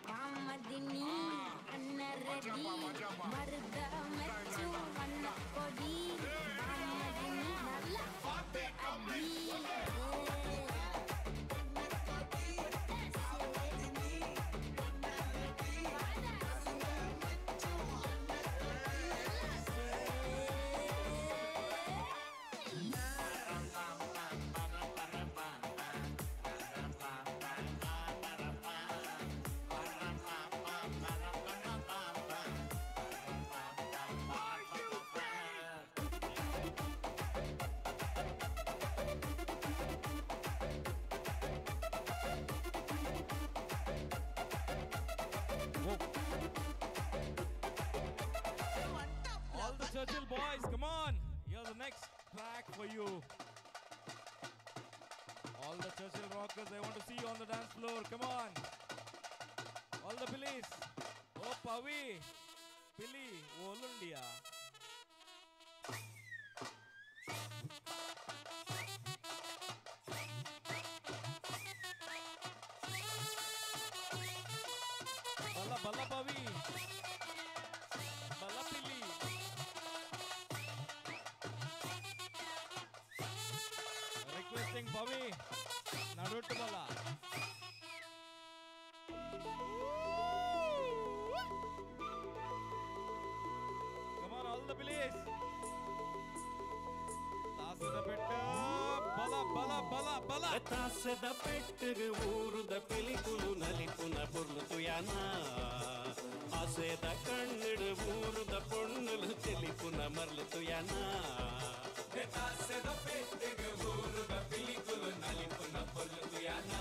மாமதினி அன்னரடி மருத மெச்சு அன்னக்கொடி மாமதினி நல்ல அடி. All the Churchill boys, come on. Here's the next track for you. All the Churchill rockers, I want to see you on the dance floor. Come on. All the Billies. Oh, Pavi. Billy, Olundia. Balla, balla, Pavi. Pavi, ನಡುಟ್ಟು ಬಲ. Come on, all the please. ತಾಸದ ಪೆಟ್ಟ ಬಲ ಬಲ ಬಲ ಬಲ. ತಾಸದ ಪೆಟ್ಟರು ಊರುದ ಪಿಲಿಕುಲು ನಲಿಪುನ ಪೊರ್ಲು ತುಯಾನ ಆಸೆದ ಕಣ್ಣಡು ಊರುದ ಪೊಣ್ಣುಲು ಚೆಲಿಪುನ ಮರ್ಲು ತುಯಾನ ತಾಸದ ಪೆಟ್ಟಿಗೆ ಊರುದ ಪಿಲಿಕುಲು ನಲಿಪುನ ಪೊರ್ಲು ತುಯಾನ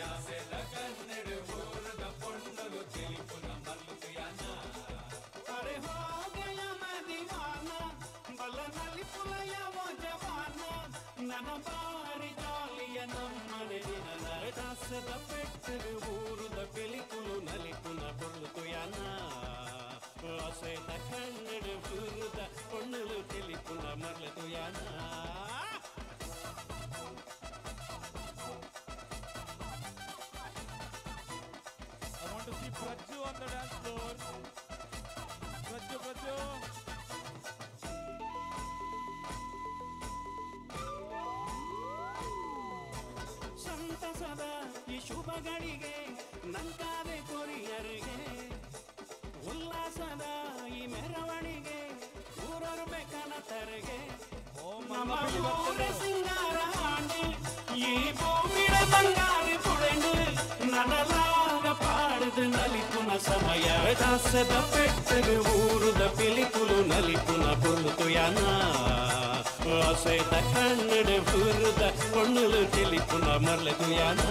ಆಸೆದ ಕಣ್ಣಡು ಊರುದ ಪೊಣ್ಣುಲು ಚೆಲಿಪುನ ಮರ್ಲು ತುಯಾನ. ಅರೆ ಹೋ ಗಯ ಮೈ ದಿವಾನ ಬಲ ನಲಿಪುಲಯ ವೋ ಜವಾನ ನನ ಬಾರಿ ಜಾಲಿಯ ನಮ್ಮನೆ ದಿನ. ತಾಸದ ಪೆಟ್ಟರು ಊರುದ ಪಿಲಿಕುಲು ನಲಿಪುನ ಪೊರ್ಲು ತುಯಾನ ಆಸೆದ ಕಣ್ಣಡು ಊರುದ ಪೊಣ್ಣುಲು ಚೆಲಿಪುನ ಮರ್ಲು ತುಯಾನ. I want to see Praju on the dance floor. Praju, Praju. ಸಂತಸದ ಈ ಶುಭಗಳಿಗೆ ನಂತಾದೆ ಕೊರಿಯರಿಗೆ ಉಲ್ಲಾಸದ ಈ ಮೆರವಣಿಗೆ ಊರರು ಬೇಕನ ತರಗೆ ನಮ್ಮ ಊರ ಸಿಂಗಾರ ಹಾಂಡು ಈ ಭೂಮಿಡ ಬಂಗಾರ ಪುಳೆಂಡು ನನಲಾಗ ಪಾಡದು ನಲಿಪುನ ಸಮಯ. ದಾಸದ ಪೆಟ್ಟರು ಊರುದ ಪಿಲಿಪುಲು ನಲಿಪುನ ಪೊರ್ಲು ತುಯಾನ ಆಸೆದ ಕಣ್ಣಡು ಊರುದ ಪೊಣ್ಣುಲು ಚೆಲಿಪುನ ಮರ್ಲು ತುಯಾನ.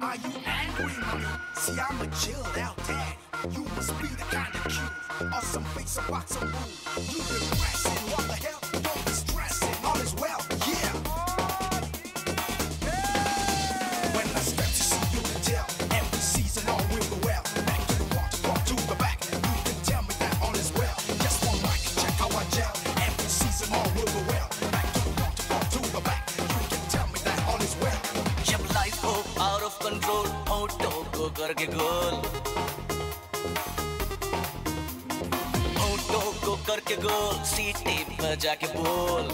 Are you angry, mommy? See, I'm a chilled out daddy. You must be the kind of cute or some face about to move. You depressing, what the hell? Don't be stressing. All is well, yeah. When I step to see, you can tell. Every season, all will be well. Back to the front, front to the back. You can tell me that all is well. Just one mic, check how I gel. Every season, all will be well. Back to the front, front to the back. You can tell me that all is well. जब life हो out of control होठों को करके गोल होठों को करके गोल सीटी बजा K बोल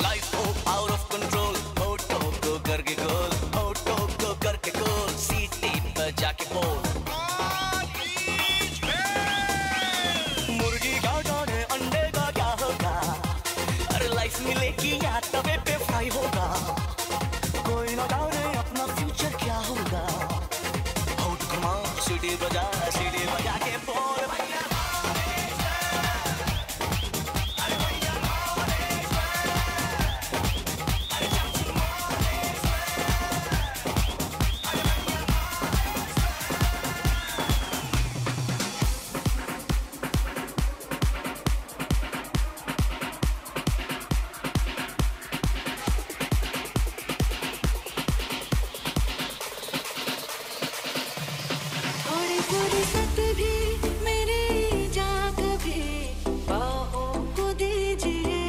life हो out of control होठों को करके गोल होठों को करके गोल सीटी बजा के बोल. मुर्गी का जाने अंडे का क्या होगा अरे लाइफ मिलेगी या तवे पे फ्राई होगा कोई ना जाने अपना फ्यूचर क्या होगा होठ घुमा सीटी बजा के बोल भैया. थोड़ी फुर्सत भी मेरी जा कभी बाहों को दीजिए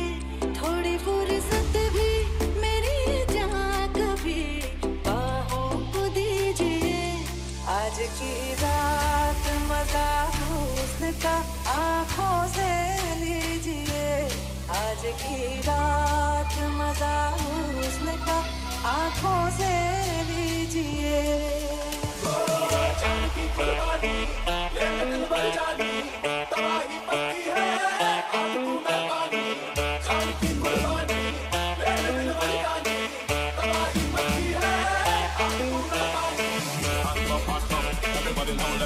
थोड़ी फुर्सत भी मेरी जा कभी बाहों को दीजिए. आज की रात मजा हुस्न का आँखों से लीजिए आज की रात मजा हुस्न का आँखों से लीजिए. Everybody know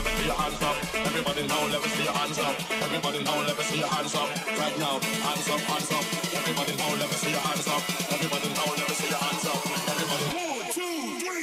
right now. Hands up, hands up. Everybody now, let me see your hands up. Everybody now, let me see your hands up. Everybody. 1, 2, 3.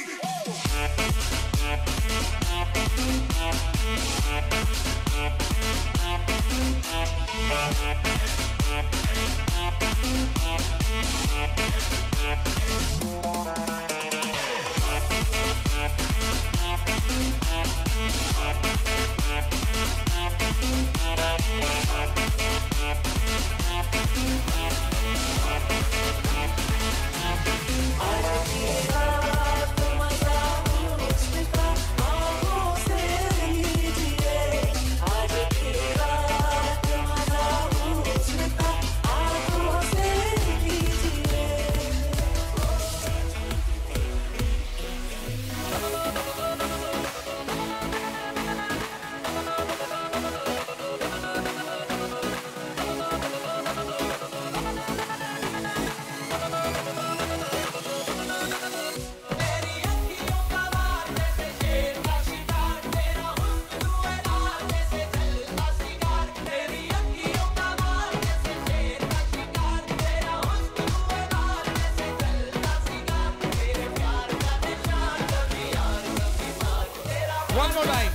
One more time.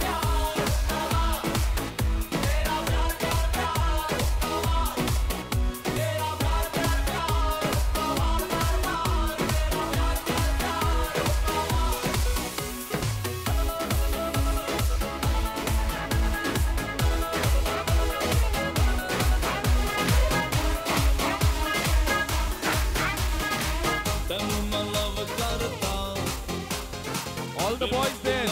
All the boys there.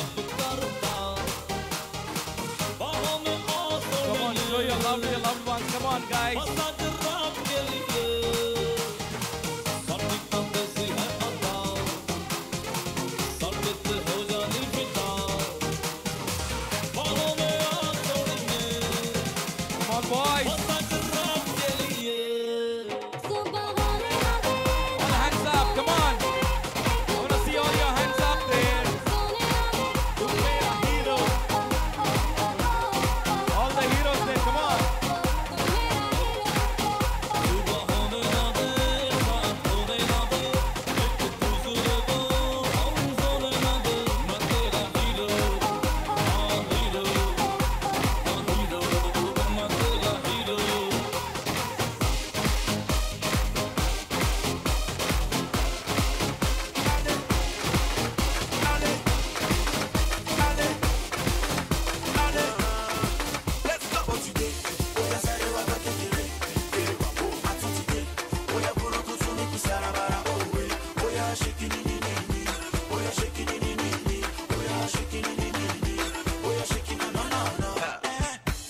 Come on, show your love to your loved ones. Come on, guys. Come on, boys. All the hands up. Come on. I want to see all your hands up there. Hero. All the heroes there, come on.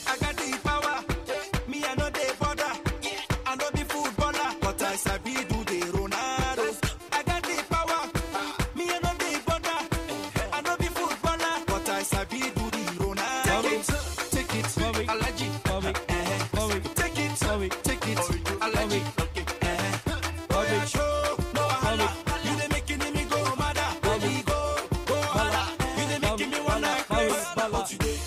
I got the power. Me, I know the border. I know the footballer, but I sabi do the Ronaldo. I got the power. Me, I know the border. I know the footballer, but I sabi do the Ronaldo. Take it, take it, allergy. Take it, take it, allergy. Oh yeah, show no wahala. You dey making me go mad. Baby, go, go hala. You dey making me wanna craze. But today.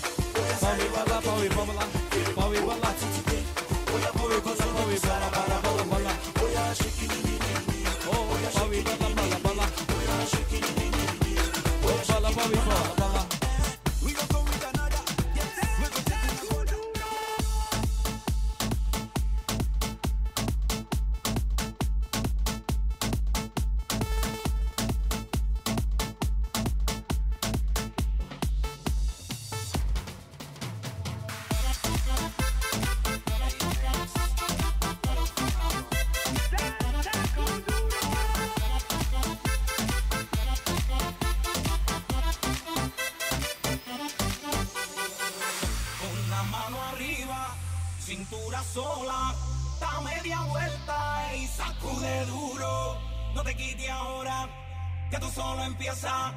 Con la mano arriba, cintura sola, da media vuelta y sacude duro. No te quites ahora, que tú solo empiezas.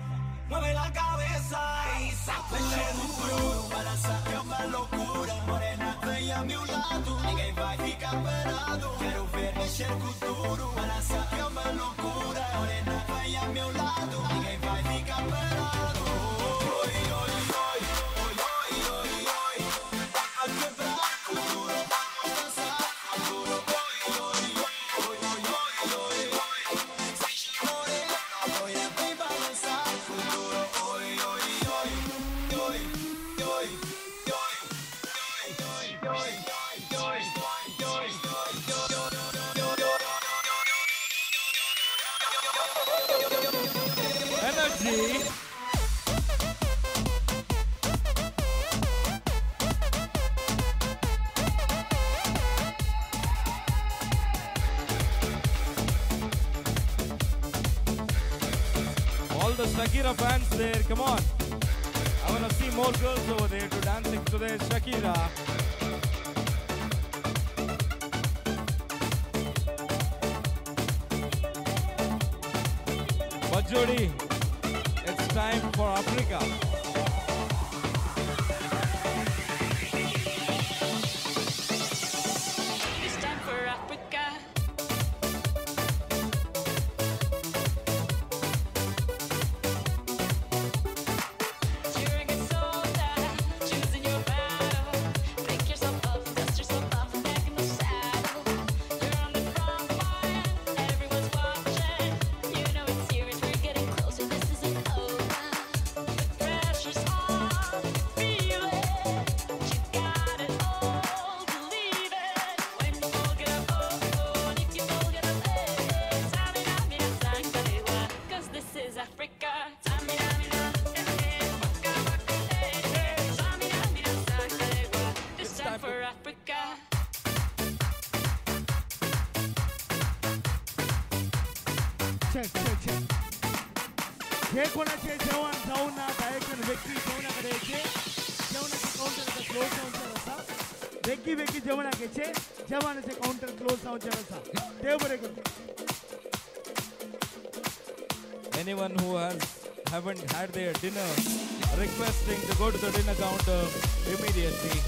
Mueve la cabeza y sacude duro. Balança é uma loucura. Morena, vem a meu lado. Ninguém vai ficar parado. Quero ver mexer com duro. Balança é uma loucura. Morena, vem a meu lado. Ninguém vai ficar parado. Oi, oi, oi, oi, oi, oi, oi. A quebrar com duro. Vamos dançar. energy. All the Shakira fans there, come on. I want to see more girls over there to dancing to their Shakira. Bajodi, it's time for Africa. It's time for Africa. You're a good soldier, choosing your battle. Pick yourself up, dust yourself off, and back in the saddle. You're on the front line, everyone's watching. You know it's serious, we're getting closer, this isn't over. The pressure's on, feel it. You got it all, believe it. When you all get up, oh, oh, and if you all get up, eh, eh. Samina, mina, sangalewa, 'cause this is Africa. Samina, mina, eh, eh, waka, waka, eh, eh. Samina, mina, sangalewa, it's time for Africa. Check check check. जे कोणाचे जेवण जाऊ ना एक व्यक्ती जेवणाकडे यायचे, जेवणाचे counter आता close जावचें आसा. बेगी बेगी जेवणाक येचे, जेवणाचे काउंटर क्लोज जावचें आसा. देव बरें करूं. Anyone who haven't had their dinner, requesting to go to the dinner counter immediately.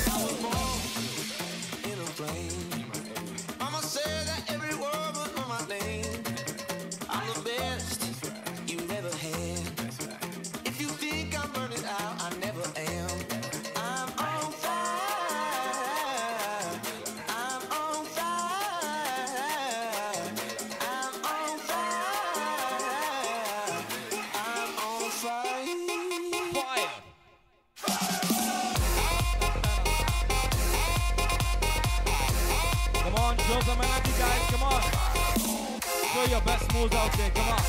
I was born in a plane. Mama said that every word was on my name. I'm the best you never had. If you think I'm burning out, I never am. I'm on fire. I'm on fire. I'm on fire. I'm on fire. Fire. Come on, show some energy, guys. Come on. Show your best moves out there. Come on.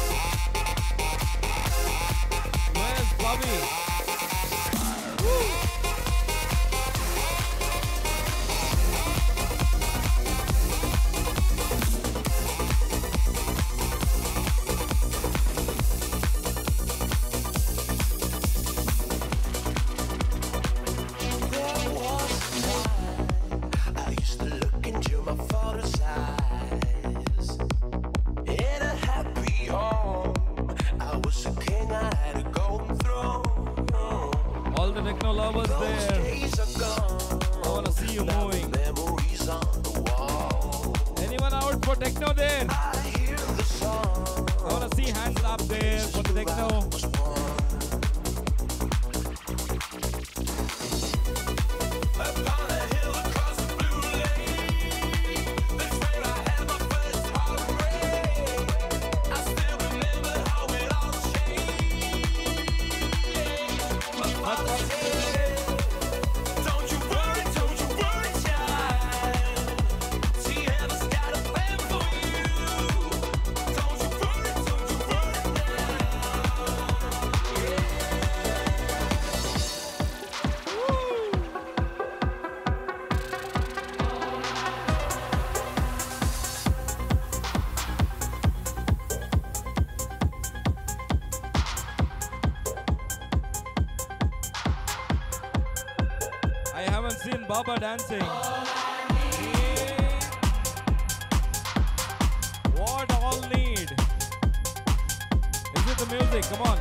Where's Bobby? Woo. There was a time I used to look into my father's eyes. In a happy home, I was a king, I had a golden throne. All the techno lovers Those there. days are gone. I want to see you Now the moving. memories on the wall. Anyone out for techno there? I hear the song. I want to see hands up there for the techno. Upon a hill across the blue lake, that's where I had my first heartbreak. I still remember how it all changed. My father said, "Don't you worry, child. See, heaven's got a plan for you. Don't you worry now." I haven't seen Baba dancing. What all need? Is it the music? Come on.